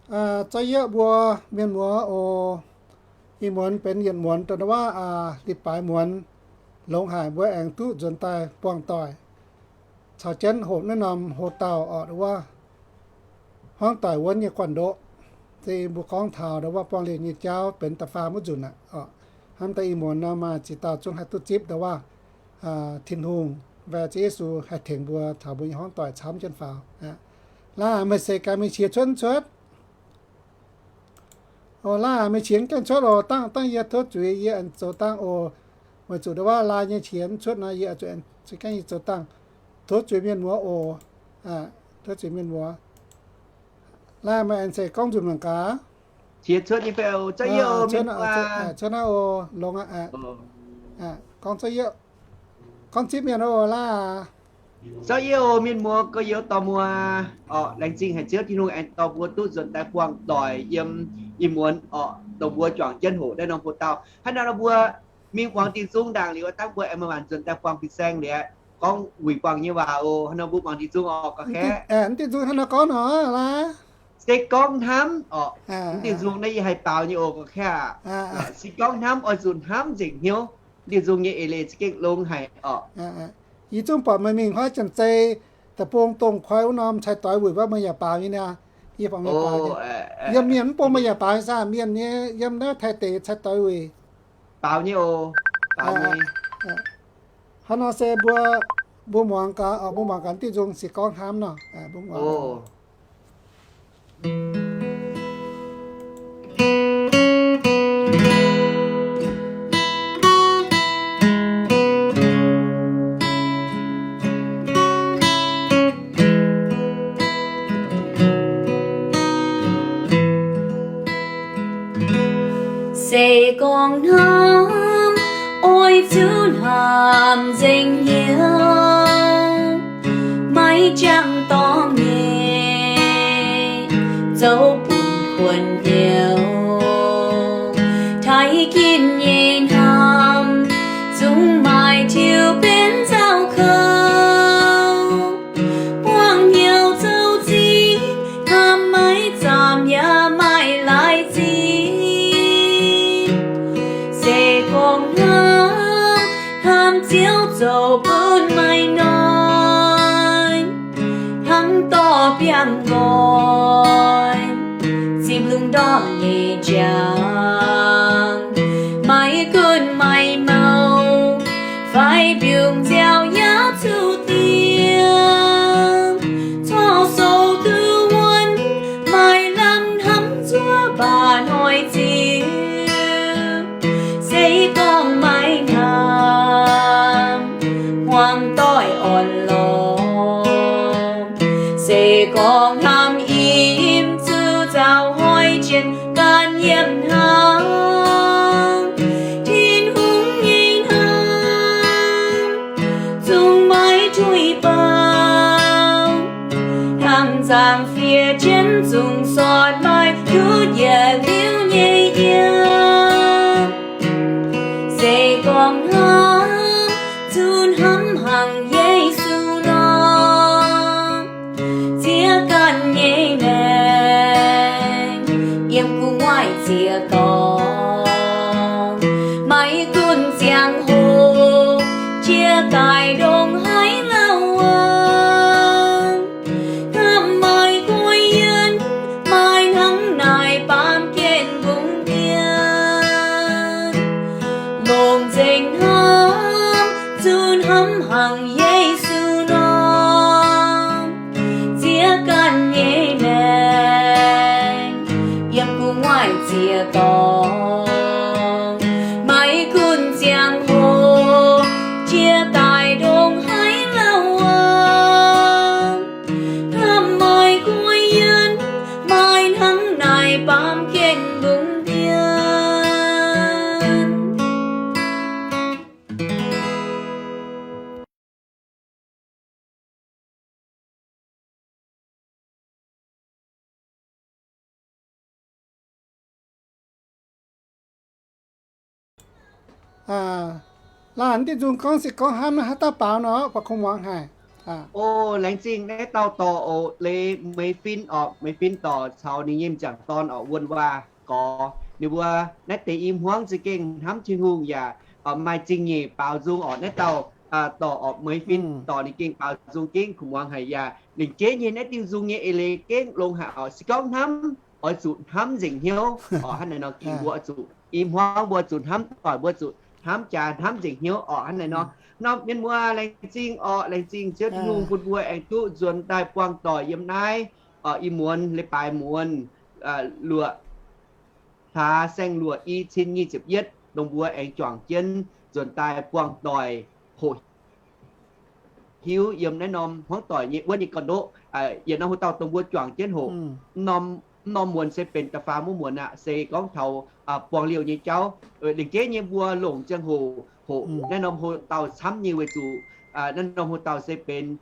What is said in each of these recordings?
Zorqv yieqv mbuo mienh muoz oc. Ih muonz benx yietc muonz dongh ndau wuov li baaix muonz longx haic, mbuo aengx duqv nzuonx daaih buangh doic caux jienv hoqc naaiv norm ho dauh orqc, wuov hmuangv doic wuonv nyei guanh ndoqv. Se mbuo gorngv taux ndau wuov buangh lienh nyei jauv benx da'faam wuov nzunc aqv orqc. Hnamv daaih ih muonz nor maaih ziex dauh zungv haih duqv zipv ndau wuov Tin-Hungh, mv baac Ziouv Yesu haih tengx mbuo taux mbuo nyei hmuangv doic camv jienv faaux. Laaix meih seix gaax meih qiex cuotv cuotv. Oc, laaix meih qiex gaengh cuotv oc. Dangh, dangh yie tov zuiz yie aengx zoux dangh oc. Weic zuqc ndau wuov laaix nyei qiex cuotv nor, yie zuqc gaengh yie zoux dangh. Tov zuiz mienh muoz oc. Tov zuiz mienh muoz. Laaix meih aengx zeiz gorngv nzunc mangc gaax. Qiex cuotv nyei fai oc? Cuotv naaiv oc, longx aqv. Gorngv zipv mienh oc laaix. Zorqv yieqv oc mienh muoz, gorx-youz dorh muoz. Orqc, laengz zingh haic Ziouv Tin-Hungh aengx dorh mbuo duqv nzuonx daaih buangh doic yiem ih muonz orqc, dongh mbuo juangc jienv hoqc naaiv norm ho dauh. Hnangv naaiv nor mbuo mingh muangx diuh nzung ndaangc liuz, dangh mbuo aengx maaih maanc nzuonx daaih buangh fin-saeng liuz, gorngv wuic buangh nyei waac oc. Hnangv nor mbuo muangx diuh nzung oc, gorx-kaeqv. Diuh nzung hnangv nor gorngv nor laaix. Se gorngv hnamv orqc, diuh nzung naaiv yie haih baaux nyei oc, gorx-kaeqv aqv. Se gorngv hnamv oix zuqc hnamv nzengc hnyouv. Diuh nzung nyei eix leiz za'gengh longx haic orqc. Yie zungv buatc meih mingh huaav janx-zei deic-bung dongh koi wuov norm cai doix wuic wuov meih yaac baaux nyei niaa. Yie baaux meih baaux nyei. Yiem mienh mv bung meih yaac baaux nyei saah? Mienh nyei yiem naaiv Taiv deic cai doix wuic. Baaux nyei oc. Baaux nyei. Hnangv nor se mbuo, mbuo muangx gaax, mbuo muangx gaax diuh nzung se gorngv hnamv nor. Se gorngv hnamv, oix zuqc hnamv nzengc hnyouv, maiv jangx dorngx nyei, zoux bun kuonx hnyouv. Taaih ginv nyei hnamv, zungv maaih tiux benx nzauh kouv. Buangh hnyouv zoux zingh, hnamv maiv zaamc yaac maaih laaix zinh. Se gorngv hnamv, hnamv Ziouv zoux bun maaih noic, hnangv dorh biangh nqoi zipv lungh ndorm nyei njang. Maiv gunv maaih mouh fai mbiungc nziaaux yaac zuqc diex, corc sou duqv wuonv, maaih lamh hnamv zuov mbaac noic ziux. Se gorngv maiv hnamv, hmuangx doic orn lorngx. Se gorngv hnamv im zuqc nzauh hnoi jiex ganh yiem hnangv. Tin-Hungh nyei hnamv zungv maiv tuix baaux, hnangv nzangc fiev jienv zungv sortv maaih ndutv yietc liuz nyei yiem. Se gorngv hnamv zuqc hnamv hnangv Yesu nor, ziex ganh nyei maengc yiem gu'nguaaic ziex dorngx. Maiv gunv ziangh hoc jiex daaih ndongc haaix lauh wuov, hnamv maaih guai yienh, maaih hnangv naaic baamh gen mbungv mienh. Longc nzengc hnamv, zuqc hnamv hnangv Yesu nor, ziex ganh nyei maengc yiem gu'nguaaic ziex dorngx. Maiv gunv ziangh hoc jiex daaih ndongc haaix lauh wuov, hnamv maaih guai yienh, maaih hnangv naaic baamh gen mbungv mienh. Laanh diuh nzung gorngv se gorngv hnamv naaiv haaix dauh baaux nor, buatc kungx muangx haic. O, laengz zingh naaiv dauh dorc oc, leiz Meix Fin orqc. Meix Fin dorc caux ninh nyei m'jangc dorn orqc, wuonh waac gorx. Ninh mbuo naaiv deix i hmuangv za'gengh hnamv Tin-Hungh yaac maaih zingh nyeic baaux nzung orqc. Naaiv dauh dorc orqc, Meix Fin dorc ninh gengh baaux nzung gengh kuv muangx haic yaac lengc jeiv nyei naaiv diuh nzung nyei eix leiz gengh longx haic orqc. Se gorngv hnamv oix zuqc hnamv nzengc hnyouv orqc. Hnangv naaiv nor gengh mbuo oix zuqc i hmuangv mbuo zuqc hnamv doic, mbuo zuqc hnamv jaax, hnamv nzengc hnyouv orqc. Hnangv naaiv nor, norm mienh muoz laengz zingh orqc, laengz zingh Ziouv Tin-Hungh bun mbuo aengx duqv nzuonx daaih buangh doic yiem naaiv orqc. Ih muonz leiz-baaix muonz luoqc hlaax saeng-luoqc i cin nyic ziepc yietv, dongh mbuo aengx juangc jienv nzuonx daaih buangh doic hoqc hiuv yiem naaiv norm hmuangv doic nyei wuov nyei gorn-ndoqv. Yietc norm hoc dauh dongh mbuo juangc jienv hoqc, mv norm muonz se benx da'faam wuov muonz aqv, se gorngv taux buangh liouh nyei jauv. Lengc jeiv nyei mbuo longc ziangh hoc hoqc naaiv norm hoc dauh camv nyei weic zuqc naaiv norm hoc dauh se benx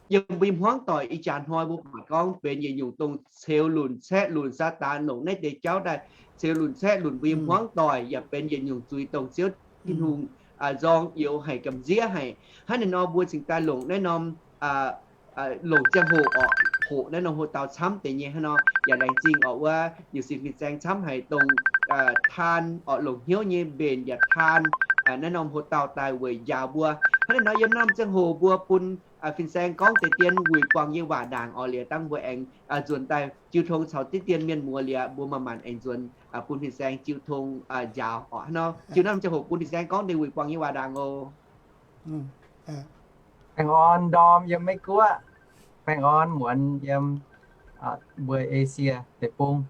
yiem mbuo nyei hmuangv doic. Ih jaax hnoi mbuo buatc gorngv benx yietc nyungc dongh ceux lunc caeqv lunc, Saadaan longc naaiv deix jauv daaih ceux lunc caeqv lunc mbuo nyei hmuangv doic, yaac benx yietc nyungc zuiz dongh Ziouv Tin-Hungh nzorng youx haic, gamh nziev haic. Hnangv naaiv nor mbuo cingx daaih longc naaiv norm longc ziangh hoc orqc, hoqc naaiv norm hoc dauh camv deix nyei. Hnangv nor yaac laengz zingh orqc wuov Niu Sin fin-saeng camv haic dongh taan orqc, longc hnyouv nyei mbenc yaac taan naaiv norm hoc dauh daaih weic njaaux mbuo. Hnangv naaiv nor yiem norm ziangh hoc mbuo bun fin-saeng gorngv deix dien wuic buangh nyei waac ndaangc orqc. Liuz dangh mbuo aengx nzuonx daaih jiu tong caux diqv dien mienh muoz liuz, mbuo manc-manc aengx nzuonx bun fin-saeng jiu tong njaaux orqc. Hnangv nor jiu norm ziangh hoc bun fin-saeng gorngv deix wuic buangh nyei waac ndaangc oc. Baengh orn ndorm yiem Meiv Guoqv, baengh orn muonz yiem mbuo Esie deic-bung,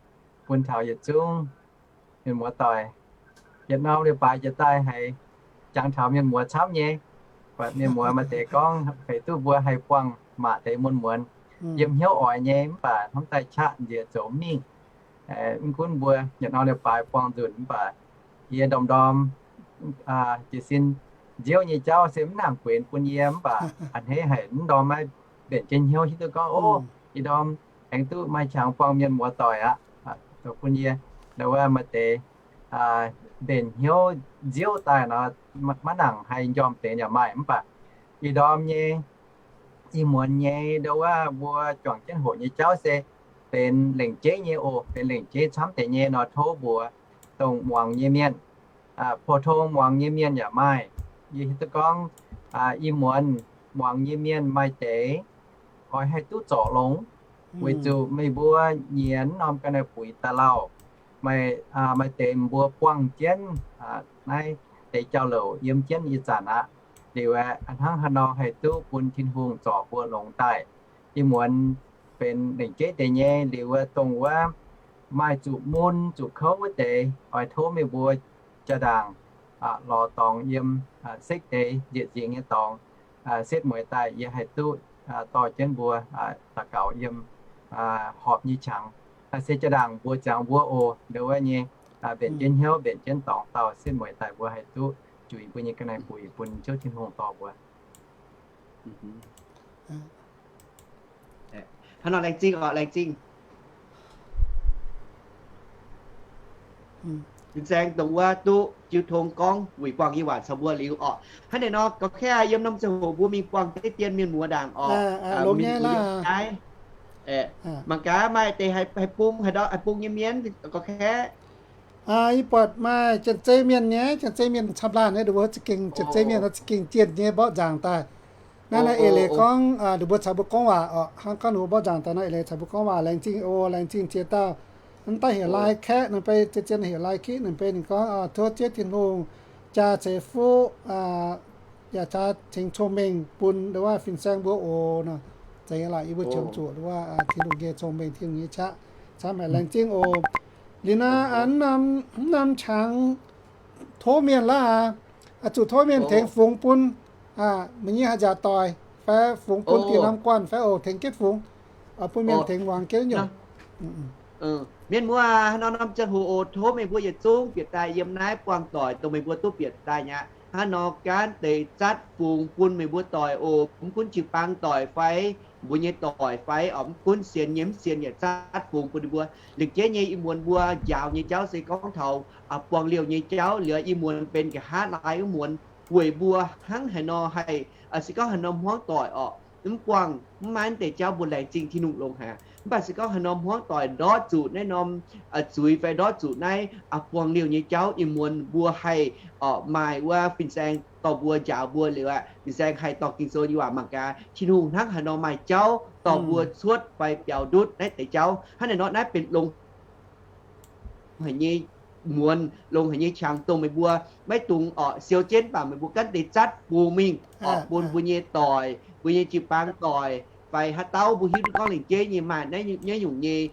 bun taux yietc zungv mienh muoz doic. Yietc norm leiz-baaix jiex daaih haiz jangx taux mienh muoz camv nyei. Buatc mienh muoz maaih deix gorngv feix duqv mbuo haih buangh maac deix muonz-muonz, yiem hnyouv oix nyei, mv baac hnamv daaih qaqv nziex zoux mingh. Mv gunv mbuo yietc norm leiz-baaix buangh nzunc, mv baac yie ndorm-ndorm jiez sin nziouv nyei jauv se mv nangc guenx bun yie, mv baac a'hneiv haic mv ndorm maiv mbenc jienv hnyouv hiuv duqv gorngv, o, ih ndorm aengx duqv maaih qangx buangh mienh muoz doic aqv. Zoux bun yie ndau wuov maaih deix mbenc hnyouv nziouv daaih nor, maiv nangc haih njormh deix yaac maaih. Mv baac ih ndorm nyei, ih muonz nyei ndau wuov mbuo juangc jienv hoqc nyei jauv se benx lengc jeiv nyei oc, benx lengc jeiv camv deix nyei nor tov mbuox dongh muangx nyei mienh. Pou-tong muangx nyei mienh yaac maaih. Yie hiuv duqv gorngv ih muonz muangx nyei mienh maaih deix oix haih duqv zorc longx, weic zuqc meih mbuo nyienz norm ga'naaiv-buix daaih lauh, maaih deix mbuo buangh jienv naaiv deix jauv-louc yiem jienv ih zanc aqv. Liuz aeqv, hnangv haaix nor haih duqv bun Tin-Hungh zorc mbuo longx daaih. Ih muonz benx lengc jeiv deix nyei. Liuz wuov dongh wuov maaih zuqc mun zuqc kouv wuov deix, oix tov meih mbuo jaa-ndaangc lorz dorngx yiem sekv deix njiec nzingx nyei dorngx setv mueiz daaih, yie haih duqv dorh jienv mbuo daux gaux yiem horpc nyei qangx. Se jaa-ndaangc mbuox ziangx mbuo oc, ndau wuov nyei mbenc jienv hnyouv, mbenc jienv dorngx dauh setv mueiz daaih mbuo haih duqv juix mbuo nyei ga'naaiv-buix bun Ziouv Tin-Hungh dorh mbuo. Hnangv nor laengz zingh oc, laengz zingh. Fin-saeng dongh wuov duqv jiu tong gorngv wuic buangh nyei waac caux mbuo liuz orqc. Hnangv naaic nor, gauh kaav yiem norm ziangh hoc mbuo mingh buangh deix dien mienh muoz ndaangc orqc. Longx nyei laaix. Mangc gaax maaih deix haih bung, haih bung nyei mienh gauh kaav. Yie buatc maaih Janx-Zei mienh nyei, Janx-Zei mienh camv laanh nyei, ninh mbuo za'gengh, Janx-Zei mienh za'gengh jienh nyei mborqv nzaangc daaih. Naaiv naaiv eix leiz gorngv ninh mbuo caux mbuo gorngv waac orqc. Hnangv gorngv ninh mbuo mborqv nzaangc daaih naaiv eix leiz caux mbuo gorngv waac, laengz zingh oc, laengz zingh ziex dauh. Mv daaih heuc lai kaeqv ninh mbuo, zien zien heuc lai kaeqv ninh mbuo, ninh gorngv tov Ziouv Tin-Hungh jaa ceix fuqv yaac jaa tengx cong-mengh bun ndau wuov fin-saeng mbuo oc nor. Zeiz nyei laaix, yie mbuo qiemx zuoqc ndau wuov Tin-Hungh nyei cong-mengh, Tin-Hungh nyei qaqv camv haic, laengz zingh oc. Liuz naaiv mv norm qangx tov mienh laaix, zuqc tov mienh tengx fungx bun meih nyei haaix nziaauc doic fai fungx bun dinh norm guanh fai oc, tengx jienv fungx, bun mienh tengx muangx jienv nyungc. Mienh muoz, hnangv nor norm ziangh hoc oc, tov meih mbuo yietc zungv bieqc daaih yiem naaiv buangh doic dongh meih mbuo duqv bieqc daaih nyei aqv. Hnangv nor gaanv deix zatv fungx bun meih mbuo doic oc. Mv gunv jiu-baang doic fai mbuo nyei doic fai oc, mv gunv sienx nyei mv sienx yaac zatv fungx bun ninh mbuo. Lengc jeiv nyei ih muonz mbuo njaaux nyei jauv se gorngv taux buangh liouh nyei jauv. Liuz ih muonz benx nqa'haav laai wuov muonz, weic mbuo hnangv haaix nor haih, se gorngv haaix norm hmuangv doic orqc, mv buangh mv maaih naaiv deix jauv mbuo laengz zingh Tin-Hungh longx haic. Mv baac se gorngv haaix norm hmuangv doic ndortv zuqc naaiv norm zuiz fai ndortv zuqc naaiv buangh liouh nyei jauv, ih muonz mbuo haih orqc maaih wuov fin-saeng dorh mbuo njaaux mbuo liuz aqv. Fin-saeng haih dorh Ging-Sou nyei waac mangc gaax Tin-Hungh hnangv haaix nor maaih jauv dorh mbuo cuotv fai biaux ndutv naaiv deix jauv. Hnangv naaic nor naaiv benx longx haic nyei muonz, longx haic nyei qangx dongh meih mbuo maiv dungx orqc siou jienv, mv baac meih mbuo gaanv deix zatv bungx mingh orqc bun mbuo nyei doic, mbuo nyei jiu-baang doic fai haaix dauh mbuo hiuv duqv gorngv lengc jeiv nyei maaih naaiv nyungc nyei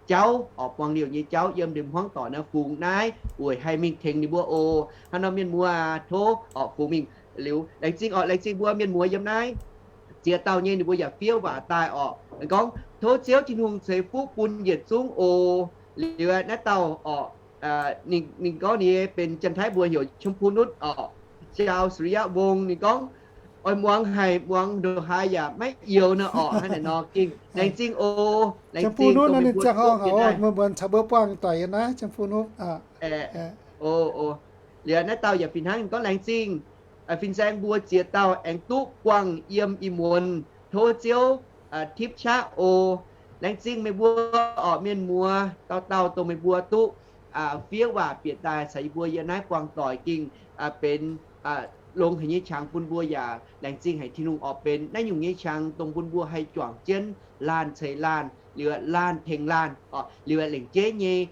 jauv orqc, buangh liouh nyei jauv yiem ndeic hmuangv doic naaiv fungx naaiv weic haih mingh tengx ninh mbuo oc. Hnangv nor mienh muoz aac, tov orqc fungx mingh liuz. Laengz zingh orqc, laengz zingh mbuo mienh muoz yiem naaiv ziex dauh nyei ninh mbuo yaac fiev waac daaih orqc. Ninh gorngv, tov Ziouv Tin-Hungh ceix fuqv bun yietc zungv oc. Liuz naaiv dauh orqc, ninh gorngv ninh benx Janx-Taiv mbuo heuc ชมพูนุช orqc, จาวสุริยวงศ์. Ninh gorngv, oix muangx haic, muangx ndongc haaix yaac maiv youx nor orqc. Hnangv naaic nor gengh laengz zingh oc, laengz zingh dongh meih mbuo duqv bieqc daaih. Mbuo buangh doic yiem naaiv ชมพูนุช. Liuz naaiv dauh yaac fih hnangv ninh gorngv laengz zingh fin-saeng mbuo ziex dauh aengx duqv buangh yiem ih muonz, tov Ziouv tipv qaqv oc. Laengz zingh meih mbuo orqc mienh muoz, dauh dauh dongh meih mbuo duqv fiev waac bieqc daaih caux yie mbuo yiem naaiv buangh doic gengh benx longx haic nyei qangx bun mbuo yaac laengz zingh haic Tin-Hungh orqc benx naaiv nyungc nyei qangx dongh bun mbuo haih juangc jienv laanh ceix laanh, liuz laanh tengx laanh orqc, liuz lengc jeiv nyei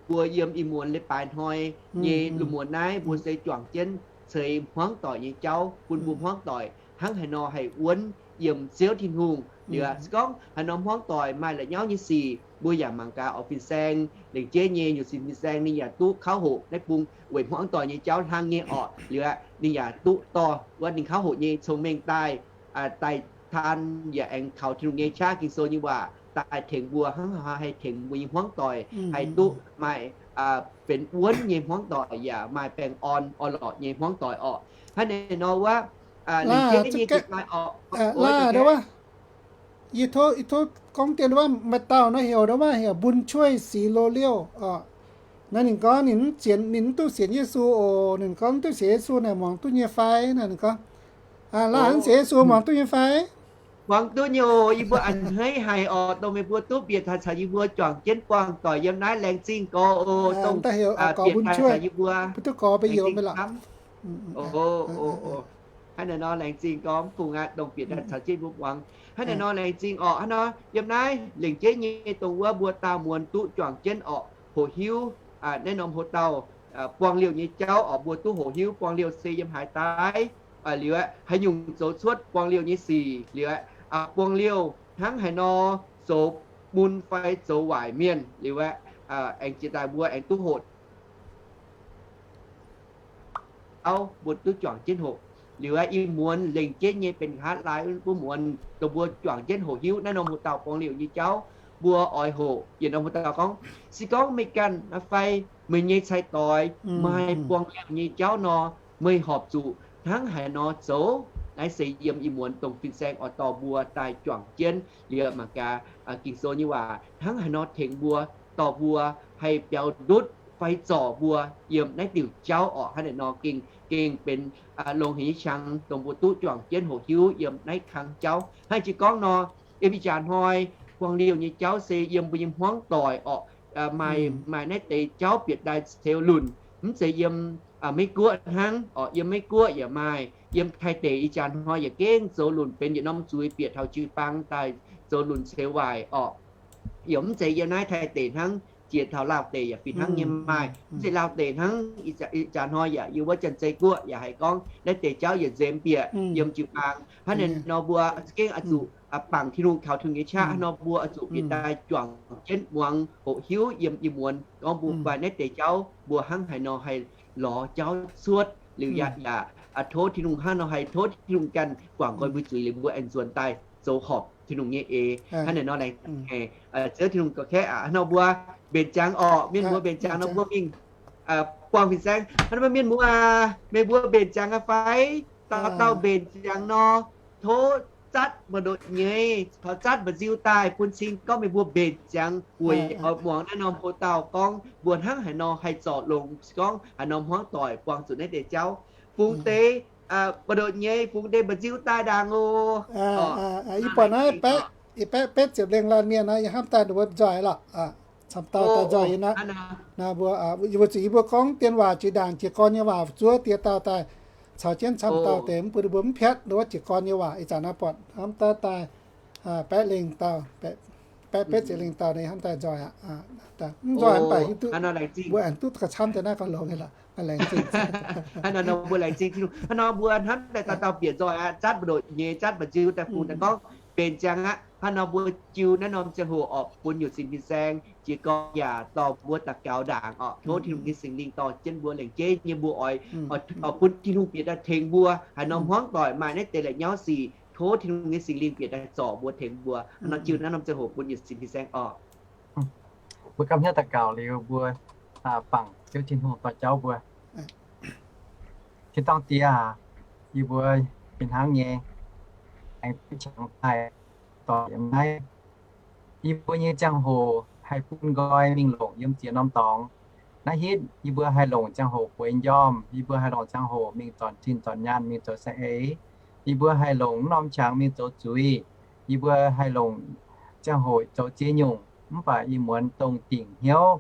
mbuo yiem ih muonz leiz-baaix hnoi nyei lungh muonz naaiv mbuo se juangc jienv ceix hmuangv doic nyei jauv bun mbuo hmuangv doic hnangv haaix nor haih wuonv yiem Ziouv Tin-Hungh. Liuz se gorngv haaix norm hmuangv doic maaih la'nyauv nyei sic mbuo yaac mangc gaax orqc fin-saeng lengc jeiv nyei nyungc sin fin-saeng ninh yaac duqv kauv hoqc naaiv bung weic hmuangv doic nyei jauv hlang nyei orqc. Liuz ninh yaac duqv dorh wuov ninh kauv hoqc nyei cong-mengh daaih daaih taan yaac aengx kaux Tin-Hungh nyei qaqv Ging-Sou nyei waac daaih tengx mbuo hnangv haaix haih tengx mbuo nyei hmuangv doic haih duqv maaih benx wuonv nyei hmuangv doic yaac maaih baengh orn orn-lorqc nyei hmuangv doic orqc. Hnangv naaic nor wuov, laav, yie tov gorngv dien wuov maaih dauh nor heuc wuov heuc บุญช่วย ศรีโลเลี้ยว. Naaiv ninh gorngv ninh mv duqv sienx Yesu oc. Ninh gorngv mv duqv sienx Yesu naaic muangx duqv nyei fai? Naaiv ninh gorngv, laav, mv sienx Yesu muangx duqv nyei fai? Muangx duqv nyei oc. Yie mbuo a'hneiv haic orqc dongh meih mbuo duqv bieqc taux caux yie mbuo juangc jienv buangh doic yiem naaiv. Laengz zingh gorx oc, dongh bieqc taux caux yie mbuo. Hnangv naaic nor laengz zingh gorx mv fungc aqv, dongh bieqc taux caux jienv mbuo muangx. Hnangv naaic nor laengz zingh orqc. Hnangv nor yiem naaiv lengc jeiv nyei dongh wuov mbuo daauh muonz duqv juangc jienv orqc hoqc hiuv naaiv norm hoc-dauh buangh liouh nyei jauv orqc. Mbuo duqv hoqc hiuv buangh liouh se yiem haaix daaih, liuz aeqv, haaix nyungc zoux cuotv buangh liouh nyei sic, liuz aeqv, buangh liouh hnangv haaix nor zoux mun fai zoux waaic mienh, liuz aeqv, aengx jiex daaih mbuo aengx duqv hoqc auv mbuo duqv juangc jienv hoqc. Liuz aeqv, ih muonz lengc jeiv nyei benx nqa'haav laai wuov muonz dongh mbuo juangc jienv hoqc hiuv naaiv norm hoc-dauh buangh liouh nyei jauv. Mbuo oix hoqc yietc norm hoc-dauh gorngv, se gorngv meih ganh fai meih nyei cai-doix maaih buangh liouh nyei jauv nor, meih horpc zuqc hnangv haaix nor zoux? Naaiv se yiem ih muonz dongh fin-saeng oix dorh mbuo daaih juangc jienv liuz mangc gaax Ging-Sou nyei waac hnangv haaix nor tengx mbuo, dorh mbuo haih biaux ndutv fai zorc mbuo yiem naaiv diuc jauv orqc. Hnangv naaic nor gengh, gengh benx longx haic nyei qangx dongh mbuo duqv juangc jienv hoqc hiuv yiem naaiv kang jauv. Hnangv jiex gorngv nor, yiem ih jaax hnoi buangh liouh nyei jauv se yiem mbuo nyei hmuangv doic orqc. Maaih, maaih naaiv deix jauv bieqc daaih ceux lunc, mv zeiz yiem Meiv Guoqv hnangv orqc. Yiem Meiv Guoqv yaac maaih, yiem Taiv deic ih jaax hnoi yaac gengh zoux lunc benx yietc norm zuiz bieqc taux jiu-baang daaih zoux lunc ceux waaic orqc. Yaac mv zeiz yiem naaiv Taiv deic hnangv, jiex taux Laauv deic yaac fih hnangv nyei maaih. Mv zeiz Laauv deic hnangv, ih jaax hnoi yaac yiem wuov Janx-Zei Guoqv yaac haiz gorngv naaiv deix jauv yietc nzemx bieqc yiem jiu-baang. Hnangv naaic nor mbuo gengh oix zuqc bangc Tin-Hungh, kaux Tin-Hungh nyei qaqv. Hnangv nor mbuo oix zuqc bieqc daaih juangc jienv muangx hoqc hiuv yiem ih muonz gorngv mbuo fai naaiv deix jauv mbuo hnangv haaix nor haih lorz jauv cuotv. Liuz yaac, yaac tov Tin-Hungh hnangv nor haih tov Tin-Hungh ganh guangc nqoi mbuo zuiz liuz mbuo aengx nzuonx daaih zoux horpc Tin-Hungh nyei eix. Hnangv naaic nor laengz zingh, Ziouv Tin-Hungh gauh kaeqv aqv. Hnangv nor mbuo mbenc ziangx orqc, mienh mbuo mbenc ziangx nor mbuo mingh buangh fin-saeng. Hnangv nor mienh mbuo aac, meih mbuo mbenc ziangx aqv fai? Dauh dauh mbenc ziangx nor, tov zatv mba'ndoqc nyei, tov zatv mba'nziu daaih bun cing gorngv meih mbuo mbenc ziangx weic oix muangx naaiv norm hoc-dauh gorngv mbuo hnangv haaix nor haih zorc longx, gorngv haaix norm hmuangv doic buangh zuqc naaiv deix jauv. fungx deix, mbu'ndongx nyei fungx deix mba'nziu daaih ndaangc oc. Ih buatc naaiv baeqv, baeqv betv ziepc lengh laanh mienh naaiv yie hnamv daaih ninh mbuo nzoih lorqc. Camv dauh daaih nzoih yie naaiv. Naaiv mbuo, yie mbuo zuqc yie mbuo gorngv dien waac jiex ndaangc jiez gorn nyei waac zuov diex dauh daaih caux jienv camv dauh deix mv bun ninh mbuo mv piatv nduov jiez gorn nyei waac. Ih zanc naaiv buatc hnamv daaih daaih baeqv lengh dauh, baeqv betv ziepc lengh dauh ninh hnamv daaih nzoih aqv. Mv nzoih mv baac hiuv duqv mbuo aengx duqv gauh camv deix naaiv gauh longx nyei lorqc. Laengz zingh. Hnangv nor mbuo laengz zingh Tin-Hungh. Hnangv nor mbuo hnamv daaih dauh dauh bieqc nzoih aqv, zatv mbu'ndongx nyei, zatv mba'nziu daaih fungx daaih gorngv benx ziangx aqv. Hnangv nor mbuo jiu naaiv norm ziangh hoc orqc bun nyutc sin fin-saeng jiez gorn yaac dorh mbuo daux gaux ndaangc orqc. Tov Tin-Hungh nyei Singx Lingh dorh jienv mbuo lengc jeiv nyei mbuo oix, oix bun Tin-Hungh bieqc daaih tengx mbuo haaix norm hmuangv doic maaih naaiv deix la'nyauv sic. Tov Tin-Hungh nyei Singx Lingh bieqc daaih zorc mbuo tengx mbuo. Hnangv nor jiu naaiv norm ziangh hoc bun nyutc sin fin-saeng orqc. Mbuo gapv hnyouv daux gaux liuz mbuo bangc Ziouv Tin-Hungh dorh jauv mbuo. Tin-dorngh Diex aac, yie mbuo fih hnangv nyei aengx duqv qangx daaih doic yiem naaiv. Yie mbuo nyei ziangh hoc haih bun nqoi mingh longc yiem ziex norm dorngx. Naaiv hitv yie mbuo haih longc ziangh hoc bueix njormh, yie mbuo haih longc ziangh hoc mingh zornc zinh zornc nyaanh, mingh zoux saeng-eix. Yie mbuo haih longc mv norm qangx mingh zoux zuiz. Yie mbuo haih longc ziangh hoc zoux ziex nyungc, mv baac ih muonz dongh dingc hnyouv,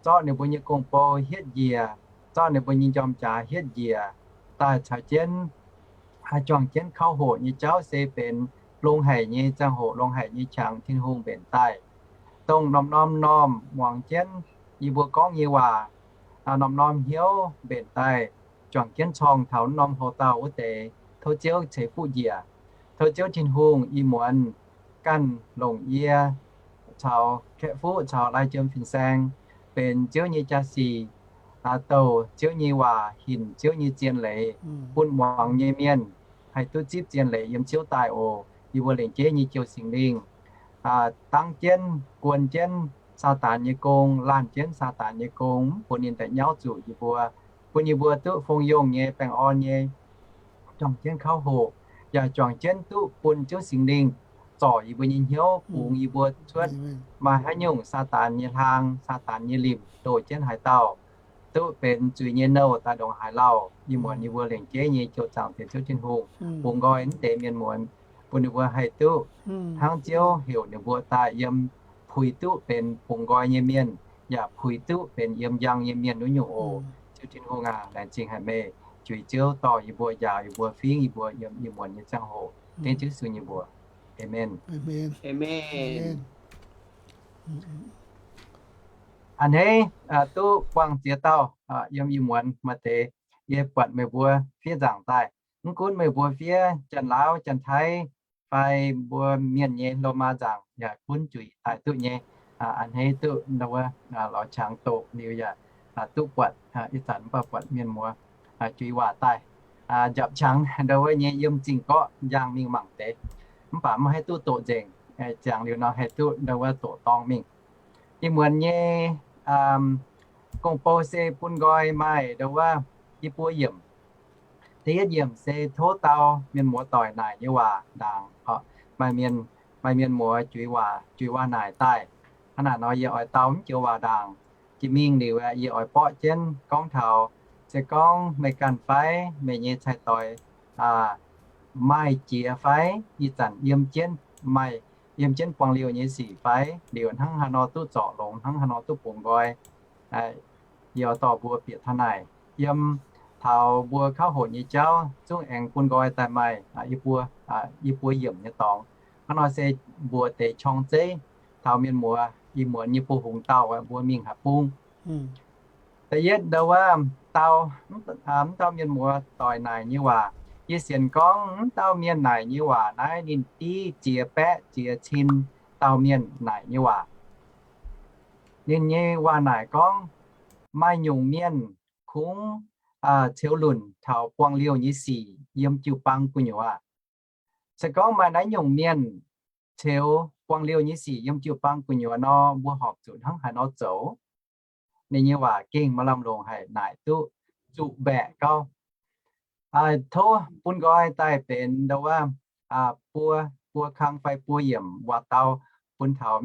zorqv ninh mbuo nyei gong-bou hietv njiec, zorqv ninh mbuo nyei njormh-jaax hietv njiec, daaih caux jienv, haih juangc jienv kauv hoqc nyei jauv se benx longx haic nyei ziangh hoc, longx haic nyei qangx Tin-Hungh mbenc daaih. Dongh norm-norm normh muangx jienv yie mbuo gorngv nyei waac, norm-norm hnyouv mbenc daaih, juangc jienv corngh taux norm houx-dauh wuov deix. Tov Ziouv ceix fuqv njiec. Tov Ziouv Tin-Hungh ih muonz ganh longc yie caux Kaeqv Fuqv caux Lai Jiem Fin-Saeng benx Ziouv nyei jaa-sic, douc Ziouv nyei waac, hinc Ziouv nyei zien leiz, bun muangx nyei mienh haih duqv zipv zien leiz yiem Ziouv daaih oc. Yie mbuo lengc jeiv nyei Ziouv Singx Lingh, dangv jienv, guon jienv Saadaan nyei gong, laanh jienv Saadaan nyei gong, mv bun ninh daaih nyauv zuqc yie mbuo, bun yie mbuo duqv fong-yongh nyei, baengh orn nyei, juangc jienv kauv hoqc, yaac juangc jienv duqv bun Ziouv Singx Lingh zorc yie mbuo nyei hnyouv, bungx yie mbuo cuotv maaih haaix nyungc Saadaan nyei hlaang, Saadaan nyei limc ndoh jienv haaix dauh, duqv benx zuiz nyei nouh daaih ndongc haaix lauh. Ih muonz yie mbuo lengc jeiv nyei Ziouv Zaangc Diex Ziouv Tin-Hungh, bungx nqoi mv deix mienh muonz, bun ninh mbuo haih duqv hnangv Ziouv heuc ninh mbuo daaih yiem, puix duqv benx bungx nqoi nyei mienh, yaac puix duqv benx yiem njang nyei mienh wuov nyungc oc. Ziouv Tin-Hungh aac, laengz zingh haic meih, juix Ziouv dorh yie mbuo, njaaux yie mbuo, fingv yie mbuo yiem ih muonz nyei ziangh hoc. Dengv Ziouv Yesu nyei mbuox. Aamen. A'hneiv duqv buangh ziex dauh yiem ih muonz maaih deix, yie buatc meih mbuo fiev nzaangc daaih. Mv gunv meih mbuo fiev Janx-Laauv, Janx-Taiv, fai mbuo Mienh nyei Lomaa nzaangc yaac gunv juix daaih duqv nyei. A'hneiv duqv ndau wuov lorz qangx doqc liuz yaac duqv buatc, ih zanc mv baac buatc mienh muoz juix waac daaih, njapc qangx ndau wuov nyei yiem Zingh Gorqv njang mingh mangc deix. Mv baac mv haih duqv doqc nzengc, ziangx liuz nor haih duqv ndau wuov doqc dorng mingh. Ih muonz nyei gong-bou se bun nqoi maaih ndau wuov i buo yiemc. Da'yietv yiemc se tov dau mienh muoz doic naaic nyei waac ndaangc. Maaih mienh, maaih mienh muoz juix waac, juix waac naaic daaih. Hnangv naaic nor yie oix dau mv joux waac ndaangc. Jiex mingh liuz aeqv, yie oix borqv jienv gorngv taux, se gorngv meih ganh fai meih nyei cai-doix maaih jiex fai, ih zanc yiem jienv maaih, yiem jienv buangh liouh nyei sic fai, liuz hnangv haaix nor duqv zorc longx, hnangv haaix nor duqv bungx nqoi, yie oix dorh mbuo bieqc taux naaic, yiem taux mbuo kauv hoqc nyei jauv zungv aengx bun nqoi daaih maaih i buo, i buo yiemc nyei dorngx. Hnangv nor se mbuox deix qorng zeiv taux mienh muoz ih muonz nyei buo hungx dauh mbuo mingh haaix bung. Da'yietv ndau wuov dau, mv dauh mienh muoz doic naaic nyei waac. Yie sienx gorngv mv dauh mienh naaic nyei waac naaiv ninh div ziex baeqv ziex cin dauh mienh naaic nyei waac. Ninh nyei waac naaic gorngv, maaih nyungc mienh kungx ceux lunc taux buangh liouh nyei sic yiem jiu-baang gu'nyuoz. Se gorngv maaih naaiv nyungc mienh ceux buangh liouh nyei sic yiem jiu-baang gu'nyuoz nor, mbuo horpc zuqc hnangv haaix nor zoux? Ninh nyei waac gengh maaih lamh longc haic, naaic duqv zuqc mbaeqc gauh. Tov bun nqoi daaih benx ndau wuov buo, buo kang fai buo yiemc waac dau bun taux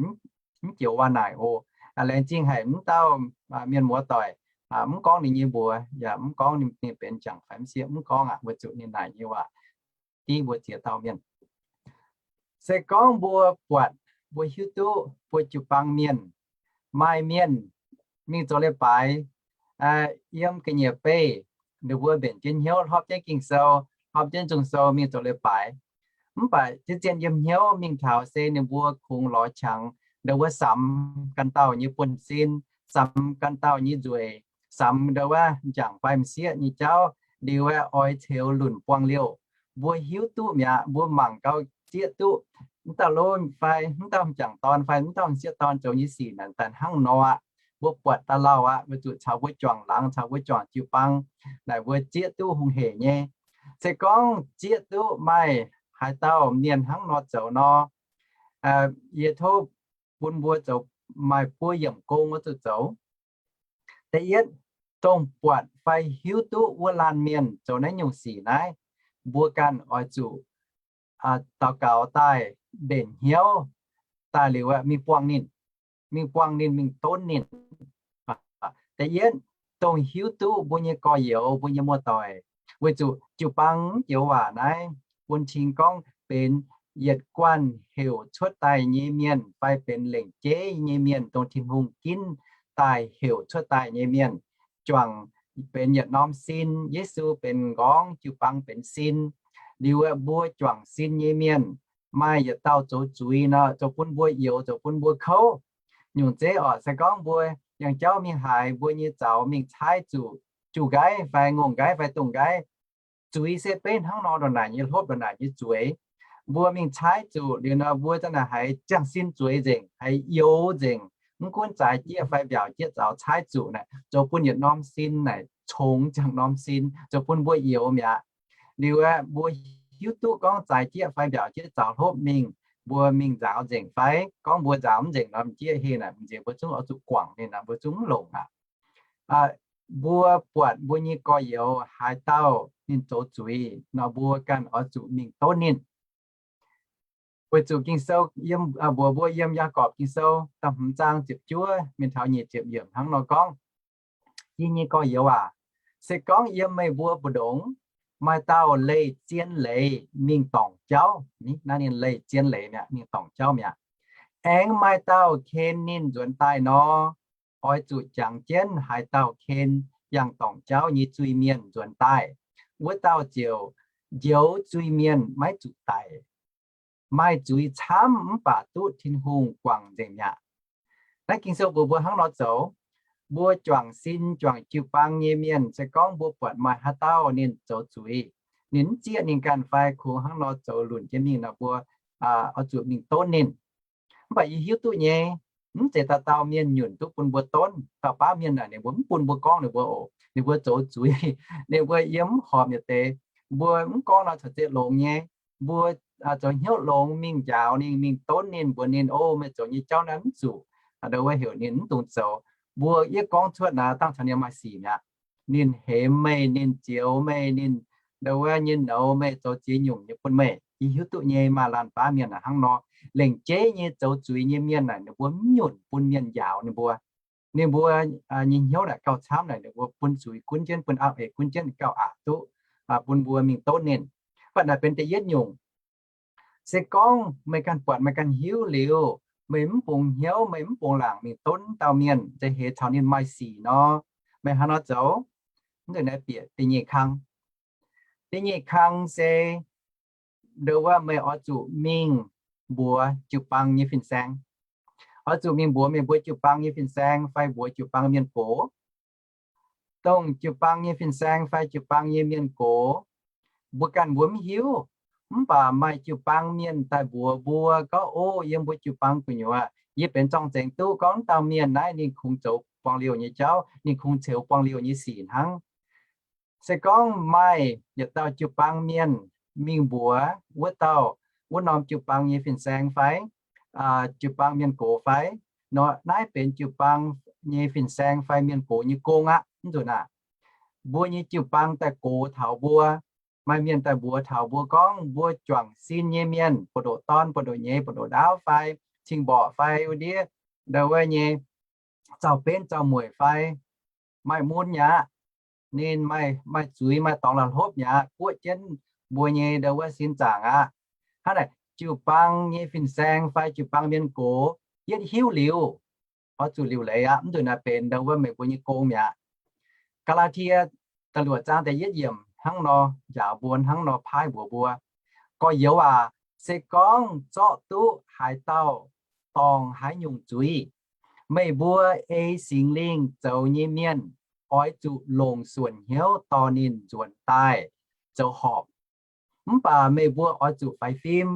mv joux waac naaic oc. Laengz zingh haic mv dauh mienh muoz doic. Mv gorngv ninh nyei mbuox, yaac mv gorngv ninh benx jangc fai m'sieqv, mv gorngv aqv. Weic zuqc ninh naaic nyei waac div mbuo ziex dauh mienh. Se gorngv mbuo buatc, mbuo hiuv duqv mbuo jiu-baang mienh, maaih mienh mingh zoux leiz-baaix yiem ga'nyiec beih, ninh mbuo mbenc jienv hnyouv, hlorpv jienv Ging-Sou, hlorpv jienv nzung sou mingh zoux leiz-baaix. Mv baac zien-zien yiem hnyouv mingh taux se ninh mbuo kungx lorz qangx ndau wuov samx ganh dauh nyei buonv-sin, samx ganh dauh nyei nzueic, samx ndau wuov jangc fai m'sieqv nyei jauv, liuz aeqv, oix ceux lunc buangh liouh. Mbuo hiuv duqv mi'aqv, mbuo mangc gau zieqv duqv, mv dauh lov fai mv dauh m'jangc dorn fai mv dauh m'sieqv dorn zoux nyei sic naaic daaih hnangv nor aqv. Mbuo buatc daaih lauh aqv, weic zuqc caux mbuo juangc laangz, caux mbuo juangc jiu-baang naaic mbuo zieqv duqv hungh heic nyei. Se gorngv zieqv duqv maaih haaix dauh mienh hnangv nor zoux nor, yie tov bun mbuo zoux maaih buo yiemc gong oix zuqc zoux. Da'yietv, dongh buatc fai hiuv duqv wuov laanh mienh zoux naaiv nyungc sic naaiv, mbuo ganh oix zuqc daux gaux daaih mbenc hnyouv daaih liuz aeqv, mingh buangh ninh, mingh buangh ninh, mingh donv ninh. Da'yietv, dongh hiuv duqv mbuo nyei gorx-youz, mbuo nyei muoz-doic, weic zuqc jiu-baang joux waac naaiv bun cing gorngv benx yietc guanh heuc cuotv daaih nyei mienh fai benx lengc jeiv nyei mienh, dongh Tin-Hungh ginv daaih heuc cuotv daaih nyei mienh, juangc benx yietc norm sin. Yesu benx m'nqorngv, jiu-baang benx sin. Liuz aeqv, mbuo juangc sin nyei mienh, maaih yietc dauh zoux zuiz nor, zoux bun mbuo youx, zoux bun mbuo kouv. Nyungc zeiv orqc, se gorngv mbuo yangh jauv mingh haaix, mbuo nyei zaux mingh caaiv zuqc juv-nqaiv fai ngongh nqaiv fai dongh nqaiv, zuiz se beiv hnangv nor ndongc naaic nyei hlopv, ndongc naaic nyei zueiz. Mbuo mingh caaiv zuqc liuz nor, mbuo za'naaic haiz ziangh sin zueiz nzengc, haiz youx nzengc. Mv gunv zaaix jieqv fai mbiaauc jieqv zaux caaiv zuqc naaic, zoux bun yietc norm sin naaic congx ziangh norm sin, zoux bun mbuo youx mi'aqv. Liuz aeqv, mbuo hiuv duqv gorngv zaaix jieqv fai mbiaauc jieqv zaux hlopv mingh, mbuo mingh nzaaux nzengc fai gorngv mbuo nzaaux mv nzengc nor, m'jieqv heh naaic, m'nziex mbuo zungv oix zuqc guangc ninh, mbuo zungv mv longc aqv. Mbuo buatc mbuo nyei gorx-youz haaix dauh ninh zoux zuiz nor, mbuo ganh oix zuqc mingh donv ninh. Weic zuqc Ging-Sou yiem, mbuox mbuo yiem Yaagorpc Ging-Sou da'hmz zaang ziepc juov mingh taux nyic ziepc yiemc hnangv nor gorngv, Yie nyei gorx-youz aac, se gorngv yiem meih mbuo mbu'ndongx maaih dauh leih zien leiz mingh dorngc jauv, naaiv ninh leih zien leiz mi'aqv, mingh dorngc jauv mi'aqv, aengx maaih dauh ken ninh nzuonx daaih nor, oix zuqc jangx jienv haaix dauh ken yangh dorngc jauv nyei zuiz-mienh nzuonx daaih. Wuov dauh ziouc njoux zuiz-mienh maiv zuqc daic. Maaih zuiz camv mv baac duqv Tin-Hungh guangc nzengc mi'aqv. Naaiv Ging-Sou mbuox mbuo hnangv nor zoux. Mbuo juangc sin juangc jiu-baang nyei mienh, se gorngv mbuo buatc maaih haaix dauh ninh zoux zuiz, ninh mv zieqv ninh ganh fai kungx hnangv nor zoux lunc jienv mingh nor, mbuo oix zuqc mingh donv ninh. Mv baac yie hiuv duqv nyei, mv zeiz dauh dauh mienh nyunc duqv bun mbuo donv. Dauh baav mienh naaic ninh mbuo mv bun mbuo gorngv ninh mbuo oc. Ninh mbuo zoux zuiz, ninh mbuo yiem mv horpc nyei deix. Mbuo mv gorngv nor caux zieqv longx nyei. Mbuo zoux hnyouv longx mingh njaaux ninh, mingh donv ninh, mbuox ninh, O, meih zoux nyei jauv naaiv mv zuqc. Ndau wuov heuc ninh mv dungx zoux. Mbuo yie gorngv cuotv naaic dangh caux ninh maaih sic mi'aqv. Ninh hemx meih, ninh zioux meih, ninh ndau wuov nyei nouz meih, zoux ziex nyungc nyei bun meih. Yie hiuv duqv nyei maaih laanh baav mienh hnangv nor. Lengc jeiv nyei zoux zuiz nyei mienh naaic ninh mbuo mv nyunc bun mienh njaaux ninh mbuo. Ninh mbuo nyei hnyouv naaic gauh camv naaic ninh mbuo bun zuiz gunv jienv, bun auv-eix gunv jienv gauh aqc duqv bun mbuo mingh donv ninh. Mv baac naaic benx da'yietv nyungc. Se gorngv meih ganh buatc meih ganh hiuv liuz, meih mv bungx hnyouv, meih mv bungx laangc mingh donv dauh mienh, nza'heix caux ninh maaih sic nor, meih hnangv nor zoux, mv deix naaiv bieqc da'nyeic kang. Da'nyeic kang se ndau wuov meih oix zuqc mingh mbuox jiu-baang nyei fin-saeng. Oix zuqc mingh mbuox meih mbuo jiu-baang nyei fin-saeng fai mbuox jiu-baang mienh gox. Dongh jiu-baang nyei fin-saeng fai jiu-baang nyei mienh gox, mbuo ganh mbuo mv hiuv. Mv baac maaih jiu-baang mienh daaih mbuox mbuo gorngv, O, yiem mbuo jiu-baang gu'nyuoz yie benx zorng-zengx duqv gorngv dauh mienh naaiv ninh kungx zoux buang liouh nyei jauv, ninh kungx ceux buang liouh nyei sic hnangv. Se gorngv maaih yietc dauh jiu-baang mienh mingh mbuox wuov dauh, wuov norm jiu-baang nyei fin-saeng fai jiu-baang mienh gox fai, nor naaiv benx jiu-baang nyei fin-saeng fai mienh gox nyei gong aqv. Mv nzunc aac, mbuo nyei jiu-baang daaih gox taux mbuo, maaih mienh daaih mbuox taux mbuo gorngv mbuo juangc sin nyei mienh, buoz-ndoqv dorn, buoz-ndoqv nyeiz, buoz-ndoqv ndaauv fai cing-mborqc fai wuov ndiev ndau wuov nyei zaux-benv zaux-mueic fai maaih mun mi'aqv. Ninh maaih, maaih zuiz, maaih dorngx la'hlopv mi'aqv, guoqv jienv mbuo nyei ndau wuov sin zaangc aqv. Hnangv naaic, jiu-baang nyei fin-saeng fai jiu-baang mienh gox yietv hiuv liuz, oix zuqc liuc leiz aqv. Mv nzunc naaic benx ndau wuov meih mbuo nyei gong mi'aqv. Gaa^laa^tie da'luoqc zaang da'yietv yiemc hnangv nor njaaux mbuo, hnangv nor paaiv mbuox mbuo, Gorx-youz aac, se gorngv zorqv duqv haaix dauh dorngc haaix nyungc zuiz, meih mbuo ei Singx Lingh zoux nyei mienh oix zuqc longc suonc hnyouv dorh ninh nzuonx daaih zoux horpc. Mv baac meih mbuo oix zuqc faix fim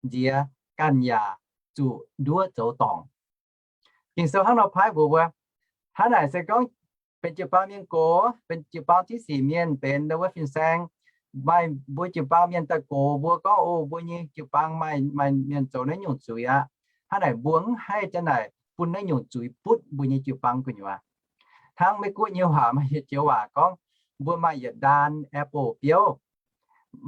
nziex, ganh yaac zuqc nduov zoux dorngc. Ging-Sou hnangv nor paaiv mbuox mbuo. Hnangv naaic se gorngv benx jiu-baang mienh gox, benx jiu-baang ziex sic mienh, benx ndau wuov fin-saeng, maaih mbuo jiu-baang mienh daaih gox mbuo gorngv, O, mbuo nyei jiu-baang maaih, maaih mienh zoux naaiv nyungc zuiz aqv. Hnangv naaic mbuo mv haih zanc naaic bun naaiv nyungc zuiz butv mbuo nyei jiu-baang gu'nyuoz. Hnangv Meiv-Guoqv nyei waac maaih yietc joux waac gorngv, mbuo maaih yietc ndaan apple biouv,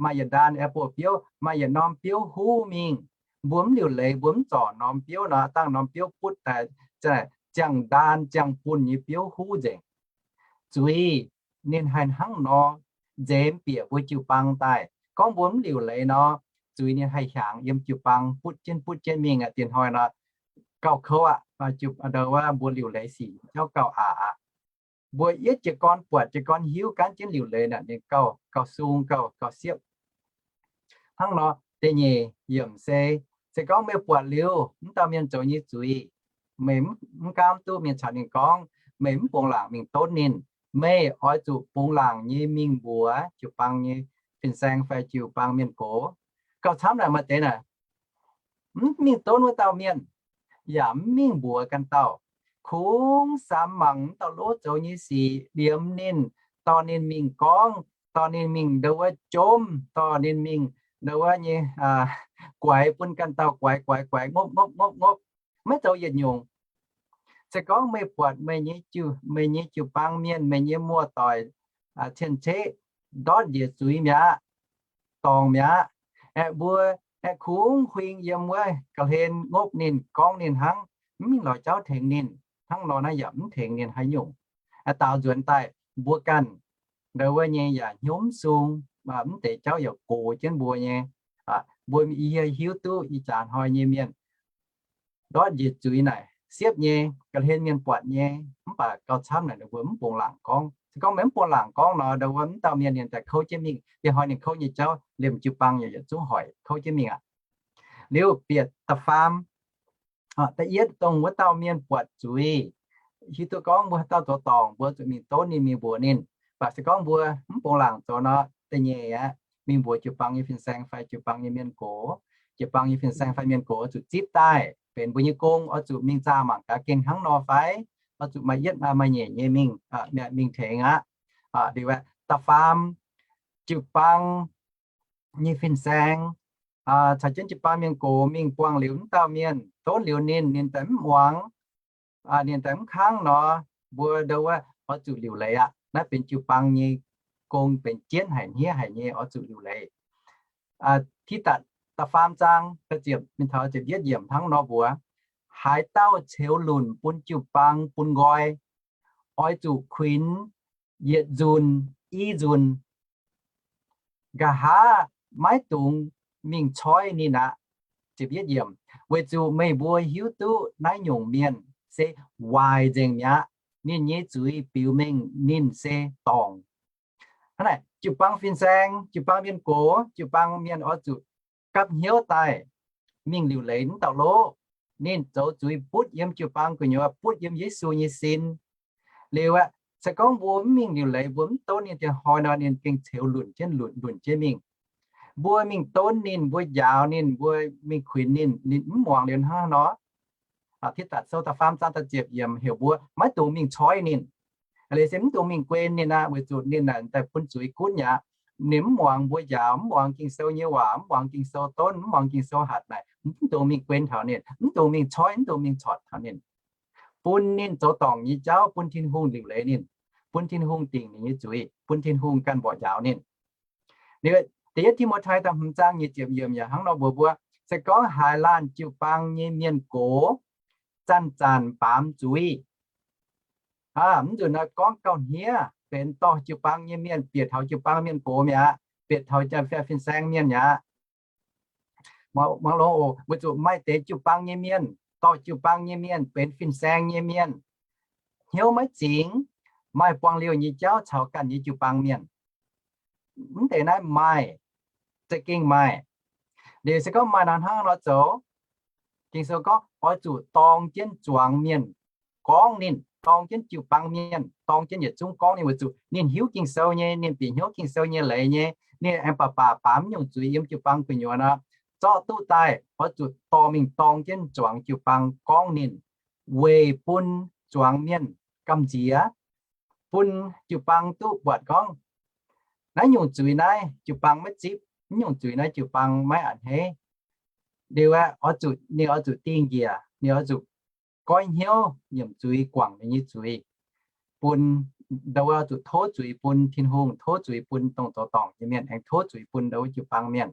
maaih yietc ndaan apple biouv, maaih yietc norm biouv huv mingh. Mbuo mv liuc leiz, mbuo mv zorc norm biouv nor, dangh norm biouv butv daaih, ziangh ndaan ziangh bunh nyei biouv huv nzengc. Zuiz ninh haih hnangv nor nzemx bieqc mbuo jiu-baang daaih. Gorngv mbuo mv liuc leiz nor, zuiz ninh haih hiaangx yiem jiu-baang butv jienv butv jienv mingh aqv. Diex hnoi nor gauh kouv aqv, ndau wuov mbuo liuc leiz sic jauv gauh aqc aqv. Mbuo yietv jiez gorn buatc, jiez gorn hiuv gaanv jienv liuc leiz naaic, ninh gauh, gauh sung, gauh, gauh siepv. Hnangv nor, da'nyeic yiemc se, se gorngv meih buatc liuz mv dauh mienh zoux nyei zuiz, meih mv gaamv duqv mingh caux ninh gorngv, meih mv bungx laangc mingh donv ninh. Meih oix zuqc bungx laangc nyei mingh mbuox jiu-baang nyei fin-saeng fai jiu-baang mienh gox. Gauh camv naaic maaih deix naaic, mv mingh donv wuov dauh mienh, yaac mv mingh mbuox ganh dauh. Kungx samx mangc mv dauh lov zoux nyei sic, liemx ninh, dorh ninh mingh gorngv, dorh ninh mingh ndau wuov jomv, dorh ninh mingh ndau wuov nyei guaix bun ganh dauh guaix guaix guaix, ngopv ngopv ngopv ngopv, maiv zoux yietc nyungc. Se gorngv meih buatc meih nyei jiu-baang mienh, meih nyei muoz-doic, cien-ceqv ndortv njiec zuiz mi'aqv, dorngc mi'aqv, aeqv, mbuo aeqv, kungx huing yiem wuov ga'hlen ngopv ninh, gorngv ninh hnangv, mv mingh lorz jauv tengx ninh. Hnangv nor naaiv yaac mv tengx ninh haaix nyungc. Daaux nzuonx daaih mbuo ganh ndau wuov nyei yaac hnyouv mv sung, mv deix jauv yaac gox jienv mbuo nyei. Mbuo yie hiuv duqv ih jaax hnoi nyei mienh ndortv njiec zuiz naaic siepv nyei, ga'hlen mienh buatc nyei, mv baac gauh camv naaic ninh mbuo mv bungx laangc gorngv. Se gorngv meih mv bungx laangc gorngv nor, ndau wuov mv dauh mienh ninh daaih kouv jienv mingh. Diex hnoi ninh kouv nyei jauv liemh jiu-baang yaac yietc zungv hoic kouv jienv mingh aqv. Liuz bieqc da'faam, da'yietv dongh wuov dauh mienh buatc zuiz, hiuv duqv gorngv mbuo haaix dauh zoux dorngc, mbuo zuqc mingh donv ninh, mingh mbuox ninh. Mv baac se gorngv mbuo mv bungx laangc zoux nor, da'nyeic aqv, mingh mbuox jiu-baang nyei fin-saeng fai jiu-baang nyei mienh gox. Jiu-baang nyei fin-saeng fai mienh gox zuqc zipv daaih benx mbuo nyei gong, oix zuqc mingh zaah mangc gaax gengh hnangv nor fai, oix zuqc maaih yietv maaih nyeic nyei mingh, mingh tengx aqv. Liuz aeqv, da'faam, jiu-baang nyei fin-saeng caux jienv jiu-baang mienh gox mingh buangh liuz mv dauh mienh, donv liuz ninh, ninh daaih mv muangx, ninh daaih mv kangv nor, mbuo ndau wuov oix zuqc liuc leiz aqv. Naaiv benx jiu-baang nyei gong, benx jienv haic hniev haic nyei, oix zuqc liuc leiz. Tidatc da'faam zaang da'ziepc mingh taux ziepc yietv yiemc hnangv nor mbuox, haaix dauh ceux lunc bun jiu-baang bun nqoi, oix zuqc kuinx yietc nzunc i nzunc. Nqa'haav maiv dungx mingh coiv ninh aqv. Weic zuqc meih mbuo hiuv duqv naaiv nyungc mienh se waaic nzengc mi'aqv. Ninh nyei zuiz biux mengh ninh se dorngc. Hnangv naaic, jiu-baang fin-saeng, jiu-baang mienh gox, jiu-baang mienh oix zuqc gapv hnyouv daaih mingh liuc leiz mv dauh lov. Ninh zoux zuiz butv yiem jiu-baang gu'nyuoz, butv yiem Yesu nyei sin. Liuz aeqv, se gorngv mbuo mv mingh liuc leiz, mbuo mv donv ninh, diex hnoi nor ninh gengh ceux lunc jienv lunc, lunc jienv mingh. Mbuo mingh donv ninh, mbuo njaaux ninh, mbuo mingh kuinx ninh, ninh mv muangx liuz hnangv nor, Tidatc Sou da'faam zaang da'ziepc yiemc heuc mbuo maiv dungx mingh coiv ninh. Liuz se mv dungx mingh guen ninh aqv, weic zuqc ninh naaic daaih bun zuiz gunv mi'aqv. Ninh mv muangx mbuo njaaux, mv muangx Ging-Sou nyei waac, mv muangx Ging-Sou donv, mv muangx Ging-Sou hatc naaic, mv dungx mingh guen taux ninh, mv dungx mingh coiv, mv dungx mingh corc taux ninh. Bun ninh zoux dorngc nyei jauv, bun Tin-Hungh liuc leiz ninh, bun Tin-Hungh dingc ninh nyei zuiz, bun Tin-Hungh ganh mborqv njaaux ninh. Liuz, da'yietv Ti^mo^tai da'hmz zaang nyic ziepc yiemc yaac hnangv nor mbuox mbuo, se gorngv haaix laanh jiu-baang nyei mienh gox zanc-zanc baamz zuiz, Aa, mv nzunc naaiv gorngv gauh hniev, benx dorh jiu-baang nyei mienh bieqc taux jiu-baang mienh gox mi'aqv, bieqc taux fin-saeng mienh mi'aqv. Muangx longx oc, weic zuqc maaih deix jiu-baang nyei mienh, dorh jiu-baang nyei mienh benx fin-saeng nyei mienh, hnyouv maiv zingx, maaih buangh liouh nyei jauv caux ganh nyei jiu-baang mienh. Mv deix naaiv maaih, za'gengh maaih. Liuz se gorngv maaih nor hnangv nor zoux, Ging-Sou gorngv oix zuqc dorng jienv zuangx mienh gorngv ninh, dorng jienv jiu-baang mienh, dorng jienv yietc zungv gorngv ninh, weic zuqc ninh hiuv Ging-Sou nyei, ninh bieqc hnyouv Ging-Sou nyei leiz nyei, ninh aengx baac baac baamz nyungc zuiz yiem jiu-baang gu'nyuoz nor, zorqv duqv daaih oix zuqc dorh mingh dorng jienv zuangx jiu-baang gorngv ninh, weic bun zuangx mienh gamh nziex, bun jiu-baang duqv buatc gorngv, naaiv nyungc zuiz naaiv jiu-baang maiv zipv, naaiv nyungc zuiz naaiv jiu-baang maiv a'hneiv. Liuz aeqv, oix zuqc, ninh oix zuqc dingh njiec, ninh oix zuqc goiv hnyouv nyiemc zuiz guangc ninh nyei zuiz, bun, ndau wuov oix zuqc tov zuiz bun Tin-Hungh, tov zuiz bun dongh zoux dorngc nyei mienh, aengx tov zuiz bun ndau wuov jiu-baang mienh.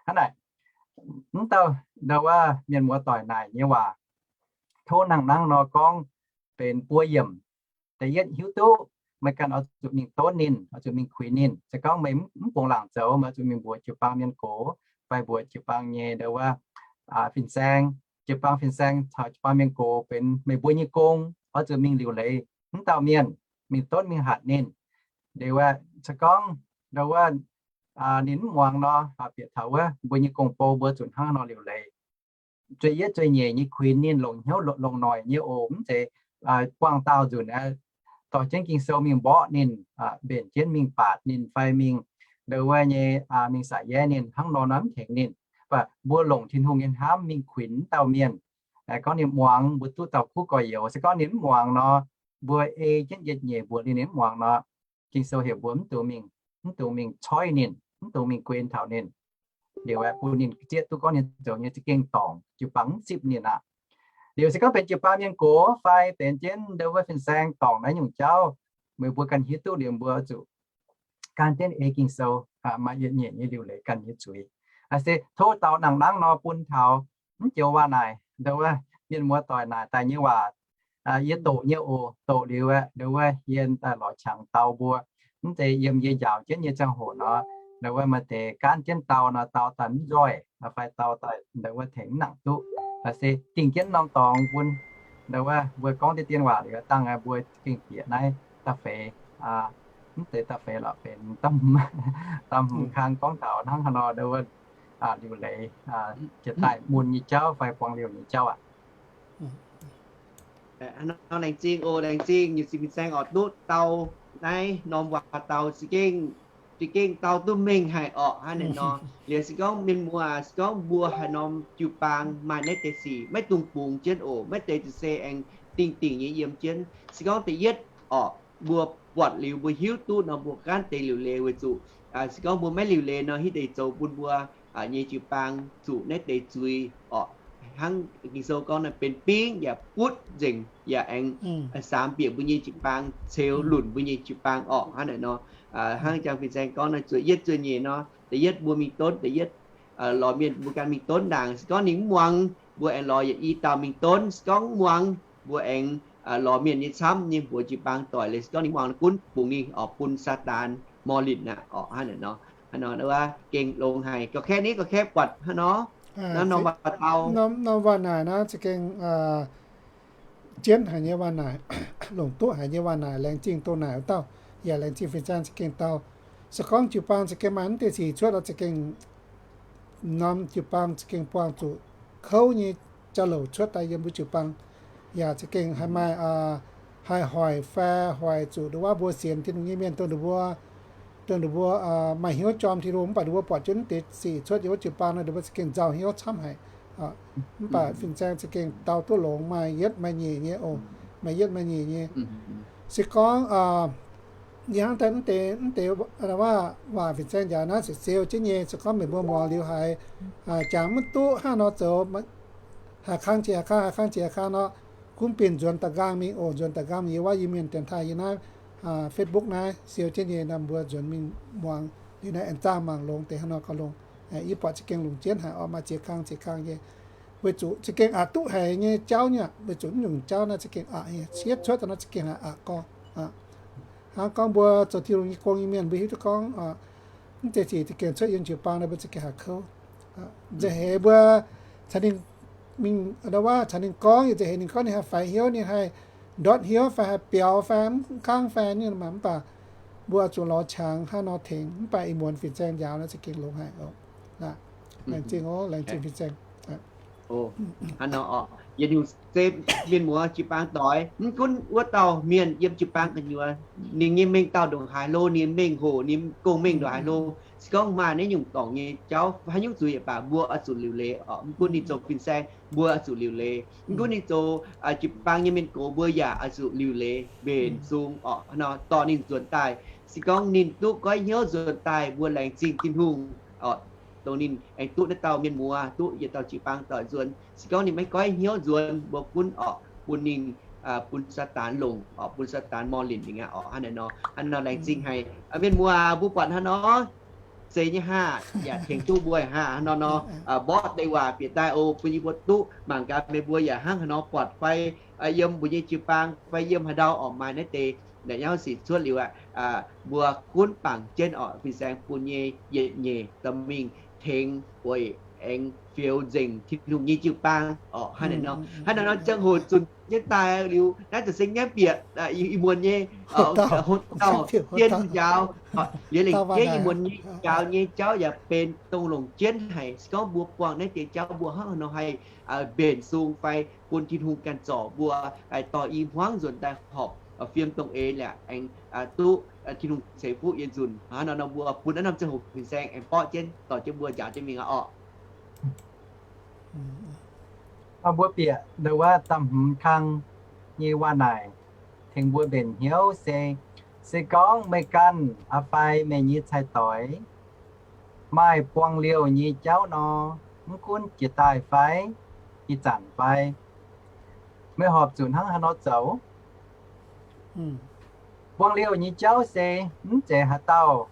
Hnangv naaic, mv dauh ndau wuov mienh muoz-doic naaic nyei waac, tov nangh nangv nor gorngv benx buo yiemc. Da'yietv hiuv duqv meih ganh oix zuqc mingh donv ninh, oix zuqc mingh kuinx ninh. Se gorngv meih mv bungx laangc zoux, meih oix zuqc mingh mbuox jiu-baang mienh gox fai mbuox jiu-baang nyei ndau wuov fin-saeng, jiu-baang fin-saeng caux jiu-baang mienh gox benx meih mbuo nyei gong, oix zuqc mingh liuc leiz mv dauh mienh, mingh donv mingh hatc ninh. Liuz aeqv, se gorngv ndau wuov ninh mv muangx nor, bieqc taux wuov mbuo nyei gong-bou mbuo zuqc hnangv nor liuc leiz. Zueih yietv zueih nyeic nyei kuinx ninh, longc hnyouv longc noic nyei oc. Mv zeiz buangh daauh nzunc aeqv, dorh jienv Ging-Sou mingh mborqv ninh, mbenc jienv mingh baatc ninh fai mingh ndau wuov nyei mingh sa'yaev ninh hnangv nor nor mv tengx ninh. Mv baac mbuo longc Tin-Hungh nyei hnamv mingh kuinx mv dauh mienh, gorngv ninh muangx mbuo duqv dauh kuv gorx-youz. Se gorngv ninh mv muangx nor, mbuo ei jienv yietc nyeic mbuox liuz ninh mv muangx nor, Ging-Sou heuc mbuo mv dungx mingh, mv dungx mingh coiv ninh, mv dungx mingh guen taux ninh. Liuz aeqv, bun ninh zieqv duqv gorngv ninh zoux nyei za'gengh dorngc, jiu-baang mv zipv ninh aqv. Liuz se gorngv benx jiu-baang mienh gox fai benx jienv ndau wuov fin-saeng dorngc naaiv nyungc jauv, meih mbuo ganh hiuv duqv liuz mbuo zuqc gan jienv ei Ging-Sou, maaih yietc nyeic nyei liuc leiz ganh nyei zuiz. Se tov dau nangh nangv nor bun taux mv joux waac naaic, ndau wuov mienh muoz-doic naaic daaih nyei waac, yie doqc nyei oc. Doqc liuz aeqv, ndau wuov yie daaih lorz qangx dau mbuo. Mv zeiz yiem yie njaaux jienv nyei ziangh hoc nor, ndau wuov maaih deix gaanv jienv dau nor, dau daaih mv nzoih, fai dau daaih ndau wuov tengx mv nangc duqv. Se dingh jienv norm dorngx bun ndau wuov mbuo gorngv deix dien waac liuz dangh mbuo gengh bieqc naaiv da'feix, mv zeiz da'feix lorqc, benx da'hmz kang gorngv taux hnangv haaix nor ndau wuov liuc leiz jiex daaih mun nyei jauv fai buang liouh nyei jauv aqv. Nor laengz zingh oc, laengz zingh nyei fin-saeng oc, duqv dau naaiv norm waac dau za'gengh, za'gengh dau duqv mengh haic orqc. Hnangv naaiv nor, liuz se gorngv mienh muoz, se gorngv mbuo haaix norm jiu-baang maaih naaiv deix sic, maiv dungx bungx jienv oc. Maiv deix ziouc se aengx dingh dingc nyei yiem jienv. Se gorngv da'yietv orqc, mbuo buatc liuz mbuo hiuv duqv nor, mbuo gaanv deix liuc leiz weic zuqc se gorngv mbuo maiv liuc leiz nor, hitv deix zoux bun mbuo nyei jiu-baang zuqc naaiv deix zuiz orqc. Hnangv Ging-Sou gorngv naaiv, benx bingv yaac butv nzengc, yaac aengx saamx bieqc mbuo nyei jiu-baang, ceux lunc mbuo nyei jiu-baang orqc. Hnangv naaic nor, hnangv jang fin-saeng gorngv naaiv, zuoqc yietv zuoqc nyeic nor, da'yietv mbuo mingh donv, da'yietv lorz mienh mbuo ganh mingh donv ndaangc. Se gorngv ninh mv muangx, mbuo aengx lorz yietc i dauh mingh donv. Se gorngv mv muangx, mbuo aengx lorz mienh nyei camv nyei mbuox jiu-baang doic. Liuz se gorngv ninh mv muangx, gunv bungx ninh oix bun Saadaan mor linh aqv orqc. Hnangv naaic nor, hnangv nor wuov gengh longx haic. Gauh kaeqv ni, gauh kaeqv buatc hnangv nor, norm waac naaic naaiv za'gengh jienv haic nyei waac naaic, longc duqv haic nyei waac naaic, laengz zingh doh naaic wuov dauh, yaac laengz zingh fin-saeng za'gengh dau. Se gorngv jiu-baang za'gengh maaih mv deix sic cuotv nor, za'gengh norm jiu-baang za'gengh buangh zuqc kouv nyei jauv-louc cuotv daaih yiem mbuo jiu-baang. Yaac za'gengh haih maaih, haih hoic fai hoic zuqc nduov wuov mbuo sienx Tin-Hungh nyei mienh dongh ninh mbuo, dongh ninh mbuo maaih hnyouv jorm Tin-Hungh, mv baac ninh mbuo buatc jienv mv deix sic cuotv yiem wuov jiu-baang nor, ninh mbuo za'gengh nzauh hnyouv camv haic. Mv baac fin-saeng za'gengh dau duqv longx, maaih yietv maaih nyeic nyei oc, maaih yietv maaih nyeic nyei. Se gorngv yie hnangv daaih mv deix, mv deix waac fin-saeng njaaux naaiv se siou jienv nyei. Se gorngv meih mbuo muangx liuz haiz jangx mv duqv hnangv nor zoux, haaix kang jiex haaix kang, haaix kang jiex haaix kang nor, gunv binc nzuonx da'nqaang mingh oc. Nzuonx da'nqaang mingh yie wuov Iu-Mienh dienx taaih yie naaiv Facebook naaiv siou jienv nyei nor, mbuo nzuonx mingh muangx liuz naaiv aengx zaah mangc longx deix hnangv nor gauh longx. Yie buatc za'gengh longc jienv haic oc, maaih ziex kang ziex kang nyei. Weic zuqc za'gengh aqc duqv haic nyei jauv nyei, weic zuqc naaiv nyungc jauv naaiv za'gengh aqc nyei, siev cuotv daaih nor za'gengh aqc gorngv. Hnangv gorngv mbuo zoux Tin-Hungh nyei gong nyei mienh, mbuo hiuv duqv gorngv mv deix zic za'gengh cuotv yiem jiu-baang nor mbuo za'gengh haih kouv. Nza'heix mbuo caux ninh mingh, waac caux ninh gorngv, yie nza'heix ninh gorngv ninh haih faix hnyouv, ninh haih ndortv hnyouv fai haih biaux fai mv kangv fai nyungc, mv baac mbuo oix zuqc lorz qangx hnangv nor tengx, mv baac ih muonz fin-saeng njaaux naaiv za'gengh longx haic oc. Laengz zingh oc, laengz zingh fin-saeng. Hnangv nor oc, yietc nyungc se mienh muoz jiu-baang doix, mv gunv wuov dauh mienh yiem jiu-baang gu'nyuoz, ninh nyei mengh dauh ndongc haaix hlo, ninh mengh hoc, ninh gong-mengh ndongc haaix hlo, se gorngv maaih naaiv nyungc dorngc nyei jauv haaix nyungc zuiz baac mbuo oix zuqc liuc leiz oc. Mv gunv ninh zoux fin-saeng, mbuo oix zuqc liuc leiz. Mv gunv ninh zoux jiu-baang nyei mienh gox, mbuo yaac oix zuqc liuc leiz mbenc sung oc. Hnangv nor dorh ninh nzuonx daaih, se gorngv ninh duqv goiv hnyouv nzuonx daaih, mbuo laengz zingh Tin-Hungh oc, dongh ninh aengx duqv naaiv dauh mienh muoz, duqv yietc dauh jiu-baang doic nzuonx. Se gorngv ninh maiv goiv hnyouv nzuonx, mbuo gunv oc bun ninh, bun Saadaan longc oc, bun Saadaan morh linc ninh aqv oc. Hnangv naaiv nor, hnangv nor laengz zingh haic mienh muoz, mbuo buatc hnangv nor zeiz nyei haah, yaac tengx duqv mbuo haah. Hnangv nor nor, mborqv deix waac bieqc daaih oc, bun yie mbuo duqv mangc gaax meih mbuo yaac hnangv haaix nor buatc fai yiem mbuo nyei jiu-baang fai yiem haaix ndau oc, maaih naaiv deix naaic nyauv sic cuotv liuz aqv, mbuo gunv bangc jienv oc, fin-saeng bun nyei yietc nyeic dorh mingh tengx weic aengx fioux nzengc Tin-Hungh nyei jiu-baang oc. Hnangv naaic nor, hnangv naaic nor ziangh hoc zunc jienv daaih liuz, naaiv za'gengh nyaaiv bieqc ih muonz nyei hlo dauh jienv njaaux, yie lengc jeiv ih muonz nyei njaaux nyei jauv yaac benx dongh longc jienv haic. Se gorngv mbuo buangh naaiv deix jauv mbuo hnangv haaix nor haih mbenc sung fai bun Tin-Hungh ganh zorc mbuo, dorh i hmuangv nzuonx daaih horpc fiem dongh eix liaqc aengx duqv Tin-Hungh ceix fuqv yie nzunc. Hnangv nor nor mbuo bun naaiv norm ziangh hoc fin-saeng aengx borqv jienv dorh jienv mbuo njaaux jienv mingh aqv oc. Mbuo bieqc ndau wuov da'hmz kang nyei waac naaic tengx mbuo mbenc hnyouv se, se gorngv meih ganh aqv fai meih nyei cai-doix maaih buangh liouh nyei jauv nor, mv gunv jiex daaih fai ih zanc fai, meih horpc zuqc hnangv haaix nor zoux? Buangh liouh nyei jauv se mv zeiz haaix dauh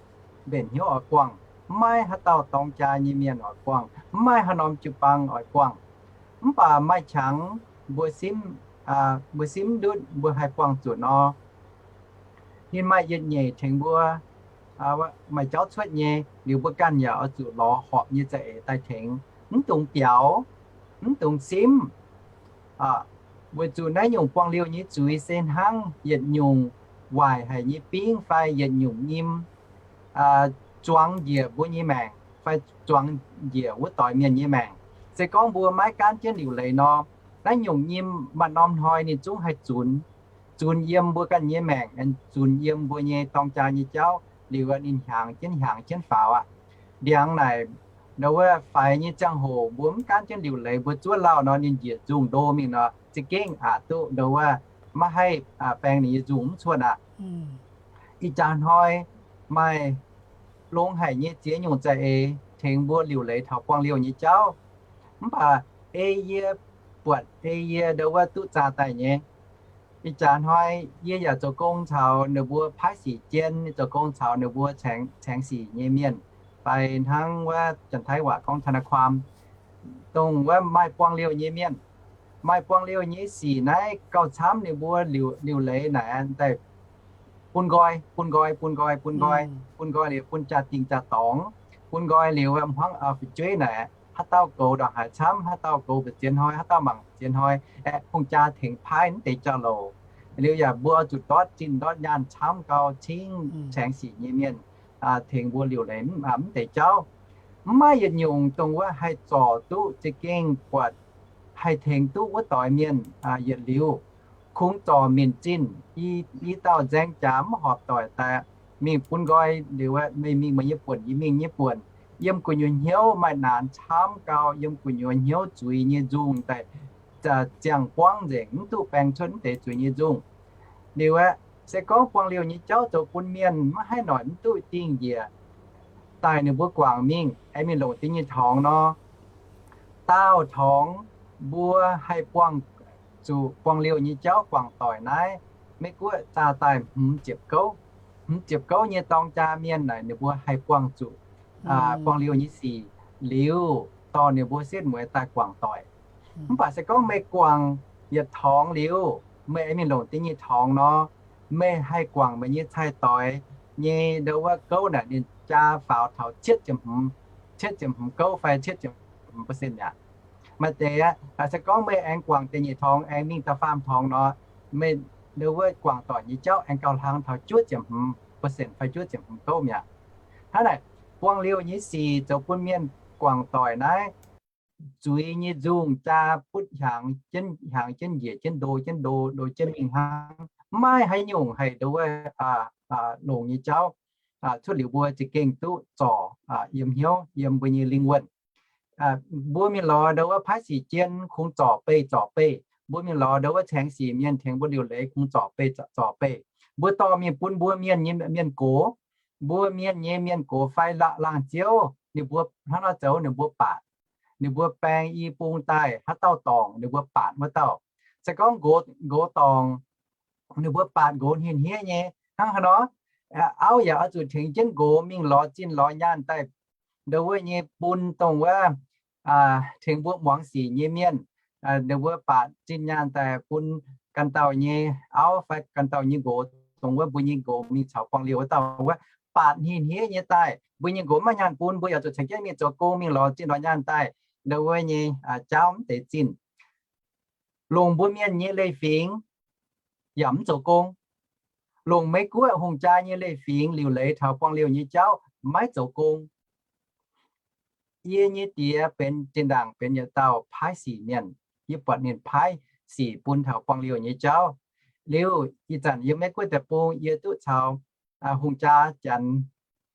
mbenc hnyouv oix buangh, mv maaih haaix dauh dorng jaa nyei mienh oix buangh, mv maaih haaix norm jiu-baang oix buangh. Mv baac maaih qangx mbuo simv, mbuo simv ndutv mbuo haih buangh zuqc nor, ninh maaih yietc nyeic tengx mbuo maaih jauv cuotv nyei, liuz mbuo ganh yaac oix zuqc lorz horpc nyei za'eix daaih tengx. Mv dungx biaux, mv dungx simv. Weic zuqc naaiv nyungc buangh liouh nyei zuiz se hnangv yietc nyungc waaic haic nyei bingv fai yietc nyungc nyim zuangx njiec mbuo nyei maengc fai zuangx njiec wuov doix mienh nyei maengc. Se gorngv mbuo maiv gaanv jienv liuc leiz nor, naaiv nyungc nyim maaih norm hnoi ninh zungv haih zunx, zunx yiem mbuo ganh nyei maengc, zunx yiem mbuo nyei dorng jaa nyei jauv, liuz ninh hiaangx jienv hiaangx jienv faaux aqv. Ndiangx naaic, ndau wuov faix nyei ziangh hoc mbuo mv gaanv jienv liuc leiz, mbuo zuov lauh nor ninh njiec nzungh ndo mingh nor, za'gengh aqc duqv ndau wuov maiv haih baeng ninh nyei nzungh mv cuotv aqv. Ih jaax hnoi maaih longx haic nyei ziex nyungc za'eix tengx mbuo liuc leiz taux buangh liouh nyei jauv. Mv baac ei yie buatc ei yie ndau wuov duqv zaah daaih nyei, ih jaax hnoi yie yaac zoux gong caux ninh mbuo paaiv sic jien, zoux gong caux ninh mbuo caengx sic nyei mienh, fai hnangv wuov Janx-Taiv waac gorngv ทนายความ, dongh wuov maaih buangh liouh nyei mienh. Maaih buangh liouh nyei sic naaiv gauh camv ninh mbuo liuc leiz naaic daaih bun nqoi, bun nqoi, bun nqoi, bun nqoi, bun nqoi liuz bun jaa-dingh jaa-dorngx, bun nqoi liuz hmuangv fu'jueiv naaic, haaix dauh goux ndongc haaix camv, haaix dauh goux mbu'ziex hnoi, haaix dauh mangc mbu'ziex hnoi, aeqv, hungh jaa tengx paaiv mv deix jauv-louc. Liuz yaac mbuo oix zuqc ndortv zinh ndortv nyaanh camv gau cingv caengx sic nyei mienh tengx mbuo liuc leiz mv deix jauv. Mv maaih yietc nyungc dongh wuov haih zorc duqv za'gengh buatc haih tengx duqv wuov doix mienh yietc liuz. Kungx zorc minc zinh i dauh nzaeng jaax mv horpc doic daaih mingh bun nqoi liuz, meih mingh meih nyei buonc, yie mingh nyei buonc. Yiem gu'nyuoz hnyouv maaih naanx camv gau, yiem gu'nyuoz hnyouv zuiz nyei nzungh daaih ziangh buangv nzengc, mv duqv baeng cuotv mv deix zuiz nyei nzungh. Liuz aeqv, se gorngv buangh liouh nyei jauv zoux bun mienh maiv haih noic mv duqv dingh njiec daaih ninh mbuo guangc mingh, aengx mingh longc ding nyei torngx nor. Daauh torngx mbuo haih buangh zuqc buangh liouh nyei jauv guangc doic naaiv, Meiv Guoqv zaah daaih hmz ziepc gouv. Hmz ziepc gouv nyei dorng jaa mienh naaic ninh mbuo haih buangh zuqc buangh liouh nyei sic liuz dorh ninh mbuo setv mueiz daaih guangc doic. Mv baac se gorngv meih guangc yietc torngx liuz, meih aengx mingh longc da'nyeic torngx nor, meih haih guangc meih nyei cai-doix nyei ndo wuov gouv naaic ninh jaa faaux taux cietv ziepc hmz, cietv ziepc hmz gouv fai cietv ziepc hmz percent mi'aqv. Maaih deix aqv, se gorngv meih aengx guangc da'nyeic torngx aengx mingh da'faam torngx nor, meih ndo wuov guangc doic nyei jauv aengx gauh hlang taux juov ziepc hmz percent fai juov ziepc hmz gouv mi'aqv. Hnangv naaic, buang liouh nyei sic zoux bun mienh guangc doic naaiv, zuiz nyei nzungh jaa butv hnyangx jienv hnyangx jienv njiec jienv ndo jienv ndo ndo jienv mingh hnangv. Mv maaih haaix nyungc haih ndo wuov longx nyei jauv cuotv liuz mbuo za'gengh duqv zorc yiem hnyouv yiem mbuo nyei lingh wuonh. Mbuo mingh lorz ndo wuov paaiv sic jien kungx zorc beih zorc beih. Mbuo mingh lorz ndo wuov caengx sic mienh tengx mbuo liuc leiz kungx zorc beih zorc beih. Mbuo dorh mingh bun mbuo mienh nyei mienh gox. Mbuo mienh nyei mienh gox fai laangh ziouv ninh mbuo hnangv nor zoux ninh mbuo baatc. Ninh mbuo baeng i bung daaih haaix dauh dorngc ninh mbuo baatc wuov dauh. Se gorngv nqox dorngc, ninh mbuo baatc nqox hniev-hniev nyei. Hnangv haaix nor, auv yaac oix zuqc tengx jienv nqox mingh lorz zinh lorz nyaanh daaih ndo wuov nyei bun dongh wuov tengx mbuo muangx sic nyei mienh. Ninh mbuo baatc zinh nyaanh daaih bun ganh dauh nyei auv fai ganh dauh nyei nqox, dongh wuov mbuo nyei nqox mingh caux buang liouh wuov dauh wuov, baatc hniev-hniev nyei daaih. Mbuo nyei nqox mv maaih nyaanh bun, mbuo yaac zuqc caux jienv mingh zoux gong, mingh lorz zinh lorz nyaanh daaih ndo wuov nyei jaauv mv deix zinh. Longc mbuo mienh nyei leiz-fingx yaac mv zoux gong. Longc Meiv Guoqv hungh jaa nyei leiz-fingx liuc leiz taux buang liouh nyei jauv maiv zoux gong. Yie nyei diex benx zinh ndaangc benx yietc dauh paaiv sic mienh. Yie buatc ninh paaiv sic bun taux buang liouh nyei jauv. Liuz ih zanc yiem Meiv Guoqv deic-bung yie duqv caux hungh jaa janx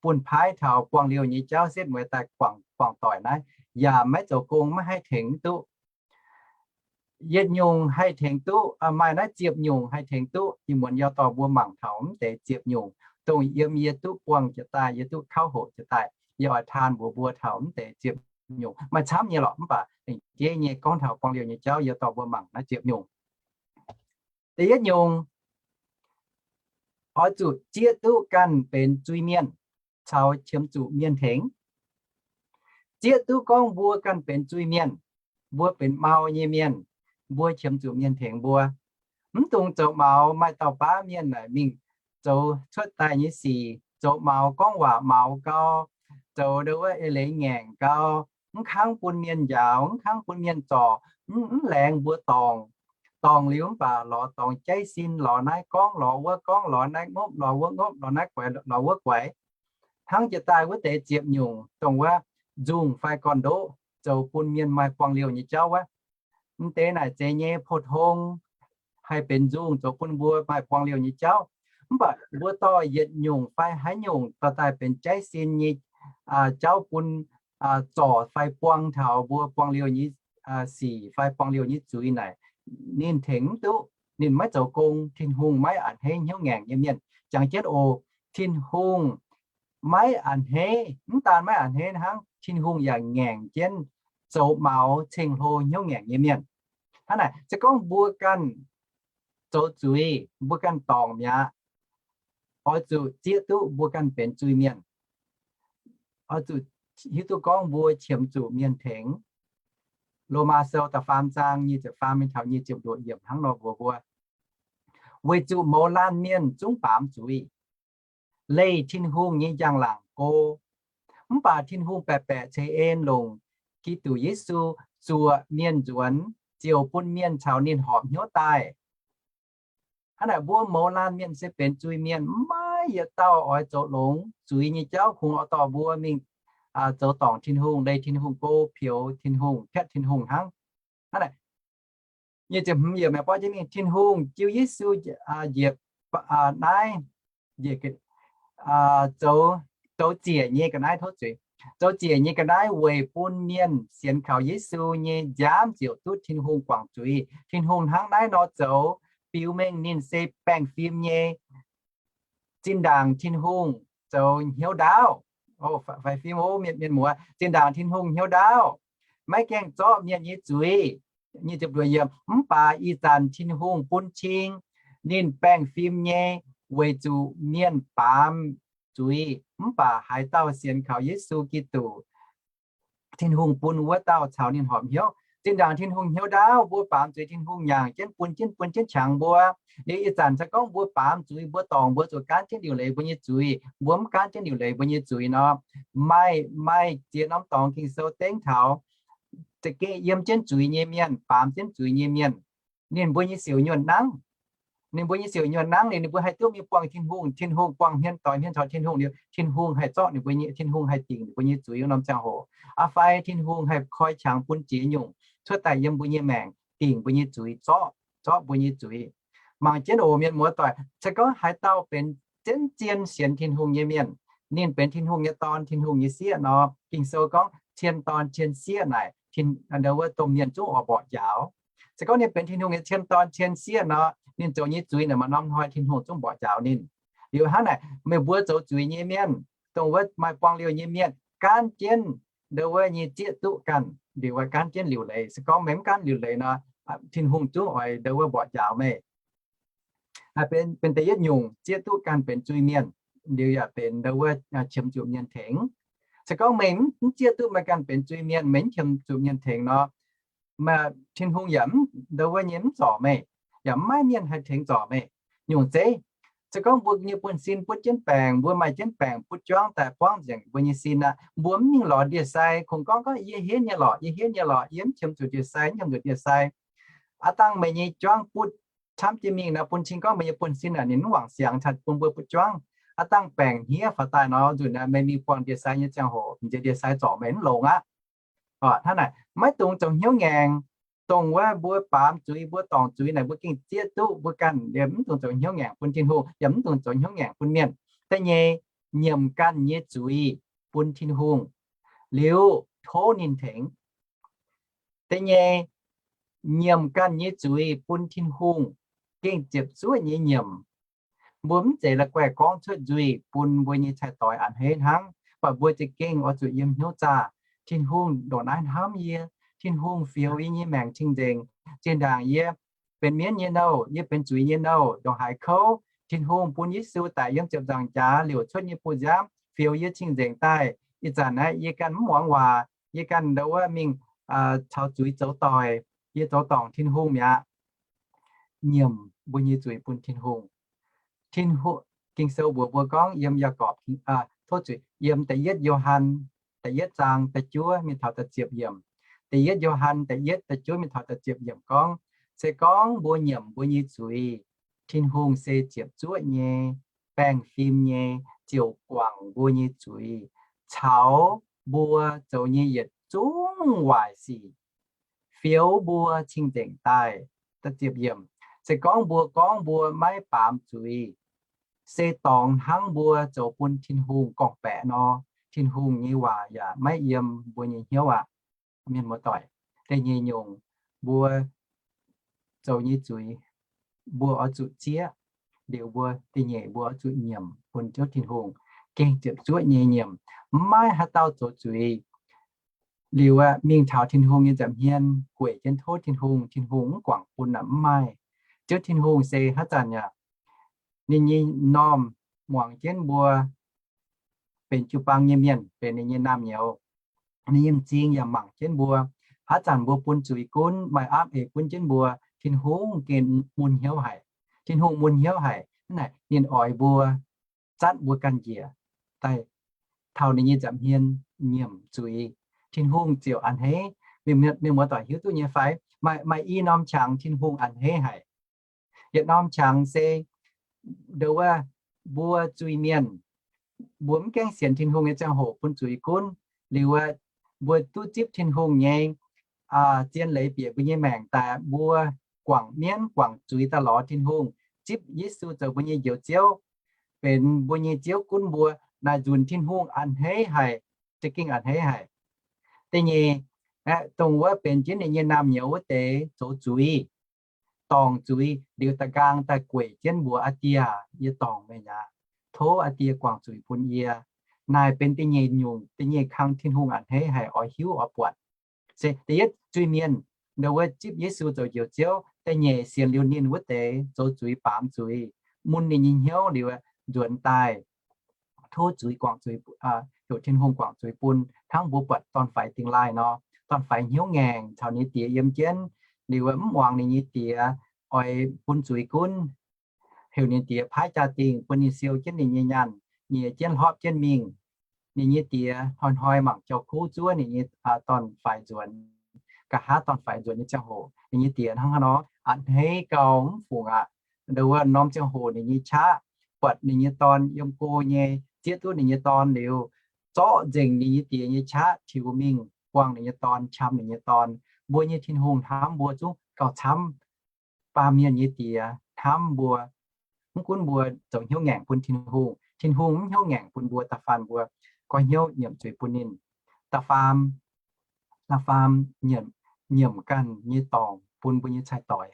bun paaiv taux buang liouh nyei jauv setv mueiz daaih guangc doic naaiv, yaac maiv zoux gong, maiv haih tengx duqv. Yietc nyungc haih tengx duqv, maaih naaiv ziepc nyungc haih tengx duqv. Ih muonz yie dorh mbuo mangc taux mv deix ziepc nyungc, dongh yiem yie duqv buangh jiez daaih, yie duqv kauv hoqc jiez daaih, yie oix taan mbuox mbuo taux mv deix ziepc nyungc. Maaih camv nyei lorqc, mv baac lengc jeiv nyei gorngv taux buang liouh nyei jauv, yie dorh mbuo mangc naaiv ziepc nyungc. Da'yietv nyungc, oix zuqc zieqv duqv ganh benx zuiz-mienh caux qiemx zuqc mienh tengx. Zieqv duqv gorngv mbuo ganh benx zuiz-mienh, mbuo benx mau nyei mienh, mbuo qiemx zuqc mienh tengx mbuo. Mv dungx zoux maux maaih dauh baav mienh naaic mingh zoux cuotv daaih nyei sic, zoux maux gorngv waac maux gau, zoux ndo wuov eix leiz ngaengc gau, mv kangv bun mienh njaaux, mv kangv bun mienh zorc, mv laengz mbuo dorngc. Dorngc liuz mv baac lorz dorngx jaiv sin, lorz naaiv gorngv lorz wuov gorngv, lorz naaiv ngopv lorz wuov ngopv, lorz naaiv guaix lorz wuov guaix. Hnangv jiex daaih wuov deix ziepc nyungc dongh wuov nzungh fai gorn-ndoqv zoux bun mienh maaih buang liouh nyei jauv wuov. Mv deix naaic zeiz nyei pou-tong haih benx nzungh zoux bun mbuo maaih buang liouh nyei jauv. Mv baac mbuo dorh yietc nyungc fai haaix nyungc dorh daaih benx jaiv sin nyei jauv bun zorc fai buang taux mbuo buang liouh nyei sic fai buang liouh nyei zuiz naaic, ninh tengx mv duqv. Ninh maiv zoux gong, Tin-Hungh maiv a'hneiv hnyouv ngaengc nyei mienh. Jangx jienv oc, Tin-Hungh maiv a'hneiv, mv daan maiv a'hneiv hnangv, Tin-Hungh yaac ngaengc jienv zoux maux ceng-hlo hnyouv ngaengc nyei mienh. Hnangv naaic, se gorngv mbuo ganh zoux zuiz, mbuo ganh dorngc mi'aqv, oix zuqc zieqv duqv mbuo ganh benx zuiz-mienh. Oix zuqc hiuv duqv gorngv mbuo qiemx zuqc mienh tengx. Lomaa Sou da'faam zaang nyic ziepc faam mingh taux nyic ziepc luoqc yiemc hnangv nor mbuox mbuo, weic zuqc mouz laanh mienh zungv baamz zuiz, leih Tin-Hungh nyei njang-laangc go. Mv baac Tin-Hungh baeqc baeqc ceix en longc Giduc Yesu zuoqc mienh nzuonx, ziouc bun mienh caux ninh horpc hnyouv daaih. Hnangv naaic, mbuo mouz laanh mienh se benx zuiz-mienh, mv maaih yietc dauh oix zoux longx zuiz nyei jauv. Kungx oix dorh mbuo mingh zoux dorngc Tin-Hungh, leih Tin-Hungh go, pioux Tin-Hungh, piatv Tin-Hungh hnangv. Hnangv naaic, nyic ziepc hmz yiemc meih borqv jienv mingh, Tin-Hungh, Ziouv Yesu njiec naaiv, zoux ziec nyei ga'naaiv, tov zuiz, zoux ziec nyei ga'naaiv weic bun mienh sienx kaux Yesu nyei nziaamv ziouc duqv Tin-Hungh guangc zuiz. Tin-Hungh hnangv naaiv nor zoux, biux mengh ninh se baengh fim nyei. Zinh ndaangc Tin-Hungh zoux hnyouv ndaauv, fai fim, mienh, mienh muoz, zinh ndaangc Tin-Hungh hnyouv ndaauv, maiv gaengh zorqv mienh nyei zuiz. Mv baac ih zanc Tin-Hungh bun cing ninh baengh fim nyei, weic zuqc mienh baamz zuiz. Mv baac haaix dauh sienx kaux Yesu Giduc, Tin-Hungh bun wuov dauh caux ninh horpc hnyouv, Zinh ndaangc Tin-Hungh hnyouv ndaauv, mbuo baamz zuiz Tin-Hungh nyaangc jienv bun jienv, bun jienv qangx mbuo. Liuz ih zanc se gorngv mbuo baamz zuiz, mbuo dorngc mbuo zuqc gaanv jienv liuc leiz mbuo nyei zuiz, mbuo mv gaanv jienv liuc leiz mbuo nyei zuiz nor, maaih, maaih ziex norm dorngx Ging-Sou dengv taux za'gengh yiem jienv zuiz nyei mienh, baamz jienv zuiz nyei mienh, ninh mbuo nyei siouc nyuonh nangv. Ninh mbuo nyei siouc nyuonh nangv liuz, ninh mbuo haih duqv mingh buangh Tin-Hungh, Tin-Hungh buangh hmien doix hmien taux Tin-Hungh liuz, Tin-Hungh haih zorqv ninh mbuo nyei, Tin-Hungh haih dingc ninh mbuo nyei zuiz wuov norm ziangh hoc. Aa fai Tin-Hungh haih koi qangx bun ziex nyungc cuotv daaih yiem mbuo nyei maengc, dingc mbuo nyei zuiz, zorqv, zorqv mbuo nyei zuiz. Mangc jienv oc, mienh muoz doic, se gorngv haaix dauh benx zien-zien sienx Tin-Hungh nyei mienh, ninh benx Tin-Hungh nyei dorn, Tin-Hungh nyei sieqv nor, Ging-Sou gorngv cien dorn cien sieqv naaic, tin, ndo wuov domh mienh zungv oix mborqv njaaux. Se gorngv ninh benx Tin-Hungh nyei cien dorn cien sieqv nor, ninh zoux nyei zuiz naaic maaih norm hnoi Tin-Hungh zungv mborqv njaaux ninh. Liuz hnangv naaic, meih mbuo zoux zuiz nyei mienh, dongh wuov maaih buangh liouh nyei mienh, gaanv jienv ndo wuov nyei zieqv duqv ganh, liuz wuov gaanv jienv liuc leiz. Se gorngv meih mv gaanv liuc leiz nor, Tin-Hungh zungv oix ndo wuov mborqv njaaux meih. Benx, benx da'yietv nyungc, zieqv duqv ganh benx zuiz-mienh, liuz yaac benx ndo wuov qiemx zuqc mienh tengx. Se gorngv meih mv zieqv duqv meih ganh benx zuiz-mienh, meih mv qiemx zuqc mienh tengx nor, Tin-Hungh yaac ndo wuov nyei mv zorc meih, yaac mv maaih mienh haih tengx zorc meih. Nyungc zeiv, se gorngv mbuo nyei buonv-sin butv jienv baengc, mbuo maaih jienv baengc butv juangv daaih buangv nzengc mbuo nyei sin aqv, mbuo mv mingh lorz ndie-sai, kungx gorngv, gorngv, yie henv nyei lorqc, yie henv nyei lorqc, yie mv qiemx zuqc ndie-sai, mv qiemx zuqc ndie-sai. Aav dangh meih nyei juangv butv camv jienv mingh nor, bun cing gorngv meih nyei buonv-sin aac, ninh mv wangc siangx caux bun mbuo butv juangv. Aav dangh baengc hniev faaux daaih nor, nzunc naaiv meih mingh buangh ndie-sai nyei ziangh hoc, m'nziex ndie-sai zorc meih mv longx aqv. Hnangv naaic, maiv dungx zoux hnyouv ngaengc. Dongh wuov mbuo baamz zuiz, mbuo dorngc zuiz naaic, mbuo gengh zieqv duqv mbuo ganh, liemh mv dungx zoux hnyouv ngaengc bun Tin-Hungh, yaac mv dungx zoux hnyouv ngaengc bun mienh. Da'nyeic, nyiemc ganh nyei zuiz bun Tin-Hungh, liuz tov ninh tengx. Da'nyeic, nyiemc ganh nyei zuiz bun Tin-Hungh, gengh ziepc zuoqv nyei nyiemc. Mbuo mv zeiz la'guaih gorngv cuotv nzuih bun mbuo nyei cai-doix a'hneiv hnangv, mv baac mbuo za'gengh oix zuqc yiem hnyouv zaah, Tin-Hungh ndongc naaiv hnamv yie, Tin-Hungh fioux yie nyei maengc cing-nzengc. Zinh ndaangc yie benx mienv nyei nouh, yie benx zuiz nyei nouh, ndongc haaix kouv, Tin-Hungh bun Yesu daic yiem ziepc nzaangc jaax liouc cuotv nyei bu nziaamv fioux yie cing-nzengc daaih. Ih zanc naaiv yie ganh mv muangx waac, yie ganh ndo wuov mingh caux zuiz zoux doic, yie zoux dorngc Tin-Hungh mi'aqv. Nyiemc mbuo nyei zuiz bun Tin-Hungh. Ging-Sou mbuox mbuo gorngv yiem Yaagorpc, tov zuiz, yiem da'yietv Yo^han da'yietv zaang da'juov mingh taux da'ziepc yiemc. Da'yietv Yo^han da'yietv da'juov mingh taux da'ziepc yiemc gorngv, se gorngv mbuo nyiemc mbuo nyei zuiz, Tin-Hungh se ziepc zuoqv nyei, baengh fim nyei, ziouc guangc mbuo nyei zuiz caux mbuo zoux nyei yietc zungv waaic sic, fioux mbuo cing-nzengc daaih. Se gorngv mbuo gorngv mbuo maiv baamz zuiz, se dorngx hnangv mbuo zoux bun Tin-Hungh gorngv-baeqc nor, Tin-Hungh nyei waac yaac maiv yiem mbuo nyei hnyouv aqv. Mienh muoz-doic, da'nyeic nyungc, mbuo zoux nyei zuiz, mbuo oix zuqc zieqv. Liuz mbuo da'nyeic mbuo oix zuqc nyiemc bun Ziouv Tin-Hungh, gengh ziepc zuoqv nyei nyiemc. Mv maaih haaix dauh zoux zuiz liuz aeqv, mingh taux Tin-Hungh nyei nza'hmien hien gueic jienv tov Tin-Hungh, Tin-Hungh mv guangc bun aqv, mv maaih. Ziouv Tin-Hungh se haaix zanc yaac ninh nyei m'normh muangx jienv mbuo benx jiu-baang nyei mienh, benx ninh nyei naamh nyouz. Ninh nyei m'zing yaac mangc jienv mbuo. Haaix zanc mbuo bun zuiz gunv, maaih aapv eix gunv jienv mbuo, Tin-Hungh gengh mun hnyouv haic. Tin-Hungh mun hnyouv haic. Hnangv naaic ninh oix mbuo, zatv mbuo ganh njiec daaih taux ninh nyei nza'hmien nyiemc zuiz. Tin-Hungh ziouc a'hneiv. Mienh muoz-doic hiuv duqv nyei fai? Maaih, maaih i norm qangx Tin-Hungh a'hneiv haic. Yietc norm qangx se ndo wuov mbuo zuiz-mienh, mbuo mv gaengh sienx Tin-Hungh nyei ziangh hoc bun zuiz gunv. Liuz aeqv, mbuo duqv zipv Tin-Hungh nyei zien leiz bieqc mbuo nyei maengc daaih, mbuo guangc mienv guangc zuiz daaih lorz Tin-Hungh, zipv Yesu zoux mbuo nyei Njoux Ziouv, benx mbuo nyei Ziouv gunv mbuo. Naaic nzunc Tin-Hungh a'hneiv haic, za'gengh a'hneiv haic. Da'nyeic aeqv, dongh wuov benx jienv ninh nyei naamh nyouz wuov deix zoux zuiz, dorngc zuiz liuz da'nqaang daaih gueic jienv mbuox, Aa Die, yie dorngc meih aqv. Tov Aa Die guangc zuiz bun yie. Naaic benx da'nyeic nyungc, da'nyeic kang Tin-Hungh a'hneiv haic, oix hiuv oix buatc. Se da'yietv zuiz-mienh, ndo wuov zipv Yesu zoux Njoux Ziouv. Da'nyeic sienx liuz ninh wuov deix zoux zuiz baamz zuiz, mun ninh nyei hnyouv liuz nzuonx daaih, tov zuiz guangc zuiz, heuc Tin-Hungh guangc zuiz bun, hnangv mbuo buatc dorn-faix dingh laaih nor. dorn-faix hnyouv ngaengc caux ninh diex yiem jienv, liuz mv muangx ninh nyei diex oix bun zuiz gunv, heuc ninh diex paaiv jaa-dingh bun ninh siou jienv ninh nyei nyaanh, nyiex jienv hlopv jienv mingh. Ninh nyei diex hnoi-hnoi mangc jauv-kuv zuov ninh nyei dorn-faix nzuonx. Nqa'haav dorn-faix nzuonx nyei ziangh hoc, ninh nyei diex hnangv haaix nor a'hneiv gau mv fungc aqv. Ndau wuov norm ziangh hoc ninh nyei qaqv buatc ninh nyei dorn yiem go nyei, zieqv duqv ninh nyei dorn liuz, zorqv nzengc ninh nyei diex nyei qaqv tiux mingh buangh ninh nyei dorn, qam ninh nyei dorn. Mbuo nyei Tin-Hungh hnamv mbuo zungv gauh camv. Baamh mienh nyei diex hnamv mbuo. Mv gunv mbuo zoux hnyouv ngaengc bun Tin-Hungh, Tin-Hungh mv hnyouv ngaengc bun mbuo. Da'faanh mbuo goiv hnyouv nyiemc zuiz bun ninh. Da'faam, da'faam, nyiemc, nyiemc ganh nyei dorngc bun mbuo nyei cai-doix.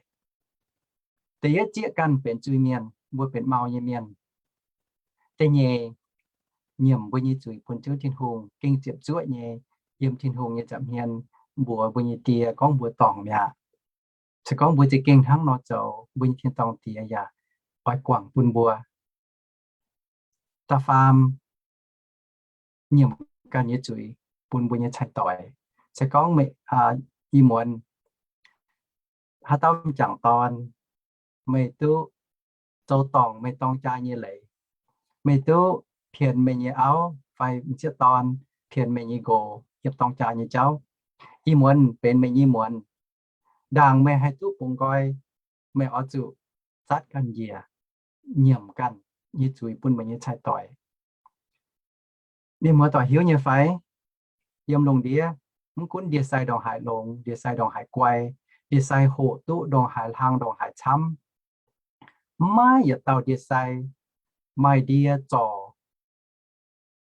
Da'yietv, zieqv ganh benx zuiz-mienh, mbuo benx mau nyei mienh. Da'nyeic, nyiemc mbuo nyei zuiz bun Ziouv Tin-Hungh, gengh ziepc zuoqv nyei yiem Tin-Hungh nyei nza'hmien mbuox mbuo nyei Die gorngv mbuo dorngc mi'aqv. Se gorngv mbuo za'gengh hnangv nor zoux, mbuo nyei tin-dorngh Diex yaac oix guangc bun mbuo. Da'faam, nyiemc ganh nyei zuiz bun mbuo nyei cai-doix. Se gorngv meih, ih muonz haaix dauh m'jangc dorn, meih duqv zoux dorngc meih dorng jaa nyei leiz, meih duqv pienx meih nyei auv fai m'sieqv dorn, pienx meih nyei nqox yiem dorng jaa nyei jauv. Ih muonz benx meih nyei muonz. Ndaangc meih haih duqv bungx nqoi, meih oix zuqc zatv ganh njiec, nyiemc ganh nyei zuiz bun meih nyei cai-doix. Mienh muoz-doic hiuv nyei fai? Yiem lungh ndiev, mv gunv ndie-sai ndongc haaix longx, ndie-sai ndongc haaix guai, ndie-sai hoqc duqv ndongc haaix hlang ndongc haaix camv, mv maaih yietc dauh ndie-sai maaih ndie zorc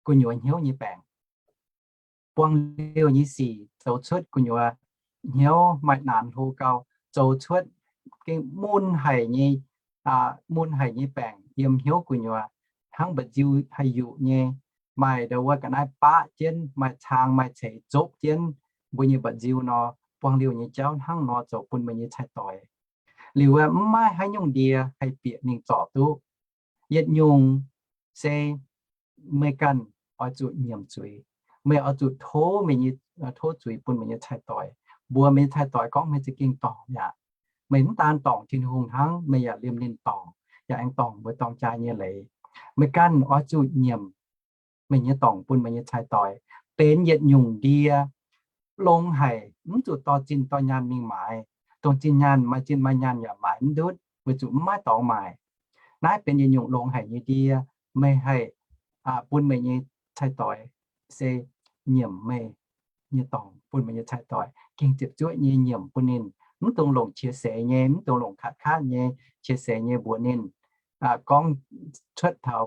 gu'nyuoz hnyouv nyei baengc. Buang liouh nyei sic zoux cuotv gu'nyuoz hnyouv maaih naanx hlo gau, zoux cuotv gengh mun haic nyei, mun haic nyei baengc yiem hnyouv gu'nyuoz, hnangv mba'nziu haih yuqc nyei, maaih ndau wuov ga'naaiv baqv jienv, maaih caang maaih ceix zopv jienv mbuo nyei mba'nziu nor, buang liouh nyei jauv hnangv nor zoux bun meih nyei cai-doix. Liuz aeqv, mv maaih haaix nyungc ndie haih bieqc ninh zorc duqv. Yietc nyungc se meih ganh oix zuqc nyiemc zuiz. Meih oix zuqc tov meih nyei, tov zuiz bun meih nyei cai-doix, mbuox meih nyei cai-doix gorngv meih za'gengh dorngc mi'aqv. Meih mv daan dorngc Tin-Hungh hnangv, meih yaac liemh ninh dorngc, yaac aengx dorngc mbuo dorng jaa nyei leiz. Meih ganh oix zuqc nyiemc meih nyei dorngc bun meih nyei cai-doix. Benx yietc nyungc ndie longx haic, mv zuqc dorh zinh dorh nyaanh mingh maaiz. Dongh zinh nyaanh, maaih zinh maaih nyaanh yaac maaiz mv ndutv, weic zuqc mv maaih dorngx maaic. Naaiv benx yietc nyungc longx haic nyei ndie, meih haih bun meih nyei cai-doix se nyiemc meih nyei dorngc bun meih nyei cai-doix, gengh ziepc zuoqv nyei nyiemc bun ninh. Mv dungx longc qiex seix nyei, mv dungx longc katv katv nyei, qiex seix nyei mbuox ninh, gorngv cuotv taux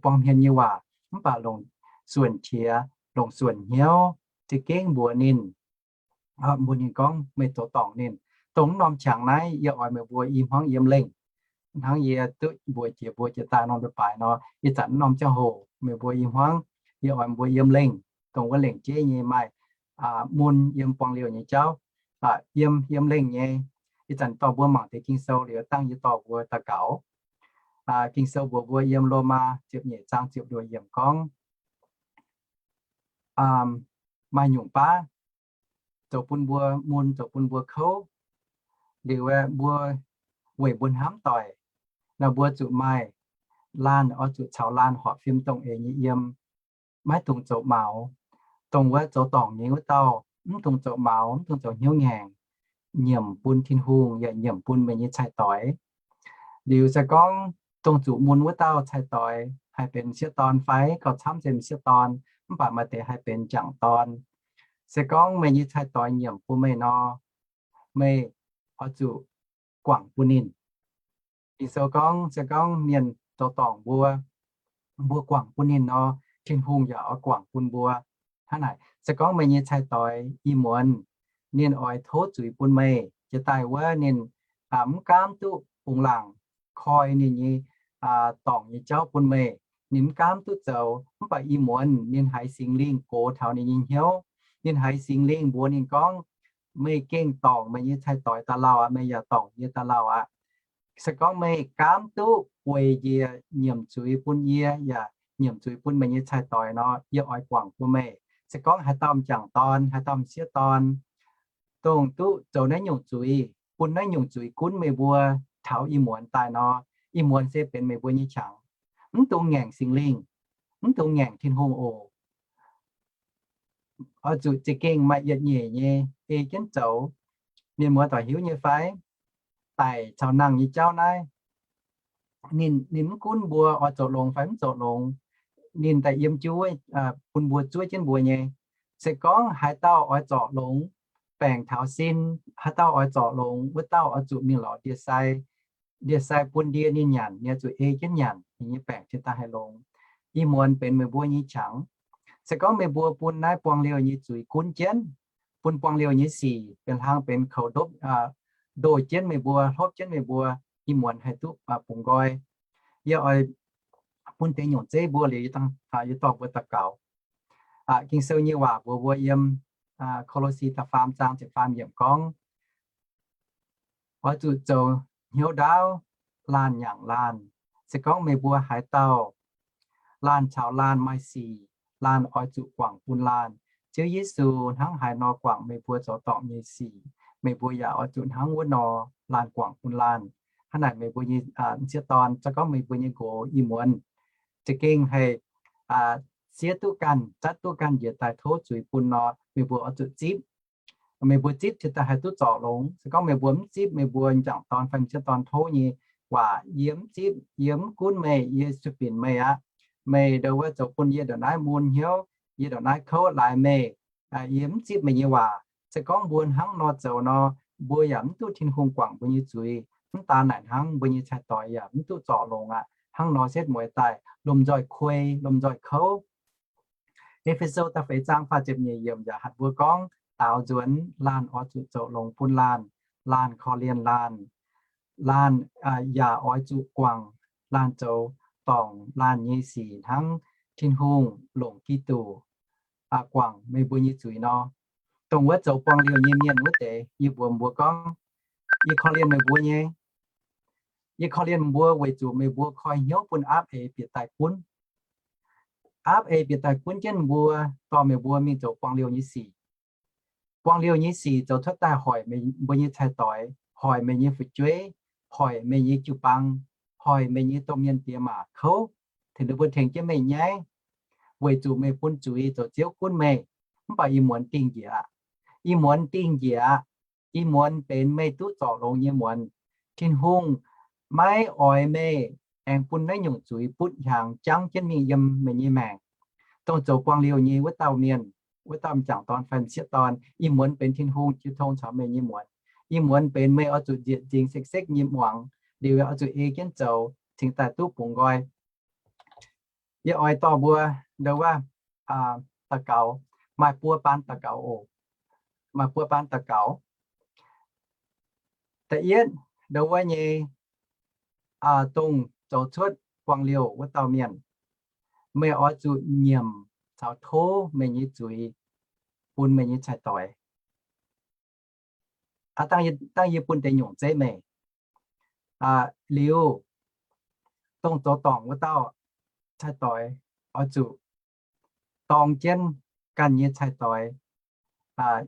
buang hmien nyei waac, mv baac longc suonc qiex, longc suonc hnyouv za'gengh mbuox ninh, mbuox ninh gorngv meih zoux dorngc ninh. Dongh wuov norm qangx naaiv yie oix meih mbuo i hmuangv yiem lengh. Hnangv yie duqv mbuox jiex mbuo jiex daaih norm leiz-baaix nor, ih zanc wuov norm ziangh hoc meih mbuo i hmuangv, yie oix mbuo yiem lengh. Dongh wuov lengc jeiv nyei maaih mun yiem buang liouh nyei jauv, yiem, yiem lengh nyei. Ih zanc dorh mbuo mangc deix Ging-Sou liuz dangh yie dorh mbuo daux gaux. Ging-Sou mbuox mbuo yiem Lomaa ziepc nyeic zaang ziepc luoqc yiemc gorngv, maaih nyungc baav zoux bun mbuo mun, zoux bun mbuo kouv. Liuz aeqv, mbuo weic mbuo hnamv doic nor, mbuo zuqc maaih laanh, oix zuqc caux laanh horpc fim dongh eix nyei yiem, maiv dungx zoux maux. Dongh wuov zoux dorngc nyei wuov dauh mv dungx zoux maux, mv dungx zoux hnyouv ngaengc, nyiemc bun Tin-Hungh yaac nyiemc bun meih nyei cai-doix. Liuz se gorngv dongh zuqc mun wuov dauh cai-doix haih benx sieqv dorn fai gauh camv se m'sieqv dorn, mv baac maaih deix haih benx m'jangc dorn. Se gorngv meih nyei cai-doix nyiemc bun meih nor, meih oix zuqc guangc bun ninh. Ging-Sou gorngv, se gorngv mienh zoux dorngc mbuo, mbuo guangc bun ninh nor, Tin-Hungh yaac oix guangc bun mbuo. Hnangv naaic, se gorngv meih nyei cai-doix ih muonz ninh oix tov zuiz bun meih, jiex daaih wuov ninh mv gaamv duqv bungx laangc koi ninh nyei dorngc nyei jauv bun meih. Ninh mv gaamv duqv zoux, mv baac ih muonz ninh haiz Singx Lingh gox taux ninh nyei hnyouv. Ninh haiz Singx Lingh mbuox ninh gorngv, meih gengh dorngc meih nyei cai-doix da'lauh aqv, meih yaac dorngc yie da'lauh aqv. Se gorngv meih gaamv duqv weic njiec nyiemc zuiz bun yie yaac nyiemc zuiz bun meih nyei cai-doix nor, yie oix guangc bun meih. Se gorngv haaix dauh m'jangc dorn, haaix dauh m'sieqv dorn, dongh duqv zoux naaiv nyungc zuiz, bun naaiv nyungc zuiz gunv meih mbuo taux ih muonz daaih nor, ih muonz se benx meih mbuo nyei qangx. Mv dungx ngaengc Singx Lingh, mv dungx ngaengc Tin-Hungh oc. Oix zuqc za'gengh maaih yietc nyeic nyei ei jienv zoux. Mienh muoz doic hiuv nyei fai? Daic caux nangh nyei jauv naaiv, ninh, ninh mv gunv mbuo oix zoux longx fai mv zoux longx, ninh daaih yiem jienv wuov, bun mbuo zuov jienv mbuo nyei. Se gorngv haaix dauh oix zorc longx, baengc taux sin, haaix dauh oix zorc longx, wuov dauh oix zuqc mingh lorz ndie-sai. Ndie-sai bun ndie ninh nyanc, ninh oix zuqc ei jienv nyanc, ninh nyei baengc cingx daaih haih longx. Ih muonz benx meih mbuo nyei qangx. Se gorngv meih mbuo bun naaiv buang liouh nyei zuiz gunv jienv, bun buang liouh nyei sic benx hlang benx koux ndopv, ndoh jienv meih mbuo, hlopv jienv meih mbuo, ih muonz haih duqv bungx nqoi. Yie oix bun deix nyungc zeiv mbuo liuz, yie dorh mbuo daux gaux. Ging-Sou nyei waac mbuox mbuo yiem Ko^lo^si da'faam zaang ziepc faam yiemc gorngv, oix zuqc zoux hnyouv ndaauv laanh nyaangc laanh. Se gorngv meih mbuo haaix dauh laanh caux laanh maaih sic, laanh oix zuqc guangc bun laanh. Ziouv Yesu hnangv haaix nor guangc meih mbuo zoux dorngc nyei sic, meih mbuo yaac oix zuqc hnangv wuov nor laanh guangc bun laanh. Hnangv naaic meih mbuo nyei m'sieqv dorn, se gorngv meih mbuo nyei nqox ih muonz za'gengh haih siev duqv ganh, zatv duqv ganh njiec daaih tov zuiz bun nor, meih mbuo oix zuqc zipv. Meih mbuo zipv cingx daaih haih duqv zorc longx. Se gorngv meih mbuo mv zipv, meih mbuo m'jangc dorn fai m'sieqv dorn tov nyei waac, yie mv zipv, yie mv gunv meih, yie sueih binc meih aqv. Meih ndongc wuov zoux bun yie ndongc naaiv mun hnyouv, yie ndongc naaiv kouv laaix meih, yie mv zipv meih nyei waac. Se gorngv mbuo hnangv nor zoux nor, mbuo yaac mv duqv Tin-Hungh guangc mbuo nyei zuiz. Mv daan naaic hnangv, mbuo nyei cai-doix yaac mv duqv zorc longx aqv. Hnangv nor setv mueiz daaih lomh nzoih kuei, lomh nzoih kouv. E^fe^so da'feix zaang faah ziepc nyeic yiemc yaac hatc mbuo gorngv, daaux nzuonx laanh oix zuqc zoux longx bun laanh, laanh korv-lienh laanh, laanh yaac oix zuqc guangc laanh zoux dorngc laanh nyei sic hnangv Tin-Hungh longc Giduc guangc meih mbuo nyei zuiz nor. Dongh wuov zoux buang liouh nyei mienh wuov deix, yie mbuox mbuo gorngv, yie korv-lienh meih mbuo nyei. Yie korv-lienh mbuo weic zuqc meih mbuo koi hnyouv bun aapv eix bieqc daaih gunv. Aapv eix bieqc daaih gunv jienv mbuo, dorh meih mbuo mingh zoux buang liouh nyei sic. Buang liouh nyei sic zoux cuotv daaih hoic meih mbuo nyei cai-doix, hoic meih nyei fu'jueiv, hoic meih nyei jiu-baang, hoic meih nyei domh mienh diex maac kouv, tengx ninh mbuo tengx jienv meih nyaiv, weic zuqc meih bun zuiz zoux Ziouv gunv meih. Mv baac ih muonz dingh njiec aqv. Ih muonz dingh njiec aqv. Ih muonz benx meih duqv zorc longx nyei muonz. Tin-Hungh maiv oix meih aengx bun naaiv nyungc zuiz butv hiaangx jangv jienv mingh yiem meih nyei maengc. Dongh zoux buang liouh nyei wuov dauh mienh, wuov dauh m'jangc dorn fai m'sieqv dorn, ih muonz benx Tin-Hungh jiu tong caux meih nyei muonz. Ih muonz benx meih oix zuqc nzieqc nzingx sekv-sekv nyei muangx, liuz oix zuqc ei jienv zoux cingx daaih duqv bungx nqoi. Yie oix dorh mbuo ndongc wuov daux gaux, maaih buo baan daux gaux oc. Maaih buo baan daux gaux. Da'yietv, ndongc wuov nyei, dongh zoux cuotv buang liouh wuov dauh mienh, meih oix zuqc nyiemc caux tov meih nyei zuiz bun meih nyei cai-doix. Dangh yie bun deix nyungc zeiv meih. Liuz, dongh zoux dorngc wuov dauh cai-doix oix zuqc dorng jienv ganh nyei cai-doix,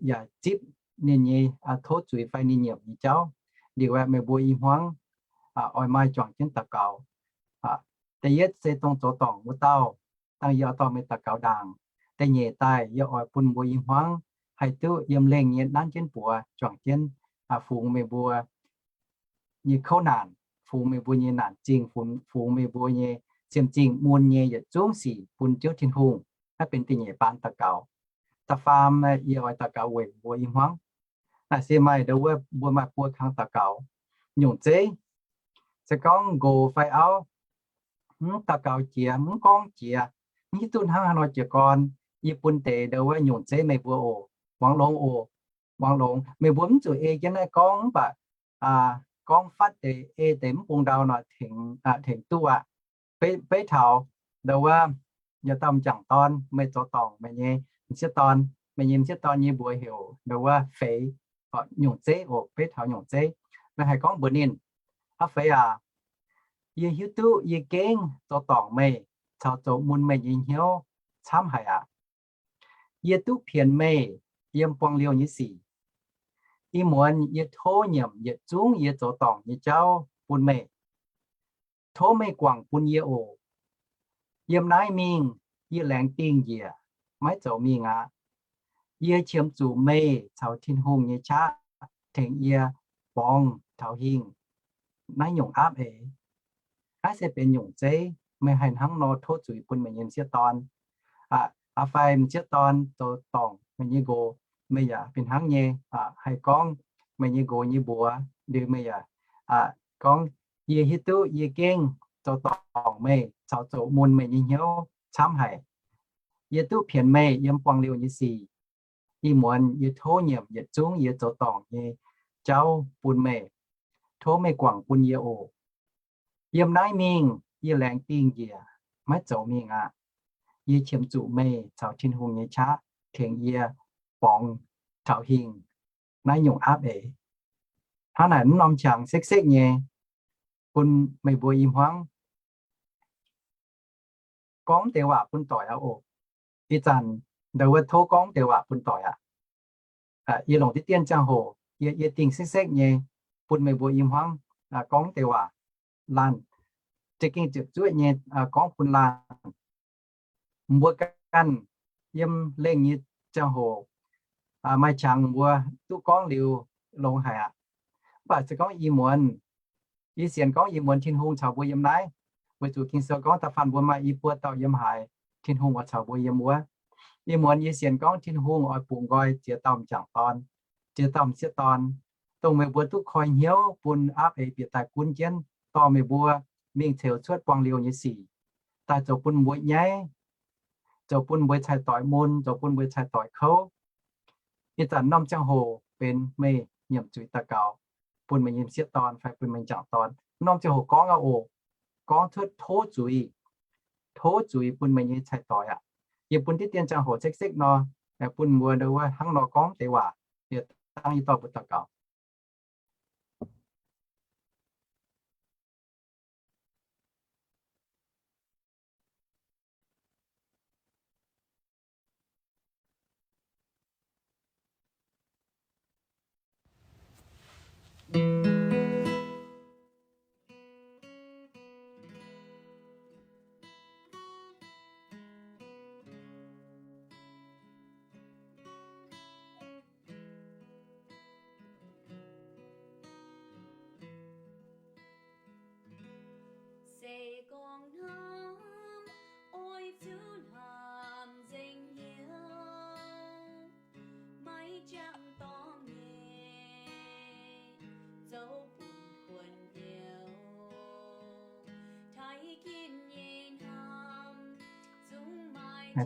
yaac zipv ninh nyei tov zuiz fai ninh nyiemc nyei jauv. Liuz aeqv, meih mbuo i hmuangv oix maaih juangc jienv daux gaux. Da'yietv se dongh zoux dorngc wuov dauh, dangh yie oix dorh meih daux gaux ndaangc. Da'nyeic daaih yie oix bun mbuo i hmuangv haih duqv yiem lengh nyei nanv jienv buoz juangc jienv, fungx meih mbuo nyei kouv naanc, fungx meih mbuo nyei naanc zingh, fungx meih mbuo nyei siemv zingh mun nyei yietc zungv sic bun Ziouv Tin-Hungh. Naaiv benx da'nyeic baan daux gaux. Da'faam, yie oix daux gaux weic mbuo i hmuangv. Naaiv se maaih ndongc wuov mbuo maaih buo kang daux gaux. Nyungc zeiv, se gorngv nqox fai auv mv daux gaux jiex, mv gorngv jiex, mv hiuv duqv hnangv haaix nor jiez gorn, yie bun deix ndongc wuov nyungc zeiv meih mbuo oc. Muangx longx oc. Muangx longx. Meih mbuo mv zuqc ei jienv naaiv gorngv, mv baac gorngv fatv deix, ei deix mv bung ndau nor tengx duqv aqv. Beiv taux ndongc wuov yietc dauh m'jangc dorn, meih zoux dorngc meih nyei m'sieqv dorn, meih nyei m'sieqv dorn nyei mbuox heuc ndongc wuov feix, nyungc zeiv oc. Beiv taux nyungc zeiv, meih haih gorngv mbuox ninh, Aa feix aac, yie hiuv duqv yie gengh zoux dorngc meih caux zoux mun meih nyei hnyouv camv haic aqv. Yie duqv pienx meih yiem buangh liouh nyei sic. Ih muonz yie tov nyiemc yietc zungv yie zoux dorngc nyei jauv bun meih. Tov meih guangc bun yie oc. Yiem naaiv mingh yie laengz dingh njiec, maiv zoux mingh aqv. Yie qiemx zuqc meih caux Tin-Hungh nyei qaqv tengx yie borngz taux hingh naaiv nyungc aapv eix. Naaiv se benx nyungc zeiv, meih haih hnangv nor tov zuiz bun meih nyei m'sieqv dorn. Aa fai m'sieqv dorn zoux dorngc meih nyei nqox, meih yaac fih hnangv nyei haih gorngv meih nyei nqox nyei mbuox liuz, meih yaac gorngv, yie hiuv duqv yie gengh zoux dorngc meih caux zoux mun meih nyei hnyouv camv haic. Yie duqv pienx meih yiem buangh liouh nyei sic. Ih muonz yie tov nyiemc yietc zungv yie zoux dorngc nyei jauv bun meih. Tov meih guangc bun yie oc. Yiem naaiv mingh yie laengz dingh njiec, maiv zoux mingh aqv. Yie qiemx zuqc meih caux Tin-Hungh nyei qaqv tengx yie borngz taux hingh naaiv nyungc aapv eix. Hnangv naaic, m'norm qangx sekv-sekv nyei bun meih mbuo i hmuangv gorngv deix waac bun doic aqv oc. Ih zanc ndau wuov tov gorngv deix waac bun doic aqv. Yie longc diqv dien ziangh hoc yie, yie dingh sekv-sekv nyei bun meih mbuo i hmuangv gorngv deix waac laanh, za'gengh ziepc zuoqv nyei gorngv bun laanh. Mbuo ganh yiem lengh nyei ziangh hoc maaih qangx mbuo duqv gorngv liuz longx haic aqv. Mv baac se gorngv ih muonz, yie sienx gorngv ih muonz Tin-Hungh caux mbuo yiem naaiv, weic zuqc Ging-Sou gorngv da'faanh mbuo maaih i buo dauh yiem haaix, Tin-Hungh oix caux mbuo yiem wuov. Ih muonz yie sienx gorngv Tin-Hungh oix bungx nqoi ziex dauh m'jangc dorn, ziex dauh m'sieqv dorn, dongh meih mbuo duqv koi hnyouv bun aapv eix bieqc daaih gunv jienv dorh meih mbuo mingh ceux cuotv buangh liouh nyei sic, daaih zoux bun mbuo nyaiv, zoux bun mbuo cai-doic mun, zoux bun mbuo cai-doic kouv. Ih zanc norm ziangh hoc benx meih nyiemc zuiz daux gaux bun meih nyei m'sieqv dorn fai bun meih m'jangc dorn. Norm ziangh hoc gorngv aqv oc. Gorngv cuotv tov zuiz, tov zuiz bun meih nyei cai-doic aqv. Yie bun diqv dien ziangh hoc sekv-sekv nor, bun mbuo ndau wuov hnangv nor gorngv deix waac, liuz dangh yie dorh mbuo daux gaux.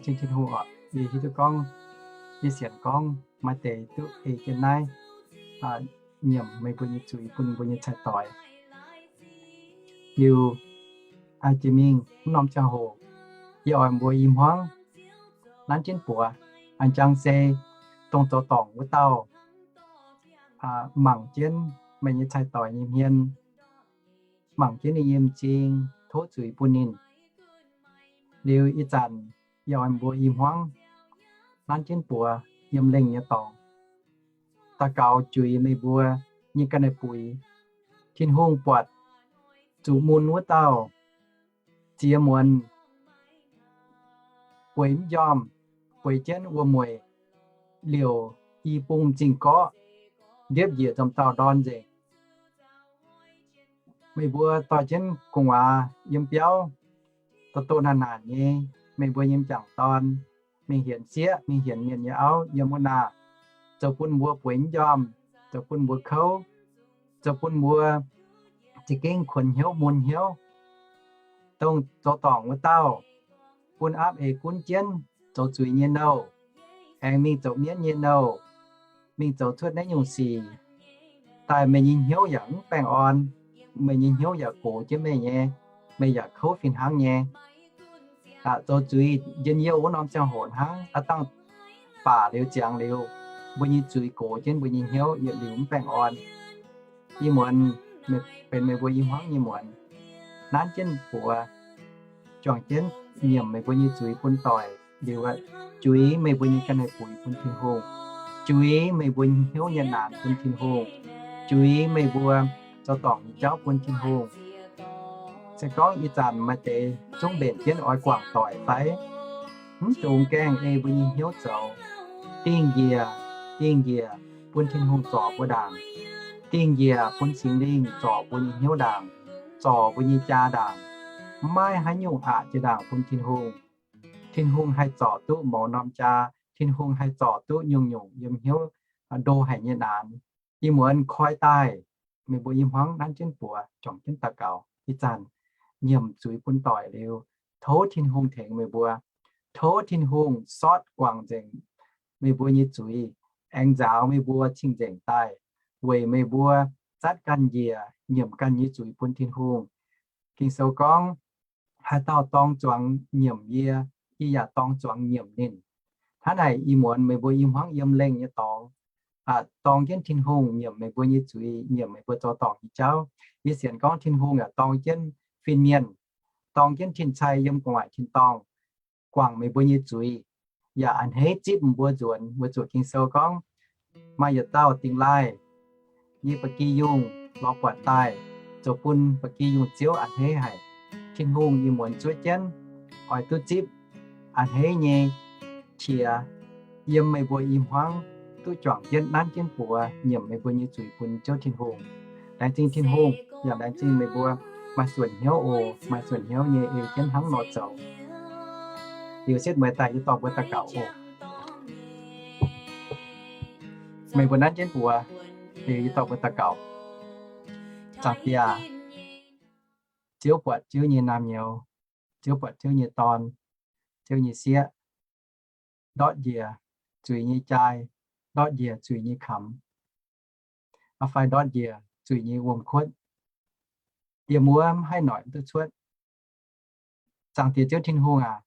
Zingh Tin-Hungh oc, yie hiuv duqv gorngv, yie sienx gorngv maaih deix duqv ei jienv naaiv nyiemc meih mbuo nyei zuiz bun mbuo nyei cai-doic. Liuz, jiex mingh mv norm ziangh hoc, yie oix mbuo i hmuangv nanv jienv buoz. A'jang se dongh zoux dorngc wuov dauh mangc jienv meih nyei cai-doic nyei hmien, mangc jienv ninh nyei m'zing, tov zuiz bun ninh. Liuz ih zanc yie oix mbuo i hmuangv nanv jienv buoz yiem lengh nyei dorngx, daux gaux juix meih mbuo nyei ga'naaiv-buix. Tin-Hungh buatc zuqc mun wuov dauh ziex muonz bueix mv njormh, bueix jienv wuom-mueic liouc i bung m'zing gorqv, ndiepv njiec nzomc dauh ndorn nzengc. Meih mbuo dorh jienv gu'nguaaz yiem biauv, doh doh naanc naanc nyei, meih mbuo nyei m'jangc dorn mingh hienx sieqv, mingh hienx mienh nyei auv yiem wuov naaic, zoux bun mbuo bueix mv njormh, zoux bun mbuo kouv, zoux bun mbuo za'gengh kuonx hnyouv mun hnyouv. Dongh zoux dorngc wuov dauh, bun aapv eix gunv jienv zoux zuiz nyei nouh, aengx mingh zoux mienv nyei nouh, mingh zoux cuotv naaiv nyungc sic, daaih meih nyei hnyouv yaac mv baengh orn, meih nyei hnyouv yaac gox jienv meih nyei, meih yaac kouv fih hnangv nyei. Zoux zuiz njien-youh wuov norm ziangh hoc hnangv, aav dangh baac liuz ziangx liuz, mbuo nyei zuiz gox jienv mbuo nyei hnyouv yietc liuz mv baengh orn. Ih muonz benx meih mbuo i hmuangv nyei muonz, nanv jienv buoz, juangc jienv nyiemc meih mbuo nyei zuiz bun doic, liuz, juix meih mbuo nyei ga'naaiv-buix bun Tin-Hungh, juix meih mbuo hnyouv nyei naanc bun Tin-Hungh, juix meih mbuo zoux dorngc nyei jauv bun Tin-Hungh. Se gorngv ih zanc maaih deix zungv mbenc jienv oix guangc doic fai? Mv dungx gaengh ei mbuo nyei hnyouv zoux. Dingh njiec, dingh njiec bun Tin-Hungh zorc mbuo ndaangc. Dingh njiec bun Singx Lingh zorc mbuo nyei hnyouv ndaangc, zorc mbuo nyei jaa ndaangc. Maiv maaih haaix nyungc aqc jiex ndaangc bun Tin-Hungh. Tin-Hungh haih zorc duqv mouz norm jaa. Tin-Hungh haih zorc duqv nyungc-nyungc yiem hnyouv ndo haic nyei naanc. Ih muonz koi daaih, meih mbuo i hmuangv nanv jienv buoz, juangc jienv daux gaux. Ih zanc nyiemc zuiz bun doic liuz, tov Tin-Hungh tengx meih mbuo. Tov Tin-Hungh sortv guangc nzengc meih mbuo nyei zuiz, aengx nzaaux meih mbuo cing-nzengc daaih, weic meih mbuo zatv ganh njiec, nyiemc ganh nyei zuiz bun Tin-Hungh. Ging-Sou gorngv, haaix dauh dorng zuangx nyiemc yie, yie yaac dorng zuangx nyiemc ninh. Hnangv naaic, ih muonz meih mbuo i hmuangv yiem lengh nyei dorngx, dorng jienv Tin-Hungh nyiemc meih mbuo nyei zuiz, nyiemc meih mbuo zoux dorngc nyei jauv. Yie sienx gorngv Tin-Hungh yaac dorng jienv fin-mienh, dorng jienv tin-cai yiem gu'nguaaic tin-dorngh, guangc meih mbuo nyei zuiz, yaac a'hneiv zipv mbuo nzuonx. Weic zuqc Ging-Sou gorngv, maaih yietc dauh dingh laaih nyei ba'gi yungh lorz buatc daaih, zoux bun ba'gi yungh ziouv a'hneiv haic. Tin-Hungh ih muonz zuov jienv oix duqv zipv a'hneiv nyei qiex yiem meih mbuo i hmuangv duqv juangc jienv nanv jienv buoz nyiemc meih mbuo nyei zuiz bun Ziouv Tin-Hungh. Laengz zingh Tin-Hungh, yaac laengz zingh meih mbuo maaih suonc hnyouv oc, maaih suonc hnyouv nyei ei jienv hnangv nor zoux. Liuz setv mueiz daaih yie dorh mbuo daux gaux oc. Meih mbuo nanv jienv buoz, liuz yie dorh mbuo daux gaux. Zaangc Diex, Ziouv buatc Ziouv nyei naamh nyouz, Ziouv buatc Ziouv nyei dorn, Ziouv nyei sieqv, ndortv njiec zuiz nyei jaai, ndortv njiec zuiz nyei kamx, fai ndortv njiec zuiz nyei wuom-kuotv, yiem wuov mv haih noic duqv cuotv. Zaangc Diex Ziouv Tin-Hungh aac,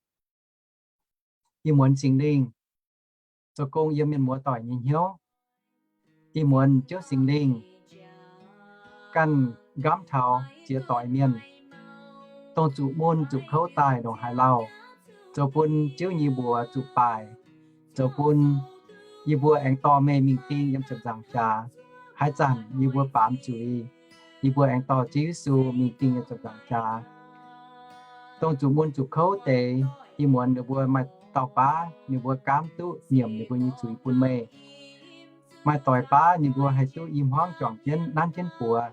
ih muonz Singx Lingh zoux gong yiem mienh muoz doic nyei hnyouv. Ih muonz Ziouv Singx Lingh ganh nqamv taux ziex doix mienh, dongh zuqc mun zuqc kouv daaih ndongc haaix lauh, zoux bun Ziouv nyei mbuox zuqc baaic, zoux bun yie mbuo aengx dorh meih mingh ding yiem ziepc nzaangc jaax. Haaix zanc yie mbuo baamz zuiz, yie mbuo aengx dorh Ziouv Yesu mingh ding yiem ziepc nzaangc jaax. Dongh zuqc mun zuqc kouv deix, ih muonz ninh mbuo maaih dauh baav ninh mbuo gaamv duqv nyiemc ninh mbuo nyei zuiz bun meih. Maaih doix baav ninh mbuo haih duqv i hmuangv juangc jienv nanv jienv buoz,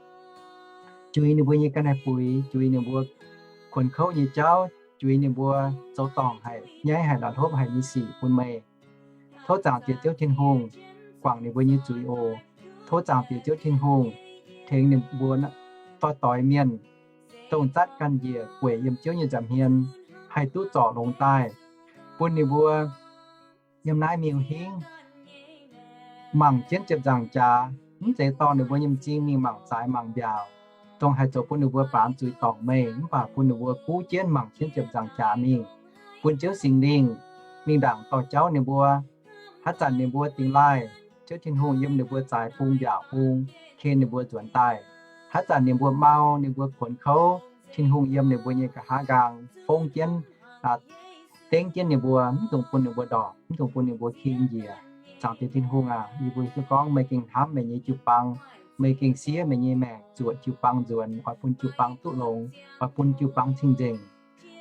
juix ninh mbuo nyei ga'naaiv-buix, juix ninh mbuo kuonx kouv nyei jauv, juix ninh mbuo zoux dorngc haic, nyaiv haic, la'hlopv haic nyei sic bun meih. Tov Zaangc Diex Ziouv Tin-Hungh guangc ninh mbuo nyei zuiz oc. Tov Zaangc Diex Ziouv Tin-Hungh tengx ninh mbuo doix-doix mienh, dongh zatv ganh njiec bueix yiem Ziouv nyei nza'hmien, haih duqv zorc longx daaih, bun ninh mbuo yiem naaiv miuc-hingv mangc jienv ziepc nzaangc jaax, mv zeiz dorh ninh mbuo nyei m'zing mingh mangc zaaix mangc mbiaauc, dongh haih zoux bun ninh mbuo baamz zuiz dorngc meih, mv baac bun ninh mbuo guv jienv mangc jienv ziepc nzaangc jaax mingh, bun Ziouv Singx Lingh mingh ndaangc dorh jauv ninh mbuo. Haaix zanc ninh mbuo dingx laaih, Ziouv Tin-Hungh yiem ninh mbuo zaaix bung mbiaauc bung ken ninh mbuo nzuonx daaih. Haaix zanc ninh mbuo mau, ninh mbuo kuonx kouv, Tin-Hungh yiem ninh mbuo nyei nqa'haav nqaang fongv jienv, dengv jienv ninh mbuo, mv dungx bun ninh mbuo ndorpc, mv dungx bun ninh mbuo king njiec. Zaangc Diex Tin-Hungh aac, yie mbuo hiuv gorngv meih gengh hnamv meih nyei jiu-baang, meih gengh siev meih nyei maengc zuoqc jiu-baang nzuonx, oix bun jiu-baang duqv longx, oix bun jiu-baang cing-nzengc.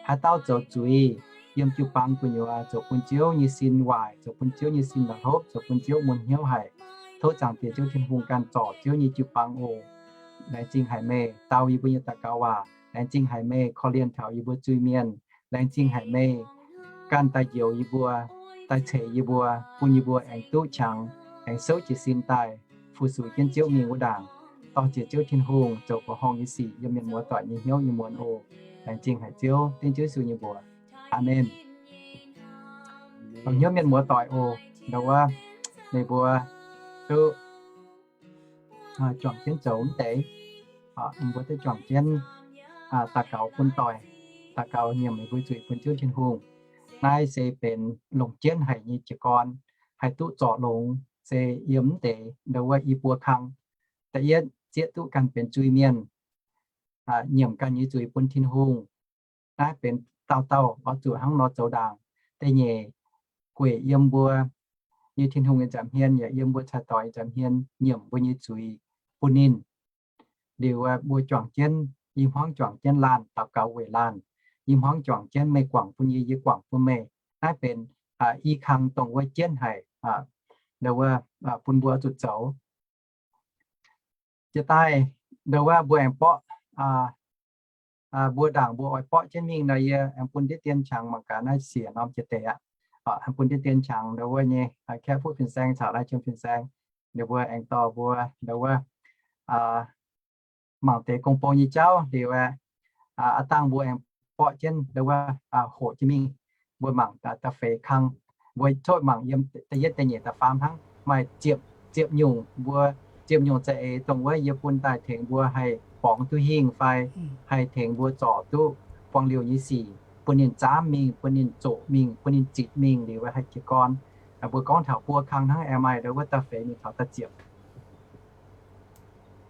Haaix dauh zoux zuiz yiem jiu-baang gu'nyuoz, zoux bun Ziouv nyei sin waaic, zoux bun Ziouv nyei sin la'hlopv, zoux bun Ziouv mun hnyouv haic. Tov Zaangc Diex Ziouv Tin-Hungh ganh zorc Ziouv nyei jiu-baang oc. Laengz zingh haic meih dau yie mbuo nyei daux gaux waac. Laengz zingh haic meih korv-lienh taux yie mbuo zuiz-mienh. Laengz zingh haic meih ganh daaih njoux yie mbuo, daaih ceix yie mbuo, bun yie mbuo aengx duqv qangx, aengx souv jiez sin daaih fu-sux jienv Ziouv mingh wuov ndaangc. Dorh ziex Ziouv Tin-Hungh zoux mbuoqc horngh nyei sic yiem mienh muoz doic nyei hnyouv ih muonz oc. Laengz zingh haic Ziouv, dengv Ziouv Yesu nyei mbuox. Aamen. Longc hnyouv mienh muoz doic oc. Ndau wuov, meih mbuo duqv juangc jienv zoux mv deix, mbuo duqv juangc jienv daux gaux bun doic, daux gaux nyiemc meih mbuo zuiz bun Ziouv Tin-Hungh. Naaiv se benx longc jienv haic nyei jiez gorn, haih duqv zorc longx se yiem mv deix ndau wuov i buo kang. Da'yietv, zieqv duqv ganh benx zuiz-mienh, nyiemc ganh nyei zuiz bun Tin-Hungh. Naaiv benx dauh dauh oix zuqc hnangv nor zoux ndaangc. da'nyeic gueic yiem mbuo nyei Tin-Hungh nyei nza'hmien, yaac yiem mbuo cai-doix nyei nza'hmien nyiemc mbuo nyei zuiz bun ninh. Liuz mbuo juangc jienv i hmuangv, juangc jienv laanh daux gaux weic laanh. I hmuangv juangc jienv meih guangc bun yie, yie guangc bun meih. Naaiv benx i kang dongh wuov jienv haic, wuov bun mbuo zuqc zoux. Jiex daaih, ndo wuov mbuo aengx borqv, mbuo ndaangc mbuo oix borqv jienv mingh nor, yie aengx bun ndiev dien qangx mangc gaax naaiv siec norm jiex deix aqv. Aengx bun ndiev dien qangx ndo wuov nyei, kaeqv fuqv fin-saeng caux lai jiem fin-saeng, ninh mbuo aengx dorh mbuo ndo wuov mangc deix gong-bou nyei jauv liuz, aa dangh mbuo aengx borqv jienv ndo wuov hoqc jienv mingh. Mbuo mangc da'feix kang, mbuo coqv mangc yiem da'yietv, da'nyeic, da'faam hnangv, maaih ziepc, ziepc nyungc mbuo, ziepc nyungc za'eix dongh wuov yie bun daaih tengx mbuo haih borngz duqv hingh fai haih tengx mbuo zorc duqv buang liouh nyei sic, bun ninh zaamv mingh, bun ninh zoqc mingh, bun ninh zitc mingh liuz haih jiez gorn. Mbuo gorngv taux buo kang hnangv, aengx maaih ndo wuov da'feix mingh taux da'ziepc.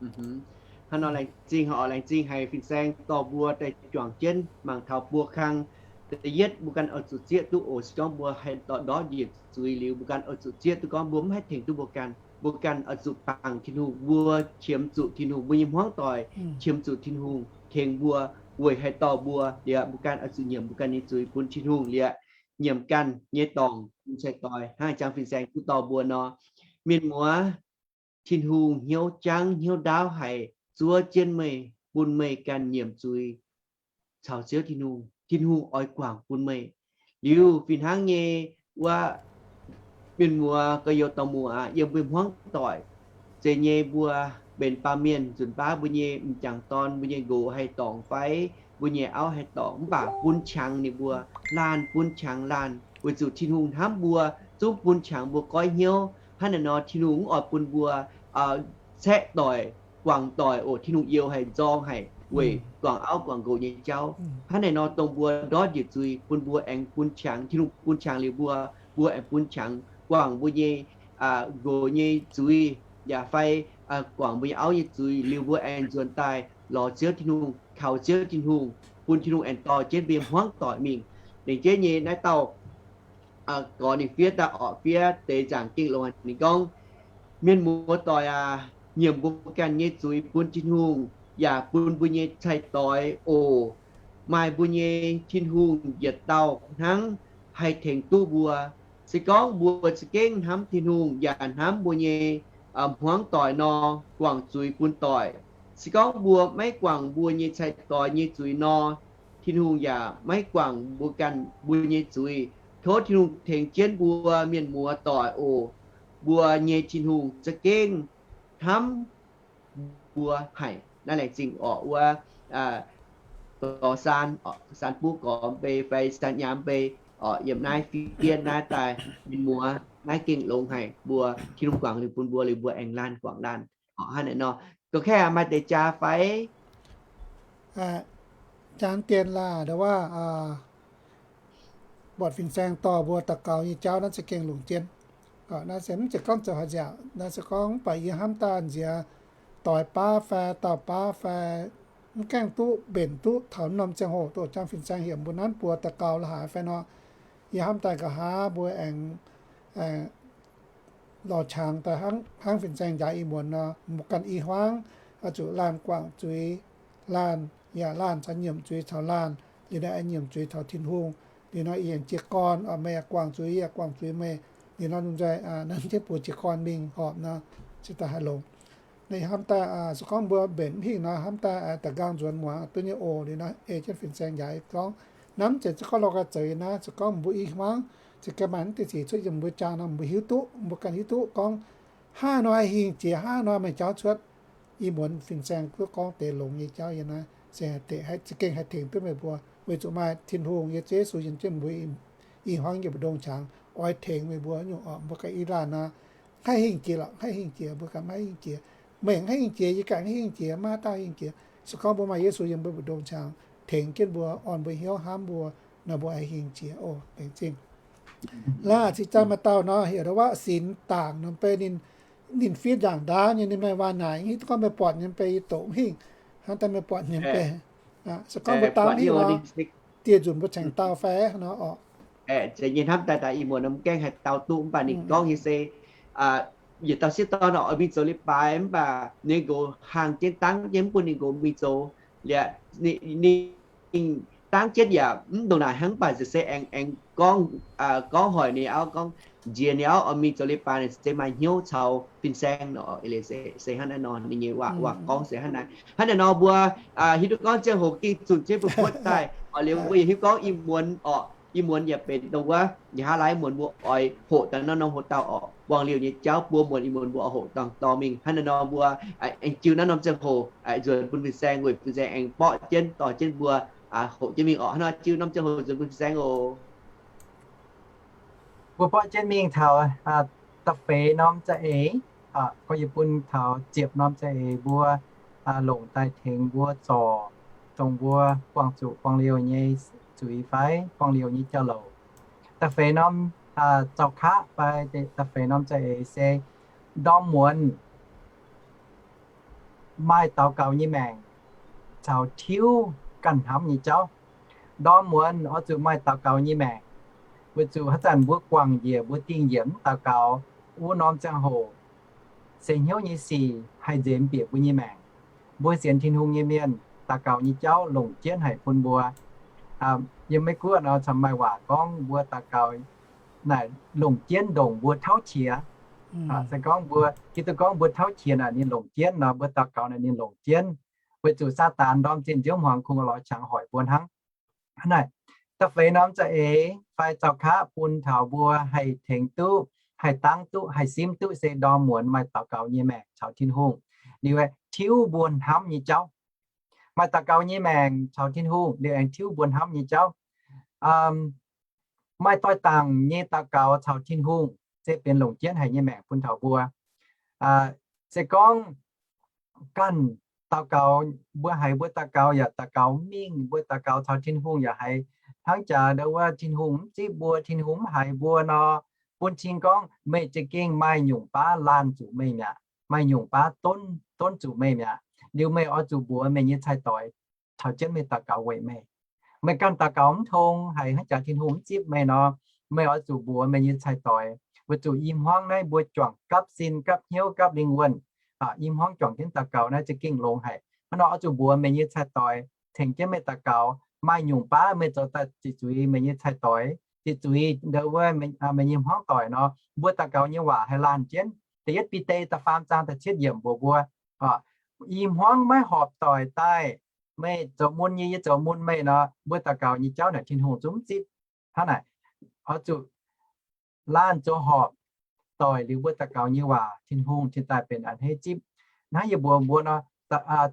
Hnangv nor laengz zingh, laengz zingh haic fin-saeng dorh mbuo daaih juangc jienv mangc taux buo kang. Da'yietv, mbuo ganh oix zuqc zieqv duqv oc. Se gorngv mbuo haih ndortv njiec zuiz liuz, mbuo ganh oix zuqc zieqv duqv gorngv mbuo mv haih tengx duqv mbuo ganh. Mbuo ganh oix zuqc bangc Tin-Hungh, mbuo qiemx zuqc Tin-Hungh, mbuo nyei hmuangv doic qiemx zuqc Tin-Hungh tengx mbuo, weic haih dorh mbuo. Liuz mbuo ganh oix zuqc nyiemc mbuo ganh nyei zuiz bun Tin-Hungh liuz, nyiemc ganh nyei dorngc, cai-doix, hnangv jangx fin-saeng duqv dorh mbuo nor. Mienh muoz, Tin-Hungh hnyouv jangv hnyouv ndaauv haic zuov jienv meih, bun meih ganh nyiemc zuiz caux Ziouv Tin-Hungh. Tin-Hungh oix guangc bun meih. Liuz fih hnangv nyei wuov, mienh muoz gorx-youz dorh muoz aqv, yiem mbuo hmuangv doic zeiz nyei mbuo benx baamh mienh nzunc baav mbuo nyei m'jangc dorn, mbuo nyei nqox haih dorngc fai mbuo nyei auv haih dorngc, mv baac bun qangx ninh mbuo, laanh bun qangx laanh, weic zuqc Tin-Hungh hnamv mbuo, zungv bun qangx mbuo goiv hnyouv. Hnangv naaiv nor Tin-Hungh mv oix bun mbuo caeqv doic, guangc doic oc. Tin-Hungh youx haic, nzorng haic, weic guangc auv guangc nqox nyei jauv. Hnangv naaiv nor dongh mbuo ndortv njiec zuiz bun mbuo aengx bun qangx, Tin-Hungh bun qangx liuz mbuo, mbuo aengx bun qangx guangc mbuo nyei nqox nyei zuiz, yaac fai guangc mbuo nyei auv nyei zuiz liuz mbuo aengx nzuonx daaih lorz Ziouv Tin-Hungh, kaux Ziouv Tin-Hungh, bun Tin-Hungh aengx dorh jienv mbuo nyei hmuangv doic mingh. Lengc jeiv nyei naaiv dauh gorx ninh fiev daaih orqc, fiev deix nzaangc gengh longx, ninh gorngv, mienh muoz doic aac, nyiemc mbuo ganh nyei zuiz bun Tin-Hungh yaac bun mbuo nyei cai-doix oc. Maaih mbuo nyei Tin-Hungh yietc dauh hnangv haih tengx duqv mbuo. Se gorngv mbuo za'gengh hnamv Tin-Hungh yaac hnamv mbuo nyei hmuangv doic nor, guangc zuiz bun doic. Se gorngv mbuo maiv guangc mbuo nyei cai-doix nyei zuiz nor, Tin-Hungh yaac maiv guangc mbuo ganh mbuo nyei zuiz. Tov Tin-Hungh tengx jienv mbuo mienh muoz doic oc. Mbuo nyei Tin-Hungh za'gengh hnamv mbuo haic. Naaiv laengz zingh orqc wuov gorx Saan, Saan Buv gorx mbei fai Saan Nyaam mbei orqc, yiem naaiv fiev naaiv daaih, mienh muoz, naaiv gengh longx haic. Mbuo Tin-Hungh guangc liuz bun mbuo, liuz mbuo aengx laanh guangc laanh orqc. Hnangv naaic nor, gorx Kaeqv maaih deix jaax fai? Jaax dien laah, ndo wuov buatc fin-saeng dorh mbuo daux gaux nyei jauv naaiv za'gengh longc jienv. Naaiv se mv zeiz gorngv zoux haaix nziaauc, naaiv se gorngv mv baac yie hnamv daaih nziex doix baav fai dauh baav fai mv gaengh duqv mbenc duqv taux norm ziangh hoc doqc jang fin-saeng heuc mbuo nanv buoz daux gaux la'haaix fai nor, yie hnamv daaih nqa'haav mbuo aengx lorz qangx daaih hnangv fin-saeng njaaux ih muonz nor, mbuo ganh i hmuangv oix zuqc laanh guangc zuiz laanh, yaac laanh caux nyiemc zuiz caux laanh, liuz nor aengx nyiemc zuiz caux Tin-Hungh. Liuz nor yie aengx jiez gorn, meih yaac guangc zuiz, yie yaac guangc zuiz meih. Liuz nor lungh nzoih nanv jienv buoz jiez gorn mingh horpc nor, se daaih haih longx. Naaiv hnamv daaih se gorngv mbuo mbenc mv hingh nor, hnamv daaih da'nqaang nzuonx muangx duqv nyei oc. Liuz nor ei jienv fin-saeng njaaux gorngv, hnamv zeiz se gorngv lorh ga'zeix naaiv, se gorngv mbuo i hmuangv za'gengh maaih naaiv deix sic cuotv yiem mbuo jaang nor, mbuo hiuv duqv, mbuo ganh hiuv duqv gorngv hnangv nor haih hingh jiex, hnangv nor meih jauv cuotv. Ih muonz fin-saeng duqv gorngv deix longx nyei jauv yiem naaiv, se haih deix, za'gengh haih tengx duqv meih mbuo, weic zuqc maaih Tin-Hungh nyei Ziouv Yesu yiem jienv mbuo i hmuangv yiem mbu'ndongx qangx, oix tengx meih mbuo nyungc orqc. Mbuo ganh i laanh nor, haih hingh jiex lorqc, haih hingh jiex, mbuo ganh maiv hingh jiex. Meih haih hingh jiex, yie ganh haih hingh jiex, maiv dauh hingh jiex. Se gorngv mbuo maaih Yesu yiem mbuo mbu'ndongx qangx tengx jienv mbuo, orn mbuo hnyouv, hnamv mbuo nor, mbuo haih hingh jiex oc. Laengz zingh. Laaih cing zaang maaih dauh nor, heuc ndo wuov Sinx Daangc nor, beiv ninh, ninh fiev nzaangc ndaauv nyei, ninh maaih waac naaic, hiuv duqv gorngv meih buatc nyei beiv, yie doqc mv hingh. Hnangv daaih meih buatc nyei beiv, se gorngv mbuo dau mv hingh nor, dieh nzunc mbuo cengx dau fai nor orqc. Aeqv, zeiz nyei hnamv daaih daaih ih muonz mv gaengh haih dau duqv, mv baac ninh gorngv nyei se yietc dauh sieqv dorn oix mingh zoux leiz-baaix, mv baac ninh nqox hlang jienv dangv jienv mv bun ninh nqox mingh zoux. Liuz ninh dangv jienv yaac mv ndongc naaic hnangv, mv baac se aengx, aengx gorngv, gorngv hoic ninh auv, gorngv nziex ninh auv oix mingh zoux leiz-baaix naaic se maaih hnyouv caux fin-saeng nor. Se hnangv naaiv nor ninh nyei waac, waac gorngv se hnangv naaiv. Hnangv naaiv nor mbuo hiuv duqv gorngv ziangh hoc gengh zunc jienv mbuo buotv daaih oc. Liuz mbuo yaac hiuv gorngv ih muonz oc, ih muonz yaac benx dongh wuov, yaac hnangv laaiv muonz mbuo oix hoqc daaih naaiv norm hoc dauh oc. Buangh liouh nyei jauv buo muonz, ih muonz mbuo oix hoqc dangh dorh mingh. Haa naaiv nor mbuo aengx jiu naaiv norm ziangh hoc nzuonx bun fin-saeng, fin-saeng aengx borqv jienv dorh jienv mbuo hoqc jienv mingh oc. Hnangv nor jiu norm ziangh hoc nzuonx bun fin-saeng oc. Mbuo borqv jienv mingh taux da'feix norm za'eix, gorngv yie bun taux ziepc norm za'eix mbuo longc daaih tengx mbuo zorc dongh mbuo buangh zuqc buangh liouh nyei zuiz fai buangh liouh nyei jauv-louc. Da'feix norm zaux kaqv fai da'feix norm za'eix se ndorm muonz maaih daux gaux nyei maengc caux tiuv ganh hnamv nyei jauv. Ndorm muonz oix zuqc maaih daux gaux nyei maengc, weic zuqc haaix zanc mbuo guangc njiec, mbuo dingh njiec mv daux gaux, wuov norm ziangh hoc se hnyouv nyei sic haih nzemx bieqc mbuo nyei maengc. Mbuo sienx Tin-Hungh nyei mienh, daux gaux nyei jauv longc jienv haic bun mbuo. Yiem Meiv Guoqv nor, camv maaih waac gorngv mbuo daux gaux naaic longc jienv ndongc mbuo tauv qiex. Se gorngv mbuo hiuv duqv gorngv mbuo tauv qiex naaic ninh longc jienv nor, mbuo daux gaux naaic ninh longc jienv, weic zuqc Saadaan ndorm zinh nziouv hmuangx kungx lorz qangx hoic mbuo hnangv. Hnangv naaic, da'feix norm za'eix fai zaux kaqv bun taux mbuo haih tengx duqv, haih dangv duqv, haih simv duqv se ndorm muonz maaih daux gaux nyei maengc caux Tin-Hungh, liuz tiuv mbuo hnamv nyei jauv. Maaih daux gaux nyei maengc caux Tin-Hungh liuz aengx tiuv mbuo hnamv nyei jauv. Maaih doix-dangc nyei daux gaux caux Tin-Hungh se benx longc jienv haic nyei maengc bun taux mbuo. Se gorngv ganh daux gaux, mbuo haiz mbuo daux gaux yaac daux gaux mingh, mbuo daux gaux caux Tin-Hungh yaac haiz hnangv jaax ndau wuov Tin-Hungh mv zipv mbuo, Tin-Hungh mv haiz mbuo nor, bun cing gorngv meih za'gengh maaih nyungc baav laanh zuqc meih mi'aqv, maaih nyungc baav donv zuqc meih mi'aqv. Liuz meih oix zuqc mbuox meih nyei cai-doix taux jienv meih daux gaux weic meih. Meih ganh daux gaux mv tong, haiz hnangv jaax Tin-Hungh mv zipv meih nor, meih oix zuqc mbuox meih nyei cai-doix. Weic zuqc i hmuangv naaiv mbuo juangc gapv sin, gapv hnyouv, gapv lingh wuonh. I hmuangv juangc jienv daux gaux naaiv za'gengh longx haic. Hnangv nor oix zuqc mbuox meih nyei cai-doix tengx jienv meih daux gaux. Maaih nyungc baav meih zoux daaih ziqc zuiz meih nyei cai-doix, ziqc zuiz ndau wuov meih nyei hmuangv doic nor, mbuo daux gaux nyei waac haih laanh jienv. Da'yietv Bide da'faam zaang da'cietv yiemc mbuox mbuo, i hmuangv maiv horpc doic daaih, meih zoux mun yie, yie zoux mun meih nor, mbuo daux gaux nyei jauv naaic Tin-Hungh zungv mv zipv. Hnangv naaic, oix zuqc laanh zoux horpc doic liuz mbuo daux gaux nyei waac Tin-Hungh cingx daaih benx a'hneiv zipv. Hnangv yie mbuox mbuo nor,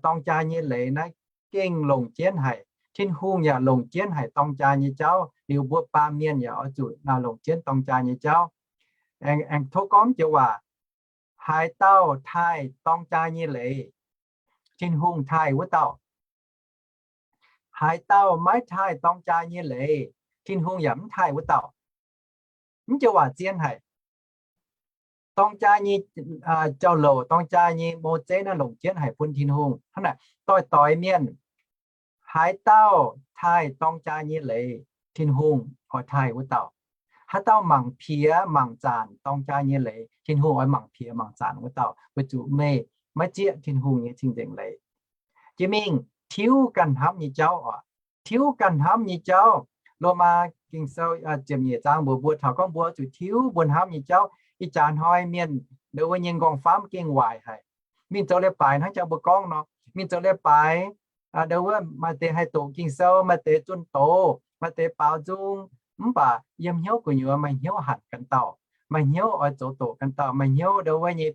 dorng jaa nyei leiz naaiv gengh longc jienv haic. Tin-Hungh yaac longc jienv haic dorng jaa nyei jauv, liuz mbuo baamh mienh yaac oix zuqc longc jienv dorng jaa nyei jauv. Aengx tov gorngv joux waac, haaix dauh taaih dorng jaa nyei leiz, Tin-Hungh taaih wuov dauh. Haaix dauh maiv taaih dorng jaa nyei leiz, Tin-Hungh yaac mv taaih wuov dauh. Mv joux waac zien haic. Dorng jaa nyei jauv-louc, dorng jaa nyei mou zeiv naaiv longc jienv haic bun Tin-Hungh. Hnangv naaic, doix-doix mienh, haaix dauh taaih dorng jaa nyei leiz, Tin-Hungh oix taaih wuov dauh. Haaix dauh mangc piex mangc zaanc dorng jaa nyei leiz, Tin-Hungh oix mangc piex mangc zaanc wuov dauh, weic zuqc meih maiv zieqv Tin-Hungh nyei cing-nzengc leiz. Jiex mingh tiuv ganh hnamv nyei jauv oc. Tiuv ganh hnamv nyei jauv. Lomaa Ging-Sou ziepc nyeic zaang mbuox mbuo taux gorngv mbuo zuqc tiuv mbuo hnamv nyei jauv. Ih jaax hnoi mienh ndau wuov nyei nqorngv-famv gengh waaic haic. Mingh zoux leiz-baaix hnangv jang mbuo gorngv nor, mingh zoux leiz-baaix, ndau wuov maaih deix haih doqc Ging-Sou, maaih deix zunh doz, maaih deix baaux nzung, mv baac yiem hnyouv gu'nyuoz maaih hnyouv hanc ganh dauh, maaih hnyouv oix zoux doqc ganh dauh, maaih hnyouv ndau wuov nyei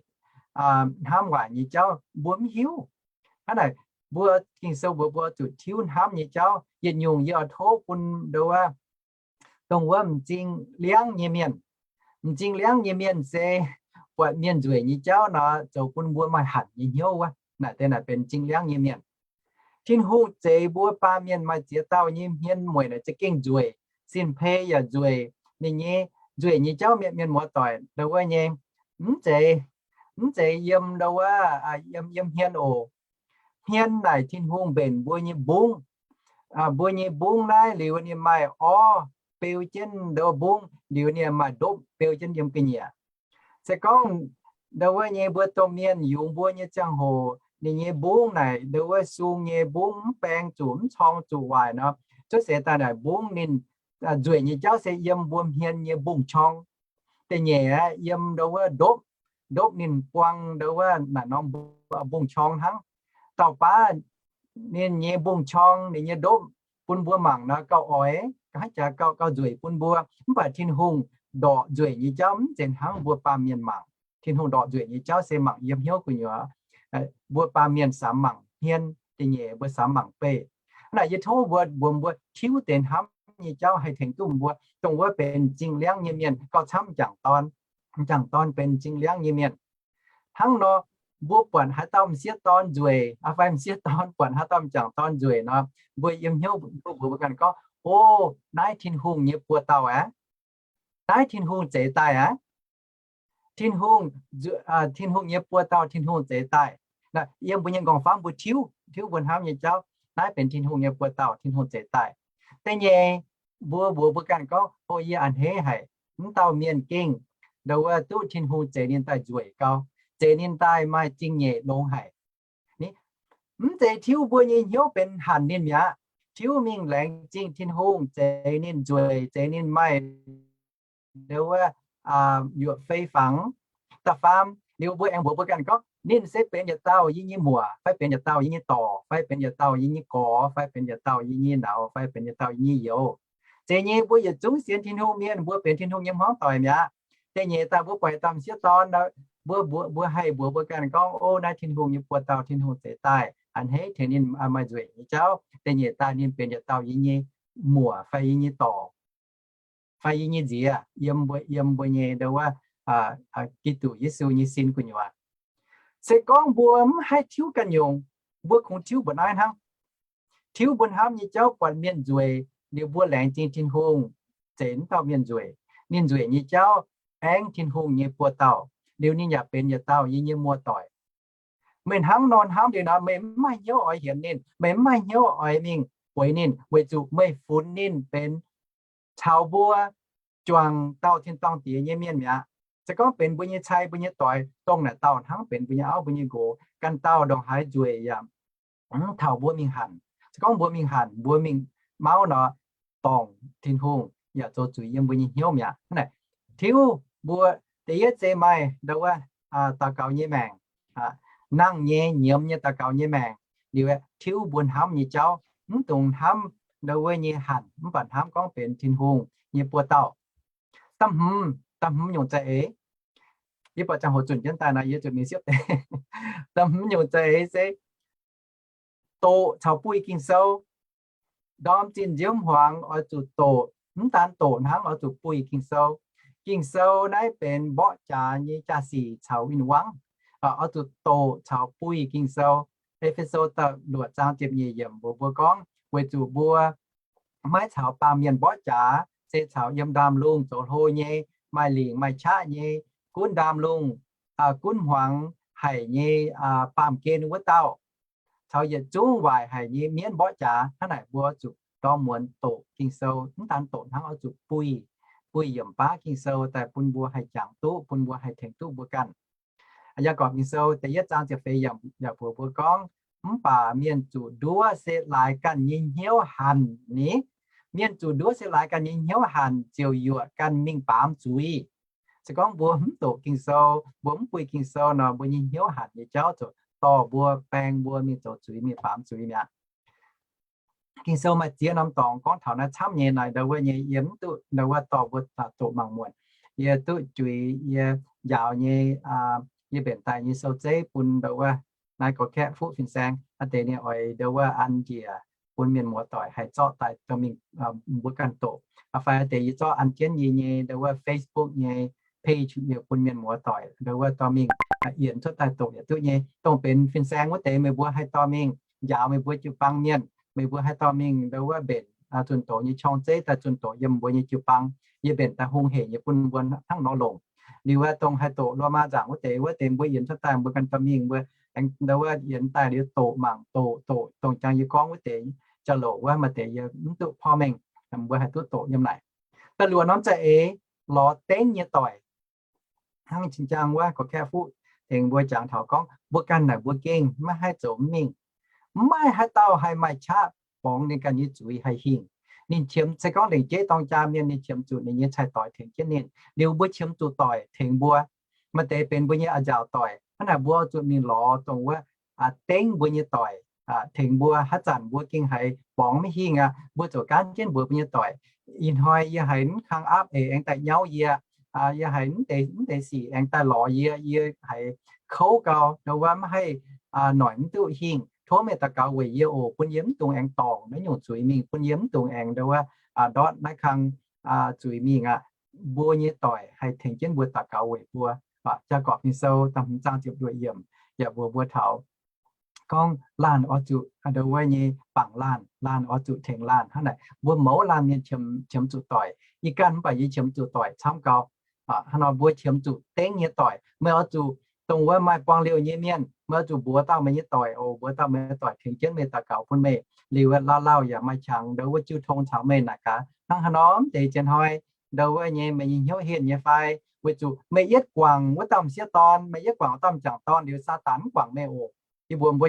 hnamv waaic nyei jauv mbuo mv hiuv. Hnangv naaic, mbuo Ging-Sou mbuox mbuo zuqc tiuv hnamv nyei jauv. Yietc nyungc yie oix tov bun ndau wuov, dongh wuov m'zing liangv nyei mienh. M'zing liangv nyei mienh se buatc mienh nzueic nyei jauv nor, zoux bun mbuo maaih hanc nyei hnyouv wuov. Naaic deix naaic benx m'zing liangv nyei mienh. Tin-Hungh zeix mbuo baamh mienh maaih ziex dauh nyei hmien mueic naaic za'gengh nzueic, sin-pei yaac nzueic. Ninh nyei nzueic nyei jauv mienh, mienh muoz-doic ndau wuov nyei, mv zeiz, mv zeiz yiem ndau wuov, yiem, yiem hmien oc. Hmien naaic Tin-Hungh mbenc mbuo nyei mbungv. Mbuo nyei mbungv naaiv liuz ninh maaih orv beu jienv ndo wuov mbungv liuz ninh maaih ndopv beu jienv yiem ga'nyiec. Se gorngv ndo wuov nyei mbuo domh mienh yungz mbuo nyei ziangh hoc ninh nyei mbungv naaic ndo wuov sung nyei mbungv mv baeng zuqc mv corng zuqc waaic nor, cuotv seix daaih naaic mbungv ninh nzueic nyei jauv se yiem mbuo hmien nyei mbungv-qorng. Da'nyeic aeqv, yiem ndo wuov ndopv, ndopv ninh buang ndo wuov naaic norm mbungv-qorng hnangv. Dauh baav ninh nyei mbungv-qorng, ninh nyei ndopv bun mbuo mangc nor gauh oix, ga'haav jaax gauh, gauh nzueic bun mbuo. Mv baac Tin-Hungh ndorqc nzueic nyei jauv mv zeiz hnangv mbuo baamh mienh mangc. Tin-Hungh ndorqc nzueic nyei jauv se mangc yiem hnyouv gu'nyuoz. Mbuo baamh mienh samx mangc hmien, da'nyeic mbuo samx mangc beih. Naaic yie tov mbuo, mbuo, mbuo tiuv deix hnamv nyei jauv haih tengx duqv mbuo, dongh wuov benx m'zing liangv nyei mienh gauh camv m'jangc dorn. M'jangc dorn benx m'zing liangv nyei mienh. Hnangv nor, mbuo buatc haaix dauh m'sieqv dorn nzueic, fai m'sieqv dorn buatc haaix dauh m'jangc dorn nzueic nor, mbuo yiem hnyouv mbuo mbuox mbuo ganh gorngv, O, naaiv Tin-Hungh nyei buoz-dauh aqv. Naaiv Tin-Hungh zeix daaih aqv. Tin-Hungh, Tin-Hungh nyei buoz-dauh, Tin-Hungh zeix daaih. Yiem mbuo nyei m'nqorngv famv mbuo tiuv, tiuv mbuo hnamv nyei jauv, naaiv benx Tin-Hungh nyei buoz-dauh, Tin-Hungh zeix daaih. Da'nyeic, mbuo mbuox mbuo ganh gorngv, O, yie a'hneiv haic, mv dauh mienh gengh ndo wuov duqv Tin-Hungh zeix ninh daaih nzueic gau, zeix ninh daaih maaih zingh nyeic longx haic. Mv zeiz tiuv mbuo nyei hnyouv benx hanc ninh mi'aqv. Tiuv mingh laengz zingh Tin-Hungh zeix ninh nzueic, zeix ninh maaih ndo wuov yuoqc fei fangx. Da'faam, liuz mbuo aengx mbuox mbuo ganh gorngv, ninh se benx yietc dauh yie nyei muoc, fai benx yietc dauh yie nyei dorc, fai benx yietc dauh yie nyei gorx, fai benx yietc dauh yie nyei nauz, fai benx yietc dauh yie nyei youz. Zeiz nyei, mbuo yietc zungv sienx Tin-Hungh mienh, mbuo benx Tin-Hungh nyei hmuangv doic mi'aqv. Da'nyeic daaih mbuo buatc yietc dauh m'sieqv dorn, mbuo, mbuo haih mbuox mbuo ganh gorngv, O, naaiv Tin-Hungh nyei buoz-dauh, Tin-Hungh zeix daaih, a'hneiv tengx ninh maaih nzueic nyei jauv. Da'nyeic daaih ninh benx yietc dauh yie nyei muoc fai yie nyei dorc, fai yie nyei nziex, yiem mbuo, yiem mbuo nyei ndo wuov Giduc Yesu nyei sin gu'nyuoz. Se gorngv mbuo mv haih tiuv ganh nyungc, mbuo kungx tiuv mbuo naaiv hnangv. Tiuv mbuo hnamv nyei jauv buatc mienh nzueic, liuz mbuo laengz zingh Tin-Hungh zeix mv dauh mienh nzueic. Ninh nzueic nyei jauv aengv Tin-Hungh nyei buoz-dauh, liuz ninh yaac benx yietc dauh yie nyei muoz-doic. Meih hnangv nor hnamv liuz nor, meih mv maaih hnyouv oix hienx ninh, meih mv maaih hnyouv oix mingh bueix ninh, weic zuqc meih funx ninh benx caux mbuo juangc dauh tin-dorngh Diex nyei mienh mi'aqv. Se gorngv benx mbuo nyei cai, mbuo nyei doix, dongh naaic dauh hnangv benx mbuo nyei auv, mbuo nyei nqox, ganh dauh ndongc haaix nzueic yaac mv taux mbuo mingh hanc. Se gorngv mbuo mingh hanc, mbuo mingh mauv nor, dorngc Tin-Hungh yaac zoux zuiz yiem mbuo nyei hnyouv mi'aqv. Hnangv naaic, tiuv mbuo da'yietv se maaih ndo wuov daux gaux nyei maengc, nangh nyei, nyiemz nyei daux gaux nyei maengc, liuz tiuv mbuo hnamv nyei jauv, mv dungx hnamv ndo wuov nyei hanc, mv baac hnamv gorngv benx Tin-Hungh nyei buoz-dauh. Da'hmz, da'hmz nyungc za'eix, yie buatc ziangh hoc zunc jienv daaih nor, yie zuqc mingh siepv deix. Da'hmz nyungc za'eix se doqc caux buih Ging-Sou. Ndorm zinh nziouv hmuangx oix zuqc doqc, mv daan doqc hnangv, oix zuqc buih Ging-Sou. Ging-Sou naaiv benx mborqv jaax nyei jaa-sic caux win-wangv. Oix zuqc doqc caux buih Ging-Sou. E^fe^so da'luoqc zaang ziepc nyeic yiemc mbuox mbuo gorngv, weic zuqc mbuo maiv caux baamh mienh mborqv jaax, se caux yiem ndaamv-lungh zoux hlo nyei, maaih lingc maaih qaqv nyei, gunv ndaamv-lungh, gunv hmuangx haic nyei baamh gen wuov dauh, caux yietc zungv waaic haic nyei mienv mborqv jaax. Hnangv naaic mbuo zuqc ndorm muonz doqc Ging-Sou, mv daan doqc hnangv, oix zuqc buih, buih yiemc baav Ging-Sou daaih bun mbuo haih jangx duqv, bun mbuo haih tengx duqv mbuo ganh. Yaagorpc Ging-Sou da'yietv zaang ziepc feix yiemc yaac mbuox mbuo gorngv, mv baac mienh zuqc nduov se laaix ganh nyei hnyouv hanc ni. Mienh zuqc nduov se laaix ganh nyei hnyouv hanc ziouc yuoqc ganh mingh baamz zuiz. Se gorngv mbuo mv doqc Ging-Sou, mbuo mv buih Ging-Sou nor, mbuo nyei hnyouv hanc nyei jauv ziouc dorh mbuo, baeng mbuo mingh zoux zuiz, mingh baamz zuiz mi'aqv. Ging-Sou maaih ziex norm dorngx gorngv taux naaiv camv nyei. Naaiv ndo wuov nyei yie mv duqv ndo wuov dorh mbuo doqc mangc muonc. Yie duqv juix yie njaaux nyei, yie mbenc daaih nyei sou zeiv bun ndo wuov naaiv gorx-kaeqv fuqv fin-saeng. Aa deix ninh oix ndo wuov an njiec bun mienh muoz-doic haih zorqv daaih dorh mingh mbuo ganh doqc. Fai aa deix yie zorqv an jienv yie nyei ndo wuov Facebook nyei page bun mienh muoz-doic ndo wuov dorh mingh yienc cuotv daaih doqc yaac duqv nyei. Dongh benx fin-saeng wuov deix meih mbuo haih dorh mingh njaaux meih mbuo jiu-baang mienh, meih mbuo haih dorh mingh ndo wuov mbenc zunh doqc nyei qorng zeiv daaih zunh doqc yiem mbuo nyei jiu-baang. Yie mbenc daaih hungh hec nyei bun mbuo hnangv nor longc. Liuz wuov dongh haih doqc Lomaa nzaangc wuov deix, wuov deix mbuo yienc cuotv daaih mbuo ganh dorh mingh mbuo aengx ndo wuov yienc daaih liuz doqc mangc doqc doqc dongh jangx yie gorngv wuov deix jauv-louc wuov maaih deix yie mv duqv porv mengh, mbuo haih duqv doqc yiem naaic. Da'luoqc norm za'eix lorz dengv nyei doic. Hnangv jing jang wuov gorqv-kaeqv fuqv tengx mbuo jangx taux gorngv, mbuo ganh naaic mbuo gengh maiv haih zoux mv mingh. Mv maaih haaix dauh haih maaih qaqv borngz ninh ganh nyei zuiz haih hingh. Ninh qiemx, se gorngv lengc jeiv dorng jaa mienh, ninh qiemx zuqc ninh nyei cai-doix tengx jienv ninh. Liuz mbuo qiemx zuqc doic tengx mbuo. Maaih deix benx mbuo nyei a'nziaauc doic, hnangv naaic mbuo zuqc mingh lorz dongh wuov dengv mbuo nyei doic tengx mbuo. Haaix zanc mbuo gengh haiz borngz maiv hingh aqv, mbuo ziouc gaanv jienv mbuox mbuo nyei doic, ih hnoi yie haiz mv kang aapv eix aengx daaih nyauv yie, yie haiz mv deix sic aengx daaih lorz yie, yie haiz kouv gau, ndau wuov mv haih, noic mv duqv hingh. Tov meih daux gaux weic yie oc, bun yie mv dungx aengx dorngc naaiv nyungc zuiz mingh, bun yie mv dungx aengx ndau wuov ndortv naaiv kang zuiz mingh aqv. Mbuo nyei doic haih tengx jienv mbuo daux gaux weic mbuo. Jaakopv Ging-Sou da'hmz zaang ziepc luoqc yiemc yaac mbuox mbuo taux gorngv laanh oix zuqc ndau wuov nyei bangc laanh, laanh oix zuqc tengx laanh. Hnangv naaic mbuo mouz laanh mienh qiemx zuqc doic. Yie ganh mv baac yie qiemx zuqc doic camv gau. Hnangv nor mbuo qiemx zuqc dengv nyei doic. Meih oix zuqc, dongh wuov maaih buang liouh nyei mienh, meih oix zuqc mbuox dauh meih nyei doic oc, mbuox dauh meih nyei doic tengx jienv meih daux gaux bun meih. Liuz lauh lauh yaac maaih qangx ndau wuov jiu tong caux meih naaic gaax, hnangv haaix norm deix zien hnoi ndau wuov nyei meih nyei hnyouv henh nyei fai? Weic zuqc meih yietv guangc wuov dauh m'sieqv dorn, meih yietv guangc wuov dauh m'jangc dorn liuz, Saadaan mv guangc meih oc. Yie mbuox mbuo,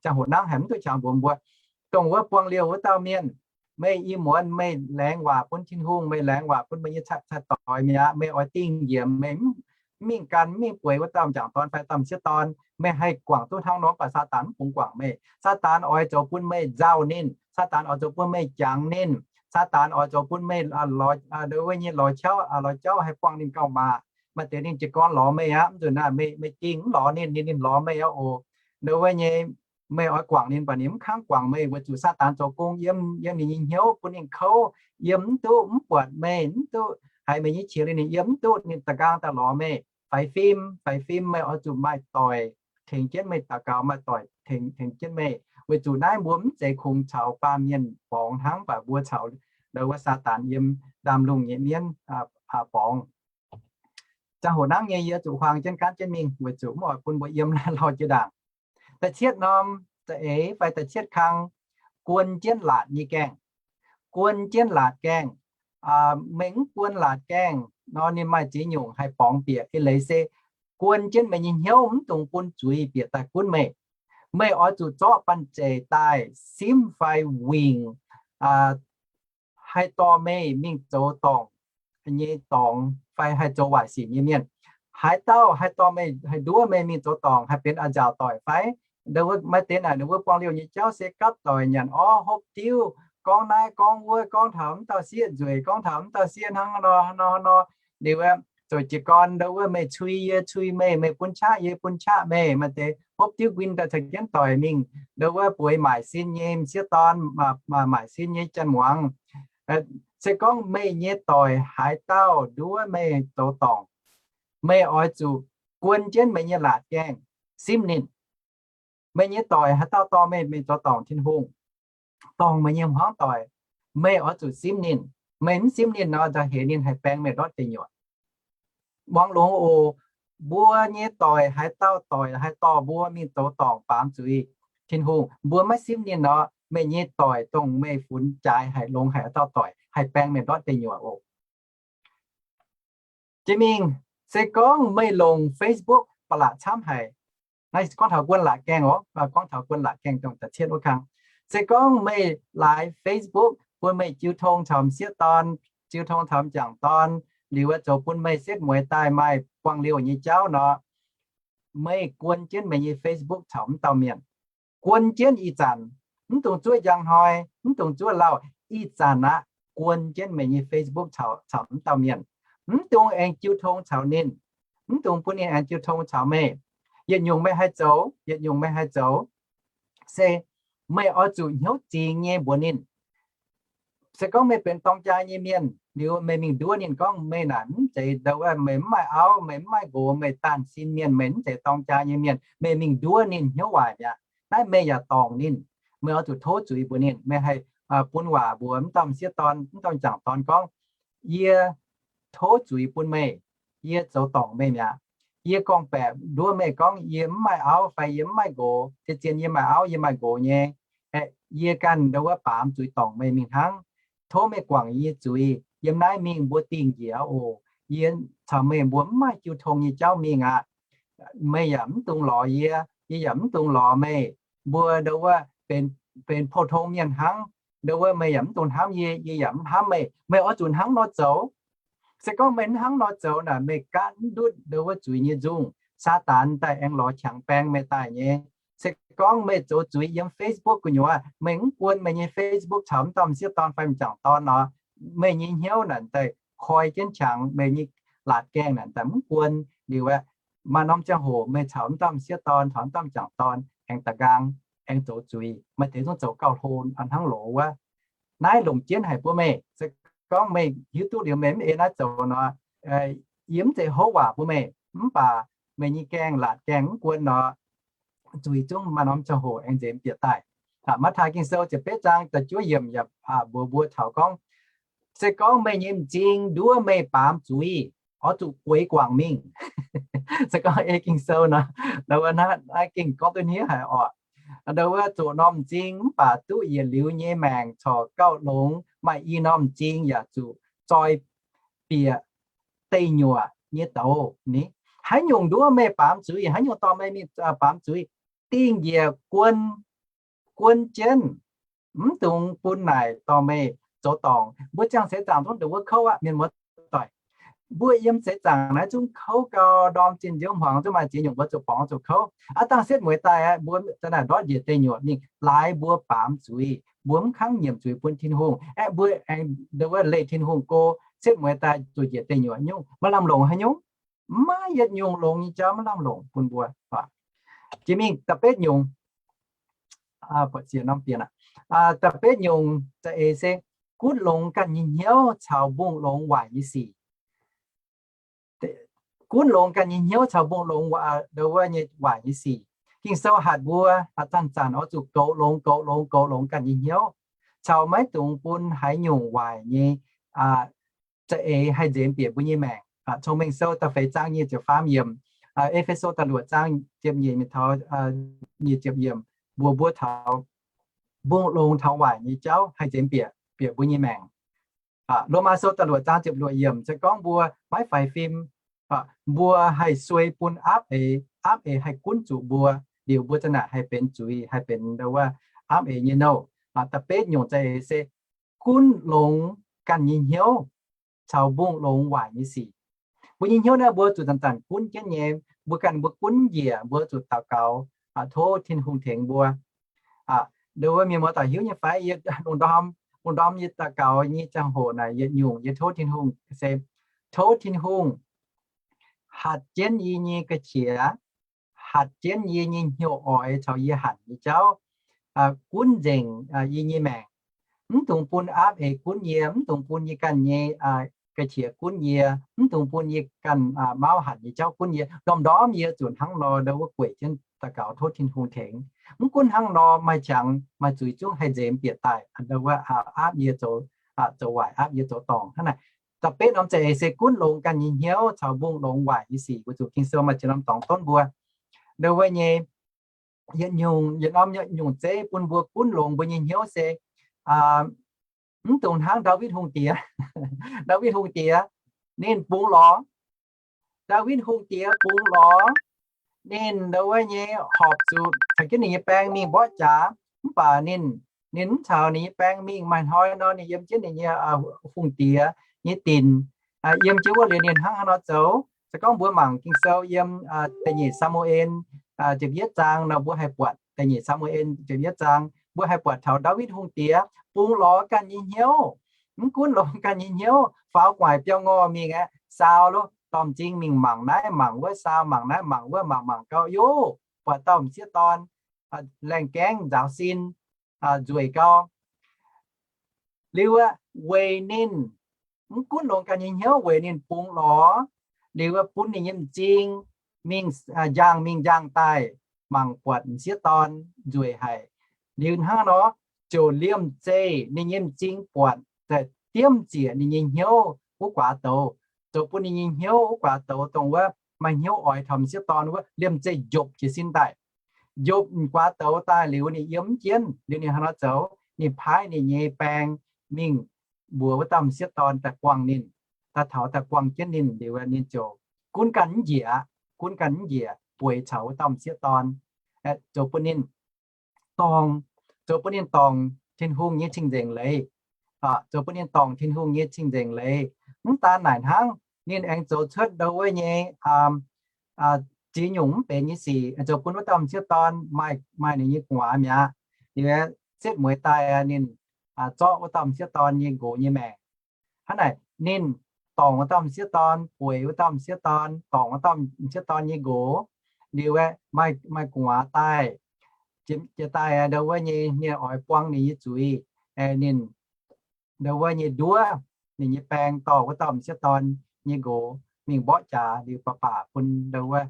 ziangh hoc nangv haic mv duqv qangx mbuox mbuo, dongh wuov buang liouh wuov dauh mienh, meih ih muonz meih laengz waac bun Tin-Hungh, meih laengz waac bun meih nyei cai-doix mi'aqv, meih oix dingh njiec, meih mv mingh gan, mv mingh bueix wuov dauh m'jangc dorn fai dauh m'sieqv dorn, meih haih guangc duqv hnangv nor, mv baac Saadaan mv bungx guangc meih. Saadaan oix zoux bun meih nzauh ninh. Saadaan oix zoux bun meih jangx ninh. Saadaan oix zoux bun meih ndau wuov nyei lorz qauv, lorz jauv haih buangh ninh gauh maac. Maaih deix ninh jiez gorn lorz meih aqv, mv nzunc naaiv meih, meih dingh mv lorz ninh, ninh, ninh lorz meih aqv oc. Ndau wuov nyei meih oix guangc ninh, mv baac ninh mv kangv guangc meih, weic zuqc Saadaan zoux gong yiem, yiem ninh nyei hnyouv bun ninh kouv, yiem mv duqv, mv buatc meih, mv duqv haiz meih nyei qiex, ninh yiem mv duqv, ninh da'nqaang daaih lorz meih. Faix fim, faix fim, meih oix zuqc maaih doic tengx jienv meih daux gaux, maaih doic tengx, tengx jienv meih, weic zuqc naaiv mbuo mv zeiz kungx caux baamh mienh borngz hnangv, mv baac mbuo caux ndau wuov Saadaan yiem ndaamv-lungh nyei mienv borngz. Ziangh hoc nangv nyei yie zuqc huaang jienv gaanv jienv mingh, weic zuqc mv oix bun mbuo yiem lauh jiex ndaangc. Da'cietv norm za'eix fai da'cietv kang, guon jienv laatc nyei gaengh. Guon jienv laatc gaengh. Meih mv guon laatc gaengh nor, ninh maaih ziex nyungc haih borngz bieqc. Ih leiz se guon jienv meih nyei hnyouv, mv dungx bun zuiz bieqc daaih gunv meih. Meih oix zuqc zorqv banh zeic daaih simv fai wingc haih dorh meih mingh zoux dorngc nyei dorngx fai haih zoux waaic sic nyei mienh. Haaix dauh haih dorh meih, haih nduov meih mingh zoux dorngc, haih benx a'nziaauc doic fai? Ndau wuov maaih deix naaic, ninh wuov buangh liouh nyei jauv se gapv doic, nyanc orv, hopv diuv, gorngv naaiv gorngv wuov, gorngv taux mv dauh sieqv nzueic, gorngv taux mv dauh sieqv hnangv nor nor nor. Liuz zoux jiez gorn ndau wuov meih cui yie cui meih, meih bun qaqv yie bun qaqv meih. Maaih deix hopv diuv guin daaih caux jienv doic mingh ndau wuov bueix maaic sin nyei m'sieqv dorn, maaic sin nyei janx-muangz. Se gorngv meih nyei doic haaix dauh nduov meih zoux dorngc, meih oix zuqc guon jienv meih nyei laatc gaengh simv ninh. Meih nyei doic haaix dauh dorh meih mingh zoux dorngc Tin-Hungh, dorngc meih nyei hmuangv doic, meih oix zuqc simv ninh. Meih mv simv ninh nor, nzauh heix ninh haih baeng meih ndortv deic nyuoqc. Muangx longx oc. Mbuo nyei doic haaix dauh doic haih dorh mbuo mingh zoux dorngc baamz zuiz Tin-Hungh, mbuo maiv simv ninh nor, meih nyei doic dongh meih funx jaaix haic, longx haic dauh doic haih baeng meih ndortv deic nyuoqc oc. Jiex mingh, se gorngv meih longc Facebook ba'laqc camv haic. Naaiv gorngv taux guon laatc gaengh oc, gorngv taux guon laatc gaengh dongh da'cietv wuov kang. Se gorngv meih laaix Facebook bun meih jiu tong caux m'sieqv dorn, jiu tong caux m'jangc dorn, liuz zoux bun meih setv mueiz daaih maaih buangh liouh nyei jauv nor, meih guon jienv meih nyei Facebook caux mv dauh mienh. Guon jienv ih zanc, mv dungx zuov njang hnoi, mv dungx zuov lauh, ih zanc aqv, guon jienv meih nyei Facebook caux, caux mv dauh mienh. Mv dungx aengx jiu tong caux ninh. Mv dungx bun ninh aengx jiu tong caux meih. Yietc nyungc meih haih zoux, yietc nyungc meih haih zoux, se meih oix zuqc hnyouv zingx nyei mbuox ninh. Se gorngv meih benx dorng jaa nyei mienh, liuz meih mingh nduov ninh gorngv meih naaic mv zeiz ndau wuov, meih mv maaih auv, meih mv maaih nqox, meih daanh sin mienh, meih mv zeiz dorng jaa nyei mienh, meih mingh nduov ninh hnyouv waaic mi'aqv. Naaiv meih yaac dorngc ninh. Meih oix zuqc tov zuiz mbuox ninh. Meih haih bun waac mbuox mv dauh m'sieqv dorn, mv dauh m'jangc dorn gorngv, yie tov zuiz bun meih, yie zoux dorngc meih mi'aqv. Yie gorngv-baeqc nduov meih gorngv yie mv maaih auv fai yie mv maaih nqox. Zien-zien yie maaih auv, yie maaih nqox nyei. Yie ganh ndau wuov baamz zuiz dorngc meih mingh hnangv. Tov meih guangc yie nyei zuiz. yiem naaiv mingh mbuo dingh njiec oc. Yie caux meih mbuo mv maaih jiu tong nyei jauv mingh aqv. Meih yaac mv dungx lorz yie, yie yaac mv dungx lorz meih. Mbuo ndo wuov benx, benx pou-tong mienh hnangv. Ndo wuov meih yaac mv dungx hnamv yie, yie yaac mv hnamv meih. Meih oix zuqc hnangv nor zoux. Se gorngv meih mv hnangv nor zoux naaic, meih gaatv mv ndutv ndo wuov zuiz nyei nzungh. Saadaan daaih aengx lorz qangx baeng meih daaih nyei. Se gorngv meih zoux zuiz yiem Facebook gu'nyuoz, meih mv guon meih nyei Facebook caux mv dauh m'sieqv dorn fai m'jangc dorn nor, meih nyei hnyouv naaic daaih koi jienv qangx, meih nyei laatc gaengh naaic daaih mv guon liuz aeqv, maaih norm ziangh hoc meih caux mv dauh m'sieqv dorn, caux mv dauh m'jangc dorn aengx da'nqaang, aengx zoux zuiz, maaih deix zungv zoux gauh hlo hnangv loz wuov. Naaiv longc jienv haic bun meih. Se gorngv meih hiuv duqv liuz meih mv ei naaiv zoux nor, yie mv zeiz houv waac bun meih, mv baac meih nyei gaengh laatc gaengh mv guon nor, zuiz zungv maaih norm ziangh hoc aengx nzemx bieqc daaih. Matv^taai Ging-Sou ziepc betv zaang da'juov yiemc yaac mbuox mbuo taux gorngv, se gorngv meih nyei m'zing nduov meih baamz zuiz, oix zuqc gueix guangc mingh. Se gorngv ei Ging-Sou nor, ndo wuov naaiv gengh gorngv duqv hniev haic oc. Ndo wuov zoqc norm m'zing mv baac duqv yietc liuz nyei maengc corc gauh longx, maaih i norm m'zing yaac zuqc zoi bieqc deic nyuoqc nyei douz ni. Haaix nyungc nduov meih baamz zuiz, haaix nyungc dorh meih mingh baamz zuiz, dingh njiec guon, guon jienv, mv dungx bun naaic dorh meih zoux dorngc. Mbuo ziangh seix zaangc zungv ndongc wuov kouv aqv, mienh muoz-doic. Mbuo yiem seix zaangc naaiv zungv kouv gau, ndorm zinh nziouv hmuangx zungv maaih ziex nyungc mbuo zuqc borngz zuqc kouv. Aav dangh setv mueiz daaih aqv, mbuo za'naaic ndortv njiec deic nyuoqc mingh laaix mbuo baamz zuiz, mbuo mv kangv nyiemc zuiz bun Tin-Hungh. Aeqv, mbuo aengx ndo wuov leih Tin-Hungh go, setv mueiz daaih zuqc njiec deic nyuoqc nyungc, maaih lamh longc haaix nyungc? Mv maaih yietc nyungc longx nyei jauv maiv lamh longc bun mbuo. Jiex mingh da'betv nyungc, buatc siec norm bieqc aqv. Da'betv nyungc za'eix se gunv longx ganh nyei hnyouv caux mbungh longx waaic nyei sic. Gunv longx ganh nyei hnyouv caux mbungh longx ndo wuov nyei waaic nyei sic. Ging-Sou hatc mbuo zanc-zanc oix zuqc goux longx, goux longx, goux longx ganh nyei hnyouv, caux maiv dungx bun haaix nyungc waaic nyei za'eix haih nzemx bieqc mbuo nyei maengc. Cong-Mengh Sou da'feix zaang nyic ziepc faam yiemc, E^fe^so da'luoqc zaang ziepc nyeic mingh taux nyic ziepc yiemc mbuox mbuo taux mbungh longx taux waaic nyei jauv haih nzemx bieqc, bieqc mbuo nyei maengc. Lomaa Sou da'luoqc zaang ziepc luoqc yiemc se gorngv mbuo maiv faix fim, mbuo haih suei bun aapv eix, aapv eix haih gunv zuqc mbuo, liuz mbuo za'naaic haih benx zuiz, haih benx ndo wuov aapv eix nyei nouh. Da'betv nyungc za'eix se gunv longx ganh nyei hnyouv caux mbungh longx waaic nyei sic. Mbuo nyei hnyouv naaiv mbuo zuqc zanc-zanc gunv jienv nyei. Mbuo ganh mbuo gunv njiec, mbuo zuqc daux gaux, tov Tin-Hungh tengx mbuo. Ndo wuov mienh muoz-doic hiuv nyei fai, yie lungh ndorm, lungh ndorm yie daux gaux nyei ziangh hoc naaic yietc nyungc yie tov Tin-Hungh se, tov Tin-Hungh hatc jienv yie nyei ga'qiex, hatc jienv yie nyei hnyouv oix caux yie hanc nyei jauv, gunv nzengc yie nyei maengc. Mv dungx bun aapv eix gunv yie, mv dungx bun yie ganh nyei ga'qiex gunv yie, mv dungx bun yie ganh mauv hanc nyei jauv gunv yie. Ndorm-ndorm yie zuqc hnangv nor ndo wuov gueic jienv daux gaux tov Tin-Hungh tengx. Mv gunv hnangv nor, maaih qangx maaih zuiz zungv haih nzemx bieqc daaih, ndo wuov aapv yie zoux, zoux waaic, aapv yie zoux dorngc hnangv naaic. Da'betv norm za'eix se gunv longx ganh nyei hnyouv caux mbungh longx waaic nyei sic. Weic zuqc Ging-Sou maaih ziex norm dorngx donv mbuo ndo wuov nyei yietc nyungc, yietc norm nyungc zeiv bun mbuo gunv longx mbuo nyei hnyouv se mv dungx hnangv Ndaawitv Hungh Diex. Ndaawitv Hungh Diex ninh bungx lorz. Ndaawitv Hungh Diex bungx lorz. Ninh ndo wuov nyei horpc zuqc caux jienv ninh nyei baeng mingh mborqv jaax, mv baac ninh, ninh mv caux ninh nyei baeng mingh. Maaih hnoi nor ninh yiem jienv ninh nyei hungh diex nyei dinc, yiem jienv wuov liuz ninh hnangv haaix nor zoux. Se gorngv mbuo mangc Ging-Sou yiem Da'nyeic Saa^mu^en ziepc yietv zaang nor, mbuo haih buatc Da'nyeic Saa^mu^en ziepc yietv zaang, mbuo haih buatc taux Ndaawitv Hungh Diex bungx lorz ganh nyei hnyouv, mv gunv longx ganh nyei hnyouv, faaux gu'nguaaic biauv-ngorh mingh aeqv, saau lo dorh m'zing mingh mangc naaiv mangc wuov, saau mangc naaiv mangc wuov, mangc mangc gau, yov, buatc dauh m'sieqv dorn laengh gaengv nzaaux sin, nzueic gau. Liuz aeqv, weic ninh, mv gunv longx ganh nyei hnyouv, weic ninh bungx lorz, liuz aeqv, bun ninh nyei m'zing mingh, njang mingh njang daaih mangc buatc m'sieqv dorn nzueic haic. Liuz hnangv nor, ziouc liemh zeih ninh nyei m'zing buatc, diemv ziec ninh nyei hnyouv wuov guaax douz, zoux bun ninh nyei hnyouv wuov guaax douz dongh wuov maaih hnyouv oix taux m'sieqv dorn wuov, liemh zeih njopc jiez sin daaih. Njopc guaax douz daaih liuz ninh yiem mv jienv, liuz ninh hnangv nor zoux, ninh paaiv ninh nyei baeng mingh mbuox wuov dauh m'sieqv dorn daaih buangh ninh, daaih taux daaih buangh jienv ninh liuz, ninh ziouc gunv ganh mv njiec, gunv ganh mv njiec bueix caux wuov dauh m'sieqv dorn, zoux bun ninh dorngc, zoux bun ninh dorngc Tin-Hungh nyei cing-nzengc leiz, zoux bun ninh dorngc Tin-Hungh nyei cing-nzengc leiz. Mv daan naaic hnangv, ninh aengx zoux cuotv ndau wuov nyei ziex nyungc mv benx nyei sic, zoux bun wuov dauh m'sieqv dorn maaih, maaih ninh nyei gu'nguaaz mi'aqv. Liuz setv mueiz daaih ninh zorqv wuov dauh m'sieqv dorn nyei nqox nyei maengc. Hnangv naaic ninh dorngc wuov dauh m'sieqv dorn, bueix wuov dauh m'sieqv dorn, dorngc wuov dauh m'sieqv dorn nyei nqox. Liuz aeqv, maaih, maaih gu'nguaaz daaih, jiex daaih ndau wuov nyei, ninh oix buang ninh nyei zuiz, ninh ndau wuov nyei nduov, ninh nyei baeng dorh wuov dauh m'sieqv dorn nyei nqox mingh mborqv jaax liuz baac baac bun ndau wuov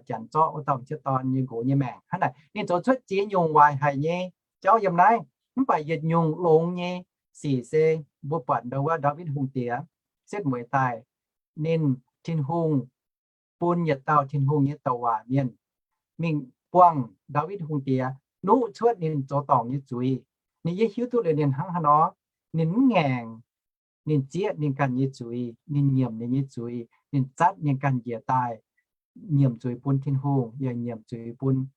janx zorqv wuov dauh m'sieqv dorn nyei nqox nyei maengc. Hnangv naaic ninh zoux cuotv ziex nyungc waaic haic nyei jauv yiem naaiv. Mv baac yietc nyungc longx nyei sic se mbuo buatc ndau wuov Ndaawitv Hungh Diex setv mueiz daaih, ninh, Tin-Hungh bun yietc dauh Tin-Hungh nyei douc waac mienh mingh buangh Ndaawitv Hungh Diex, nuqv cuotv ninh zoux dorngc nyei zuiz. Ninh yaac hiuv duqv liuz ninh hnangv haaix nor, ninh mv ngaengc, ninh zieqv ninh ganh nyei zuiz, ninh nyiemc ninh nyei zuiz, ninh zatv ninh ganh njiec daaih, nyiemc zuiz bun Tin-Hungh, yaac nyiemc zuiz bun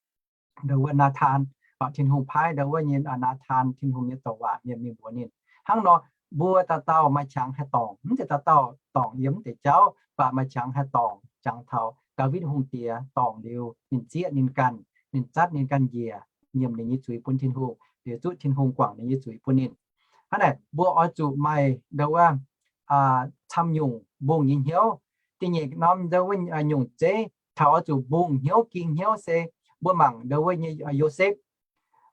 ndau wuov Naatan. Tin-Hungh paaiv ndau wuov nyei Naatan, Tin-Hungh nyei douc waac mienh mingh mbuox ninh. Hnangv nor, mbuo dauh dauh maaih qangx haih dorngc, mv zeiz dauh dauh dorngc yiem mv deix jauv, mv baac maaih qangx haih dorngc. Jangx taux Ndaawitv Hungh Diex dorngc liuz, ninh zieqv ninh ganh, ninh zatv ninh ganh njiec, nyiemc ninh nyei zuiz bun Tin-Hungh, liuz zuqv Tin-Hungh guangc ninh nyei zuiz bun ninh. Hnangv naaic mbuo oix zuqc maaih ndau wuov camv nyungc mbungh nyei hnyouv. Da'nyeic norm ndau wuov nyungc zeiv taux oix zuqc mbungh hnyouv ging hnyouv se mbuo mangc ndau wuov nyei Yosepv.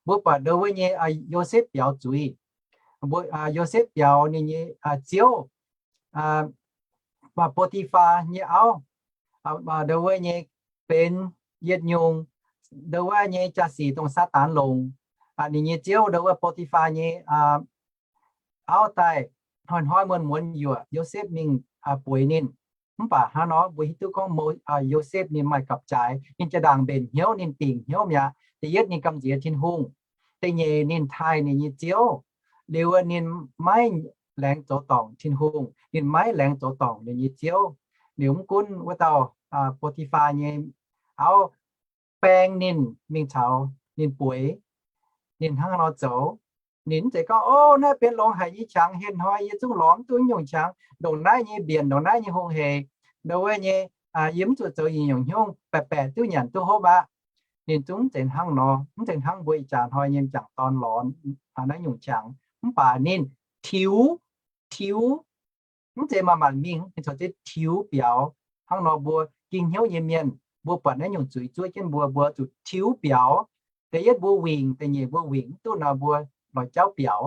Mbuo buatc ndau wuov nyei Yosepv biaux zuiz. Mbuo, Yosepv biaux ninh nyei ziouv, Bo^ti^faa nyei auv, ndau wuov nyei benx yietc nyungc ndau wuov nyei jaa-sic dongh Saadaan longc. Ninh nyei ziouv ndau wuov Bo^ti^faa nyei auv daaih hnoi-hnoi muonz-muonz yuoqc Yosepv mingh bueix ninh. Mv baac hnangv nor mbuo hiuv duqv gorngv Yosepv ninh maaih gapv-jaaix, ninh jaa-ndaangc mbenc hnyouv, ninh dingc hnyouv mi'aqv. Da'yietv ninh gamh nziex Tin-Hungh. Da'nyeic ninh taaih ninh nyei ziouv. Liuz ninh maiv laengz zoux dorngc Tin-Hungh, ninh maiv laengz zoux dorngc ninh nyei ziouv. Liuz mv gunv wuov dauh Bo^ti^faa nyei auv baeng ninh mingh caux ninh bueix, ninh hnangv haaix nor zoux. Ninh mv zeiz gorngv, O, naaiv benx longx haic nyei qangx, henh hnoi yie zungv lorz mv duqv nyungc qangx, ndongc naaiv nyei mbienc, ndongc naaiv nyei hungh heic, ndau wuov nyei, yie mv zuqc zoux nyungc-nyungc hnyouv, baeqc baeqc duqv nyanc duqv hopv aqv. Ninh zungv mv zeiz hnangv nor, mv zeiz hnangv mbuo ih jaax hnoi nyei m'jangc dorn lorz naaiv nyungc qangx. Mv baac ninh tiux, tiux, mv zeiz maanc maanc mingh, ninh corc zeiz tiux biaux. Hnangv nor mbuo ging hnyouv nyei mienh, mbuo buatc naaiv nyungc zuiz zuov jienv mbuo, mbuo zuqc tiux biaux. Da'yietv mbuo wingc, da'nyeic mbuo wingc mv duqv nor mbuo lorz jauv biaux.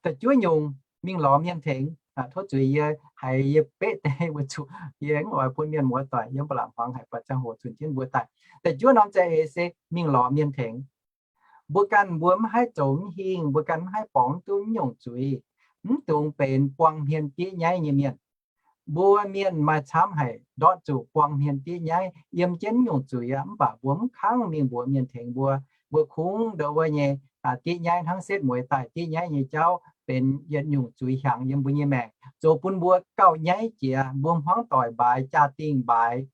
Da'juov nyungc, mingh lorz mienh tengx. Tov zuiz yie haiz yie beqv deix weic zuqc yie mv oix bun mienh muoz doic yiem ba'laqc hmuangx haic, buatc ziangh hoc zunc jienv mbuo daaih. Da'juov norm za'eix se mingh lorz mienh tengx. Mbuo ganh mbuo mv haih zoux mv hingh, mbuo ganh mv haih borngz duqv mv nyungc zuiz, mv dungx benx buang hmien diev nyaiv nyei mienh. Mbuo mienh maaih camv haic ndortv zuqc buang hmien diev nyaiv yiem jienv mv nyungc zuiz aqv, mv baac mbuo mv kangv mingh mbuox mienh tengx mbuo. Mbuo kungx ndau wuov nyei diev nyaiv hnangv setv mueiz daaih diev nyaiv nyei jauv benx yietc nyungc zuiz hiaangx yiem mbuo nyei maengc, zoux bun mbuo gauh nyaiv jiex, mbuo hmuangv doic mbaaix, jaa-dingh mbaaix,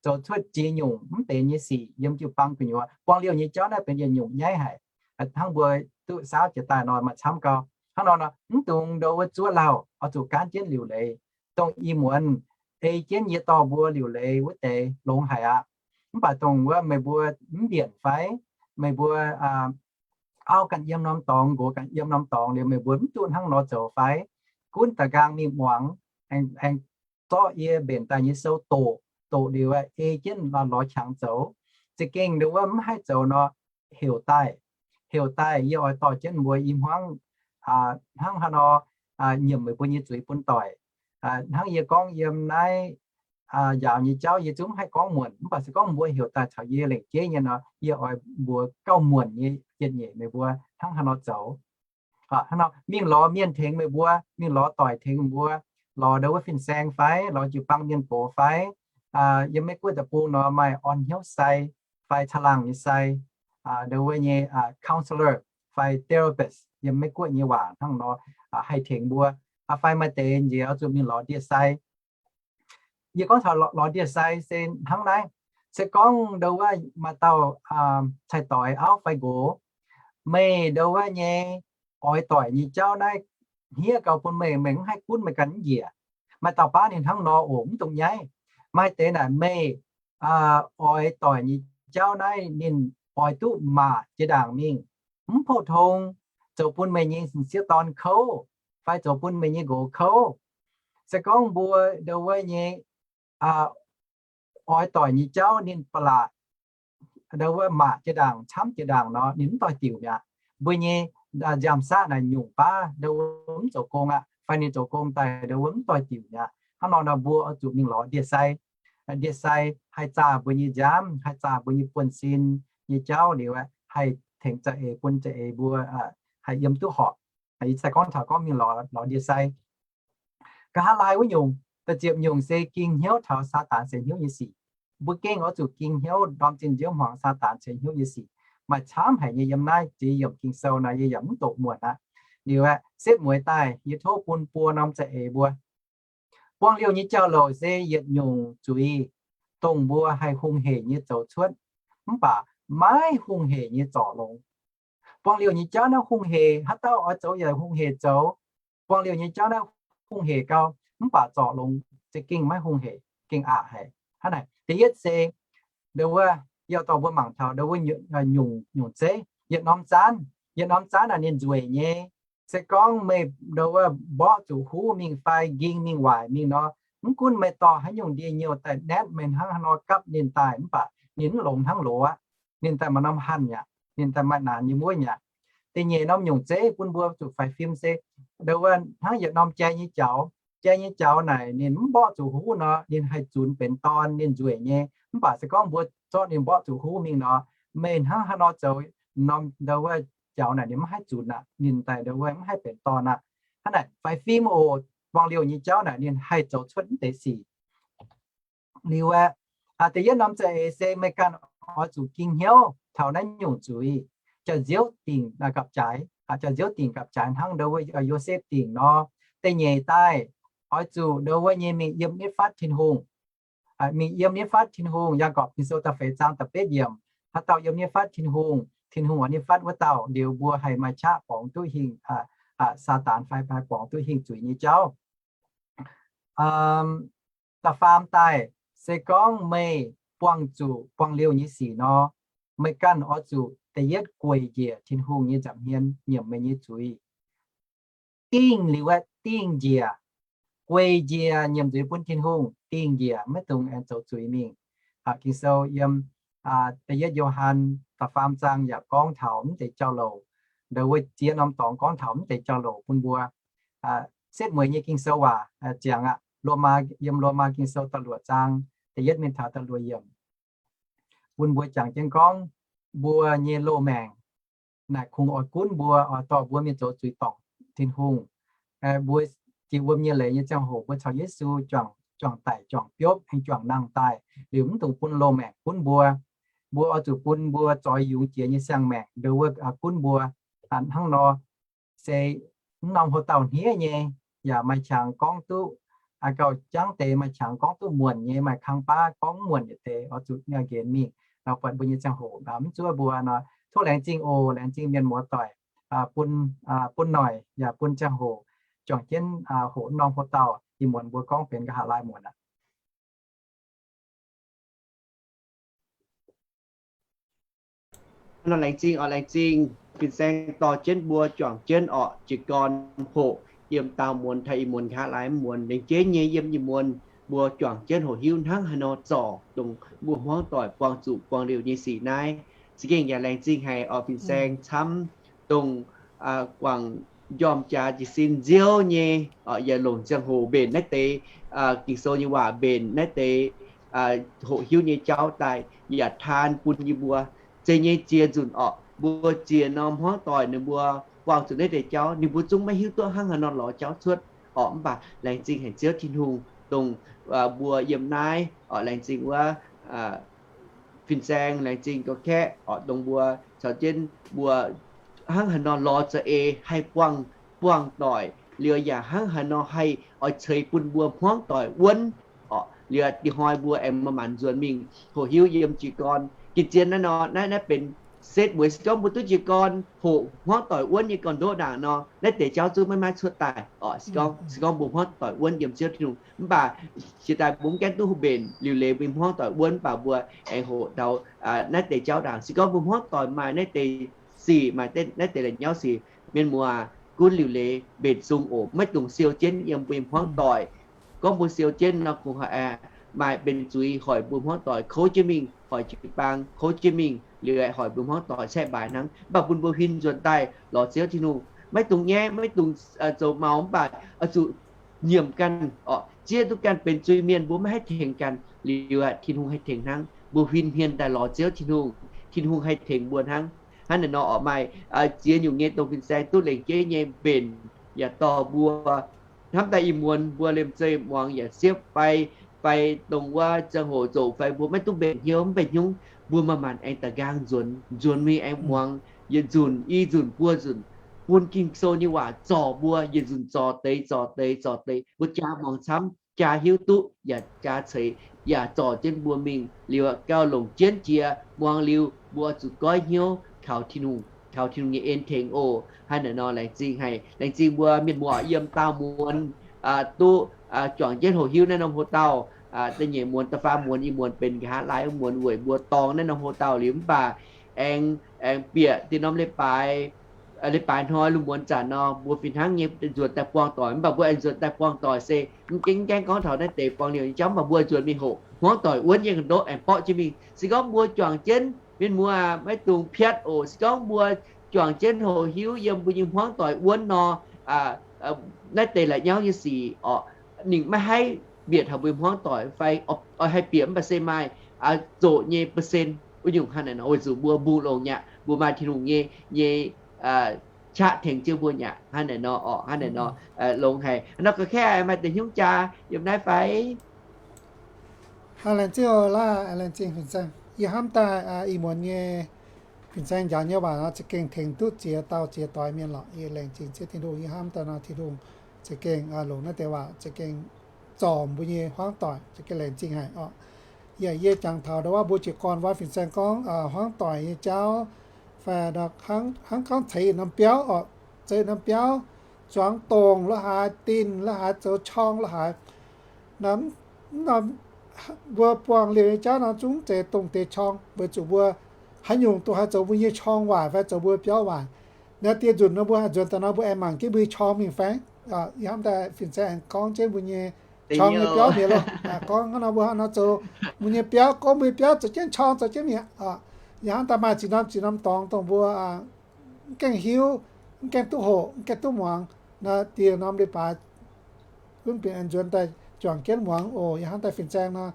zoux cuotv ziex nyungc mv benx nyei sic yiem jiu-baang gu'nyuoz. Buang liouh nyei jauv naaiv benx yietc nyungc nyaiv haic. Hnangv mbuo duqv saauv jiex daaih nor maaih camv gau. Hnangv nor, mv dungx ndau wuov zuov lauh, oix zuqc gaanv jienv liuc leiz. Dongh ih muonz ei jienv yie dorh mbuo liuc leiz wuov deix longx haic aqv. Mv baac dongh wuov meih mbuo mv mbienc fai, meih mbuo auv ganh yiem norm dorngx, nqox ganh yiem norm dorngx liuz, meih mbuo mv duqv hnangv nor zoux fai? Gunv da'nqaang mingh muangx, aengx zorqv yie mbenc daaih nyei sou doqc, doqc liuz ei jienv lorz qangx zoux. Za'gengh ndau wuov mv haih zoux nor, heuc daaih, heuc daaih yie oix dorh jienv mbuo i hmuangv hnangv haaix nor nyiemc meih mbuo nyei zuiz bun doic. Hnangv yie gorngv yiem naaiv njaaux nyei jauv yie zungv mv haih gorngv muonc, mv baac se gorngv mbuo heuc daaih caux yie lengc jeiv nyei nor, yie oix mbuox gauh muonc nyei yietc nyeic meih mbuo hnangv haaix nor zoux. Hnangv nor mingh lorz mienh tengx meih mbuo, mingh lorz doic tengx mbuo, lorz ndau wuov fin-saeng fai, lorz jiu-baang mienh gox fai, yiem Meiv-Guoqv deic-bung nor maaih orn hnyouv sai fai caangh laangh nyei sai, ndau wuov nyei counselor, fai therapist yiem Meiv Guoqv nyei waac hnangv nor, haih tengx mbuo. Fai maaih deix nziex oix zuqc mingh lorz ndie-sai. Yie gorngv taux lorz ndie-sai se hnangv naaiv. Se gorngv ndo wuov maaih dauh cai-doix auv fai nqox, meih ndo wuov nyei oix doic nyei jauv naaiv hniev gau bun meih, meih mv haih gunv, meih ganh mv njiec. Maaih dauh baav ninh hnangv nor oc, mv dungx nyaiv. Maaih deix naaic meih oix doic nyei jauv naaiv ninh oix duqv maac jiex ndaangc mingh, mv pou-tong, zoux bun meih nyei sieqv dorn kouv, fai zoux bun meih nyei nqox kouv. Se gorngv mbuo ndo wuov nyei oix doic nyei jauv ninh ba'laqc ndo wuov maac jiex ndaangc, camv jiex ndaangc nor, ninh mv doix diuc mi'aqv. Mbuo nyei nziaamv-saqv naaic nyungc baav ndo wuov mv zoux gong aqv, fai ninh zoux gong daaih ndo wuov mv doix diuc mi'aqv. Hnangv nor nor mbuo oix zuqc mingh lorz ndie-sai. Ndie-sai haih zaah mbuo nyei nziaamv, haih zaah mbuo nyei buonv-sin nyei jauv liuz, haih tengx za'eix bun za'eix mbuo haih yiem duqv horpc. Ih zanc gorngv taux gorngv mingh lorz ndie-sai. Nqa'haav laai wuov nyungc, da'ziepc nyungc se ging hnyouv taux Saadaan seix hnyouv nyei sic. Mbuo gengh oix zuqc ging hnyouv ndorm zinh nziouv hmuangx Saadaan seix hnyouv nyei sic. Maaih camv haic nyei yiem naaiv ziex yiemc Ging-Sou nor yie yaac mv doqc muonc aqv. Liuz aeqv, setv mueiz daaih yie tov bun buo norm za'eix mbuo. Buangh liouh nyei jauv-louc se yietc nyungc zuiz, dongh mbuo haih hungh hec nyei zoux cuotv, mv baac maiv hungh hec nyei zorc longx. Buangh liouh nyei jauv naaiv hungh hec, haaix dauh oix zoux yaac hungh hec zoux. Buangh liouh nyei jauv naaiv hungh hec gau, mv baac zorc longx za'gengh maiv hungh hec, gengh aqc haic. Hnangv naaic, da'yietv se ndo wuov, yie dorh mbuo mangc taux ndo wuov nyungc, nyungc zeiv, yietc norm zaanv, yietc norm zaanv naaic ninh nzueic nyei. Se gorngv meih ndo wuov mborqv zuqc huv mingh fai nqing mingh waaic mingh nor, mv gunv meih dorh haaix nyungc ndie-nyouh daaih naetv meih hnangv haaix nor gapv ninh daaih, mv baac ninh mv longx hnangv loz aqv. Ninh daaih maaih norm hanh aqv, ninh daaih maaih naanc nyei mueiv aqv. Da'nyeic norm nyungc zeiv bun mbuo zuqc faix fim se ndo wuov hnangv yietc norm jai nyei jaux. Jai nyei jaux naaic ninh mv mborqv zuqc huv nor, ninh haih zunx benx dorn, ninh nzueic nyei. Mv baac se gorngv mbuo zorqv ninh mborqv zuqc huv mingh nor, meih hnangv haaix nor zoux, norm ndo wuov jaux naaic ninh mv haih zunx aqv, ninh daaih ndo wuov mv haih benx dorn aqv. Hnangv naaic faix fim oc, buangh liouh nyei jauv naaic ninh haih zoux cuotv mv deix sic. Liuz aeqv, da'yietv norm za'eix se meih ganh oix zuqc ging hnyouv taux naaiv nyungc zuiz. Jaax-nziouv dingc gapv-jaaix, jaax-nziouv dingc gapv-jaaix hnangv ndo wuov Yosepv dingc nor. Da'nyeic daaih, oix zuqc ndo wuov nyei mingh yiem nitv fatv Tin-Hungh. Mingh yiem nitv fatv Tin-Hungh. Yaagorpc Ging-Sou da'feix zaang da'betv yiemc, haaix dauh yiem nitv fatv Tin-Hungh, Tin-Hungh oix nitv fatv wuov dauh liuz mbuo haih maaih qaqv borngz duqv hingh Saadaan fai maaih borngz duqv hingh zuiz nyei jauv. Da'faam daaih, se gorngv meih buangh zuqc buangh liouh nyei sic nor, meih ganh oix zuqc da'yietv gueic njiec Tin-Hungh nyei nza'hmien nyiemc meih nyei zuiz. Dingh liuz aeqv, dingh njiec, gueic njiec nyiemc zuiz bun Tin-Hungh, dingh njiec, maiv dungx aengx zoux zuiz mingh. Ging-Sou yiem da'yietv Yo^han da'faam zaang yaac gorngv taux mv deix jauv-louc. Ndo wuov ziex norm dorngx gorngv taux mv deix jauv-louc bun mbuo. Setv mueiz nyei Ging-Sou waac ziangx aqv, Lomaa, yiem Lomaa Ging-Sou da'luoqc zaang da'yietv mingh taux da'luoqc yiemc, bun mbuo jangx jienv gorngv mbuo nyei loz-maengc naaic kungx oix gunv mbuo, oix dorh mbuo mingh zoux zuiz dorngc Tin-Hungh. Mbuo jiex wuom nyei leiz nyei ziangh hoc mbuo caux Yesu juangc daic, juangc biopv, aengx juangc nangh daaih, liuz mv dungx bun loz-maengc gunv mbuo. Mbuo oix zuqc bun mbuo zoix yungz jiex nyei siang-maengc ndo wuov gunv mbuo. Hnangv nor se mv norm houx-dauh hniev nyei, yaac maaih qangx gorngv duqv gauh jangv deix, maaih qangx gorngv duqv muonc nyei, maaih kang baav gorngv mv muonc yietc deix, oix zuqc nqenx mingh nor, buatc mbuo nyei ziangh hoc mv zuov mbuo nor. Tov laengz zingh oc, laengz zingh mienh muoz-doic bun, bun noic yaac bun ziangh hoc juangc jienv hoqc norm houx-dauh ih muonz mbuo gorngv benx nqa'haav laai muonc aqv. Nor laengz zingh oc, laengz zingh fin-saeng dorh jienv mbuo juangc jienv orqc, jiez gorn hoqc yiem daauh muonz taux ih muonz nqa'haav laai muonz. Laengz jienv nyei yiem ih muonz mbuo juangc jienv hoqc hiuv hnangv haaix nor zorc dongh mbuo hmuangv doic buangh zuqc buangh liouh nyei sic naaiv. Za'gengh yaac laengz zingh haic oc fin-saeng camv dongh guangc njormh jaax jiez sin nziouv nyei, yaac longc ziangh hoc mbenc naaiv deix Ging-Sou nyei waac, mbenc naaiv deix hoqc hiuv nyei jauv daaih yaac taan bun yie mbuo. Zeiz nyei ziex nzunc orqc, mbuo ziex norm hmuangv doic ninh mbuo buangh zuqc naaiv deix jauv, ninh mbuo zungv maiv hiuv duqv hnangv haaix nor lorz jauv cuotv orqc. Mv baac laengz zingh haic Ziouv Tin-Hungh dongh mbuo yiem naaiv orqc, laengz zingh wuov fin-saeng, laengz zingh ga'kaeqv orqc, dongh mbuo caux jienv mbuo hnangv haaix nor lorz za'eix haih buangh, buangh doic, liuz yaac hnangv haaix nor haih oix ceix bun mbuo hmuangv doic wuonv. Orqc, liuz ih hnoi mbuo aengx maaih maanc nzuonx mingh hoqc hiuv yiem jiez gorn. Gin zien naaiv nor, naaiv, naaiv benx setv mueiz. Se gorngv mbuo duqv jiez gorn hoqc hmuangv doic wuonv nyei gorn-ndoqv ndaangc nor, naaiv deix jauv zungv maiv maaih cuotv daaih. Orqc, se gorngv, se gorngv mbuo hmuangv doic wuonv yiem Ziouv Tin-Hungh, mv baac jiex daaih mbuo mv gaengh duqv mbenc liuc leiz mbuo hmuangv doic wuonv, mv baac mbuo aengx hoqc taux naaiv deix jauv ndaangc. Se gorngv mbuo hmuangv doic maaih naaiv deix sic, maaih naaiv deix la'nyauv sic, mienh muoz, gunv liuc leiz mbenc sung oc. Maiv dungx siou jienv yiem mbuo nyei hmuangv doic. Gorngv mbuo siou jienv nor, kungx maaih benx zuiz hoic mbuo hmuangv doic kouv jienv mingh, hoic jiu-baang kouv jienv mingh, liuz hoic mbuo hmuangv doic caeqv mbaaix hnangv. Mv baac bun mbuo huin nzuonx daaih lorz Ziouv Tin-Hungh, maiv dungx nyaiv, maiv dungx zoux maux, mv baac oix zuqc nyiemc ganh, orqc, zieqv duqv ganh benx zuiz-mienh, mbuo maiv haih tengx ganh, liuz Tin-Hungh haih tengx hnangv. Mbuo huin hmien daaih lorz Ziouv Tin-Hungh, Tin-Hungh haih tengx mbuo hnangv. Hnangv naaiv nor orqc, maaih ziex nyungc nyei dongh fin-saeng duqv lengc jeiv nyei mbenc yaac dorh mbuo. Hnamv daaih ih muonz mbuo liemh zeih muangx yaac siepv fai, fai dongh wuov ziangh hoc zoqc fai mbuo maiv duqv mbenc hnyouv, mv baac nyungc mbuo maaih maanc aengx da'nqaang nzuonx, nzuonx mingh aengx muangx yietc nzunc, i nzunc, buo nzunc, bun Ging-Sou nyei waac zorc mbuo, yietc nzunc zorc deix, zorc deix, zorc deix, mbuo jaa muangx camv, jaa hiuv duqv, yaac jaa ceix, yaac zorc jienv mbuo mingh. Liuz gauh longc jienv jiex muangx liuz, mbuo zuqc goiv hnyouv kaux Tin-Hungh, kaux Tin-Hungh nyei en tengx oc. Hnangv naaic nor laengz zingh haic, laengz zingh mbuo mienh muoz yiem daauh muonz duqv juangc jienv hoqc hiuv naaiv norm hoc-dauh. Da'nyeic muonz, da'faam muonz, ih muonz benx nqa'haav laai muonz weic mbuo dorng naaiv norm hoc-dauh liuz, mv baac aengx, aengx bieqc dinh norm leiz-baaix, leiz-baaix hnoi lungh muonz zanc nor, mbuo fih hnangv nyei nzuonx daaih buangh doic. Mv baac mbuo aengx nzuonx daaih buangh doic se mv gaengh, mv gaengh gorngv taux naaiv deix buangh liouh nyei jauv, mv baac mbuo nzuonx mingh hoqc hmuangv doic wuonv yiem ga'ndoqv aengx borqv jienv mingh. Se gorngv mbuo juangc jienv, mienh muoz, maiv dungx piatv oc. Se gorngv mbuo juangc jienv hoqc hiuv yiem mbuo nyei hmuangv doic wuonv nor, naaiv deix la'nyauv nyei sic orqc, ninh maiv haih bieqc taux mbuo nyei hmuangv doic fai oix haih bieqc, mv baac se maaih zoqc nyei percent wuov nyungc hnangv naaic nor, weic zuqc mbuo mbungh longx nyei aqv, mbuo maaih Tin-Hungh nyei, nyei qaqv tengx jienv mbuo nyei aqv. Hnangv naaic nor orqc, hnangv naaic nor longx haic. Nor ga'kaiv maaih deix hnyouv jaa yiem naaiv fai? Laengz zingh, laengz zingh fin-saeng. Yie hnamv daaih ih muonz nyei fin-saeng njaaux nyei waac nor za'gengh tengx duqv ziex dauh ziex doix mienh lorqc. Yie laengz zingh Ziouv Tin-Hungh. Yie hnamv daaih nor Tin-Hungh za'gengh longc naaiv deix waac za'gengh zorc mbuo nyei hmuangv doic, za'gengh laengz zingh haic orqc. Yie, yie jangx taux ndau wuov mbuo jiez gorn wuov fin-saeng gorngv hmuangv doic nyei jauv fai hnangv gorngv ceix yietc norm biauv orqc, ceix yietc norm biauv, zuangx dongh la'haaix, dinh la'haaix, zoux qorng la'haaix. Mv norm mbuo buangh liouh nyei jauv nor zungv zeiz dongh deix qorng, weic zuqc mbuo haaix nyungc dongh haih zoux mbuo nyei qorng waaic fai zoux mbuo biauv waaic. Naaiv dieh nzunc nor mbuo haih nzuonx daaih nor mbuo aengx mangc jienv mbuo nyei qorng mingh fai? Yie hnamv daaih fin-saeng aengx gorngv jienv mbuo nyei qorng nyei biauv mi'aqv loh. Gorngv hnangv nor mbuo hnangv nor zoux mbuo nyei biauv, gorngv mbuo nyei biauv zoux jienv qorng zoux jienv mi'aqv. Yie hnamv daaih maaih zinh norm zinh norm dorngx dongh mbuo mv gaengh hiuv, mv gaengh duqv hoqc, mv gaengh duqv muangx. Naaiv dieh norm leiz-baaix gunv bieqc aengx nzuonx daaih juangc jienv muangx oc. Yie hnamv daaih fin-saeng nor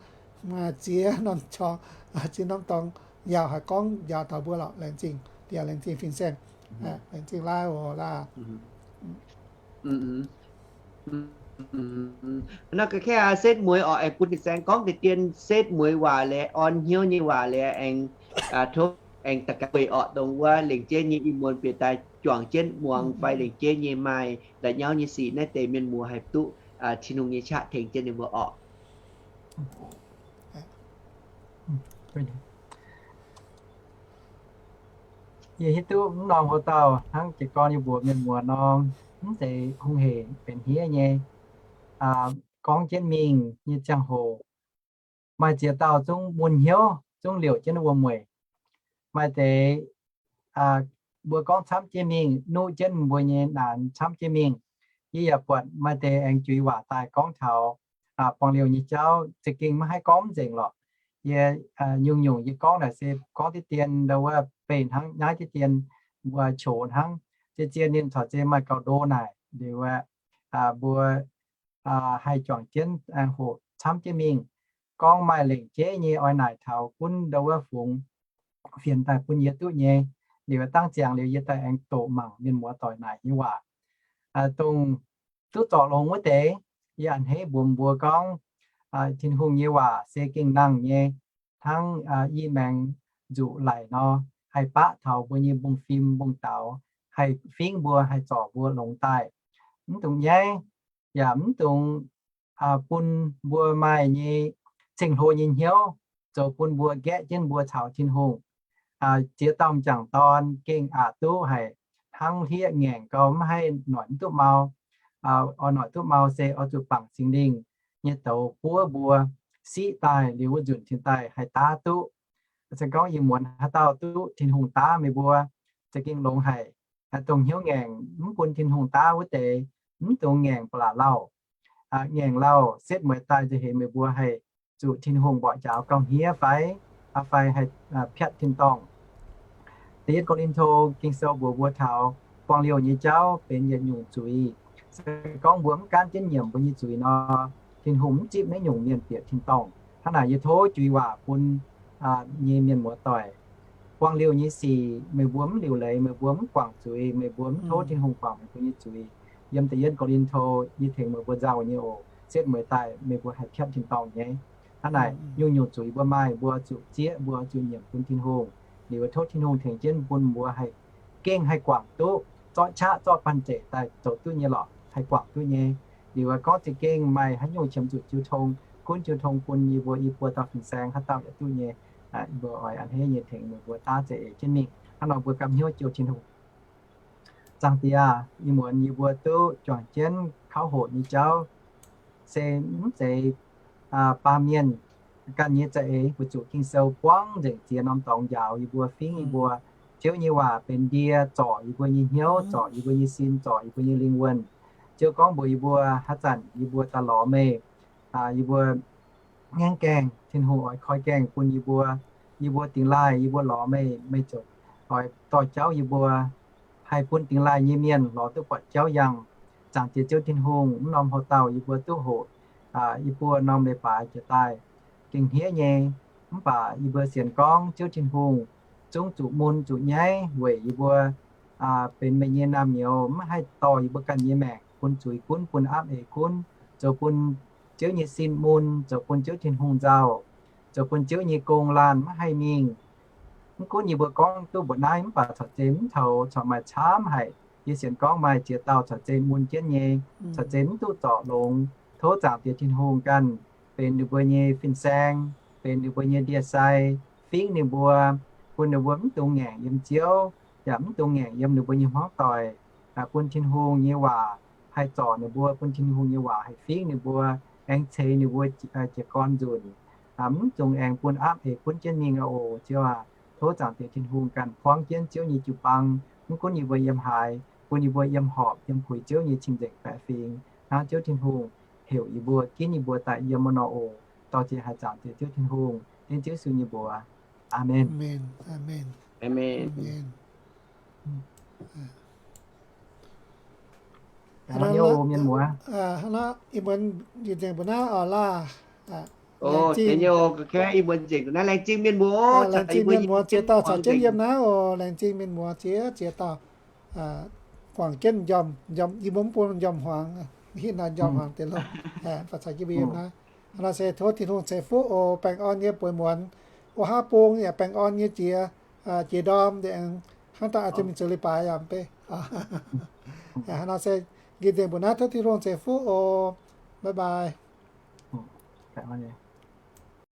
maaih ziex norm qorng, ziex norm dorngx njaaux haic, gorngv njaaux taux mbuo lorqc. Laengz zingh, dieh laengz zingh fin-saeng. Laengz zingh laai oc, laai. Nor ga'kaiv setv mueiz orqc, aengx bun fin-saeng gorngv deix dien setv mueiz waac liuz, orn hnyouv nyei waac liuz, aengx tov aengx da'gaax weic orqc, dongh wuov lengc jeiv nyei ih muonz bieqc daaih juangc jienv muangx fai lengc jeiv nyei maaih la'nyauv nyei sic naaiv deix mienh muoz haih duqv Tin-Hungh nyei qaqv tengx jienv ninh mbuo orqc. Yie hiuv duqv mv norm hoc-dauh hnangv jiez gorn yie mbuox mienh muoz nor, mv zeiz hungh hec benx hniev nyei. Gorngv jienv mingh nyei ziangh hoc, maaih ziex dauh zungv mun hnyouv, zungv liouc jienv wuom-mueic. Maaih deix mbuo gorngv camv jienv mingh, nuqv jienv mbuo nyei naanx camv jienv mingh. Yie yaac buatc maaih deix aengx juix waac daaih gorngv taux buangh liouh nyei jauv, za'gengh maiv haih gorngv mv nzengc lorqc. Yie nyungc-nyungc yie gorngv naaic se gorngv diqv dien ndau wuov beih hnangv, nyaiv diqv dien, mbuo qox hnangv. Zien-zien ninh corc zien maaih gauh ndo naaic liuz aeqv, mbuo haih juangc jienv hoqc camv jienv mingh. Gorngv maaih lengc jeiv nyei oix naaic taux gunv ndau wuov fungx fienx daaih bun yie duqv nyei. Liuz dangh ziangx liuz yie daaih aengx doqc mangc mienh muoz doic naaic nyei waac. Dongh duqv zorc longx wuov deix, yie a'hneiv mbuox mbuo gorngv, Tin-Hungh nyei waac se gengh nangh nyei, hnangv i maengx nzuqc laic nor, haih baqv taux mbuo nyei mbungv-fim mbungv-daux, haih fingv mbuo, haih zorc mbuo longx daaih. Mv dungx nyaiv, yaac mv dungx bun mbuo maaih nyei ceng-hlo nyei hnyouv zoux bun mbuo gaeqv jienv mbuo caux Tin-Hungh. Ziex dauh m'jangc dorn gengh aqc duqv haic, hnangv hlieqv ngaengc gau, mv haih noic mv duqv mau. Oix noic duqv mau se oix zuqc bangc Singx Lingh nyei douz buov mbuo siqv daaih liuz wuov nzunc cingx daaih haih daav duqv. Se gorngv yie muonz haaix dauh duqv Tin-Hungh daav meih mbuo, za'gengh longx haic. Dongh hnyouv ngaengc mv bun Tin-Hungh daav wuov deix, mv dungx ngaengc ba'laqc lauh. Ngaengc lauh setv mueiz daaih nziex heix meih mbuo haih zuqc Tin-Hungh mborqv njaaux gauh hniev fai, fai haih piatv tin-dorngh. Da'yietv Ko^lin^to Ging-Sou mbuox mbuo taux buangh liouh nyei jauv benx yietc nyungc zuiz. Se gorngv mbuo mv gaanv jienv nyiemc mbuo nyei zuiz nor, Tin-Hungh mv zipv naaiv nyungc mienh bieqc tin-dorngh. Hnangv naaic yie tov juiz waac bun nyei mienh muoz-doic, buangh liouh nyei sic meih mbuo mv liuc leiz, meih mbuo mv guangc zuiz, meih mbuo mv tov Tin-Hungh guangc meih mbuo nyei zuiz, yiem da'yietv Ko^lin^to yie tengx meih mbuo nzauh nyei oc, setv mueiz daaih meih mbuo haih piatv tin-dorngh nyei. Hnangv naaic nyungc-nyungc zuiz mbuo maaih, mbuo zuqc zieqv, mbuo zuqc nyiemc bun Tin-Hungh. Liuz tov Tin-Hungh tengx jienv bun mbuo haih gengh haih guangc duqv, zorqv qaqv zorqv banh zeic daaih zoux duqv nyei lorqc, haih guangc duqv nyei. Liuz gorngv za'gengh maaih haaix nyungc qiemx zuqc jiu tong, gunv jiu tong bun yie mbuo i buo dauh fin-saeng haaix dauh yaac duqv nyei. Mbuo oix a'hneiv nyei tengx meih mbuo daav za'eix jienv mingh. Hnangv nor mbuo gapv hnyouv jouh Tin-Hungh. Zaangc Diex aah, ih muonz yie mbuo duqv juangc jienv kauv hoqc nyei jauv se mv zeiz baamh mienh ganh nyei za'eix, weic zuqc Ging-Sou buangv nzengc ziex norm dorngx njaaux yie mbuo, fingv yie mbuo. Ziouv nyei waac benx ndie zorc yie mbuo nyei hnyouv, zorc yie mbuo nyei sin, zorc yie mbuo nyei lingh wuonh. Ziouv gorngv mbuox yie mbuo haaix zanc yie mbuo daaih lorz meih, yie mbuo hnyangx gaengh, Tin-Hungh oix koi gaengh bun yie mbuo. Yie mbuo dingx laaih yie mbuo lorz meih, meih ziouc oix dorh jauv yie mbuo, haih bun dingx laaih nyei mienh lorz duqv buatc jauv yangh. Zaangc Diex Ziouv Tin-Hungh, mv norm hlo dauh yie mbuo duqv hoqc yie mbuo norm leiz-baaix jiex daaih gengh hniev nyei. Mv baac yie mbuo sienx gorngv Ziouv Tin-Hungh zungv zuqc mun zuqc nyaiv weic yie mbuo benx meih nyei naamh nyouz, mv haih dorh yie mbuo ganh nyei maengc bun zuiz gunv, bun apv eix gunv, zoux bun Ziouv nyei sin mun, zoux bun Ziouv Tin-Hungh nzauh, zoux bun Ziouv nyei gong laanh maiv haih mingh. Mv gunv yie mbuo gorngv duqv mbuoqc naaiv mv baac corc zeiz mv toux, corc maaih camv haic. Yie sienx gorngv maaih ziex dauh corc zeiz mun jienv nyei, corc zeiz mv duqv zorc longx. Tov Zaangc Diex Tin-Hungh ganh benx ninh mbuo nyei fin-saeng, benx ninh mbuo nyei ndie-sai, fingv ninh mbuo, bun ninh mbuo mv dungx ngaengc yiem Ziouv, yaac mv dungx ngaengc yiem ninh mbuo nyei hmuangv doic. Bun Tin-Hungh nyei waac haih zorc ninh mbuo, bun Tin-Hungh nyei waac haih fingv ninh mbuo, aengx ceix ninh mbuo jiez gorn nzunc. Mv dungx aengx bun apv eix gunv jienv mingh oc, Ziouv aac. Tov Zaangc Diex Tin-Hungh ganh buangv jienv Ziouv nyei jiu-baang, mv gunv yie mbuo yiem haaix, bun yie mbuo yiem horpc yiem puix Ziouv nyei cing-nzengc baeqc fingx, hnangv Ziouv Tin-Hungh heuc yie mbuo, ginv yie mbuo daaih yiem wuov nor oc. Dorh jiex haaix Zaangc Diex Ziouv Tin-Hungh, dengv Ziouv Yesu nyei mbuox. Aamen. Aamen. Ih muonz nzengc mbuo naaiv oc laah. Laengz zingh mienh muoz ziex dauh caux jienv yiem naaiv oc. Laengz zingh mienh muoz ziex ziex dauh. Guangc jienv njormh, njormh, yie mbuo mv bun njormh hmuangx, hitv naaiv njormh hmuangx deix loh. Mv baac caux jienv mbuo yiem naaiv. Hnangv naaiv se tov Tin-Hungh ceix fuqv oc. Baengh orn nyei bueix muonz, wuov haav bung yaac baengh orn nyei jiex, jiex ndorm nzengc, hnangv daaih oix zuqc mingh zoux leiz-baaix yaac mv bei. Hnangv naaiv se nqemh nzengc mbuo naaiv, tov Tin-Hungh ceix fuqv oc. Bye bye.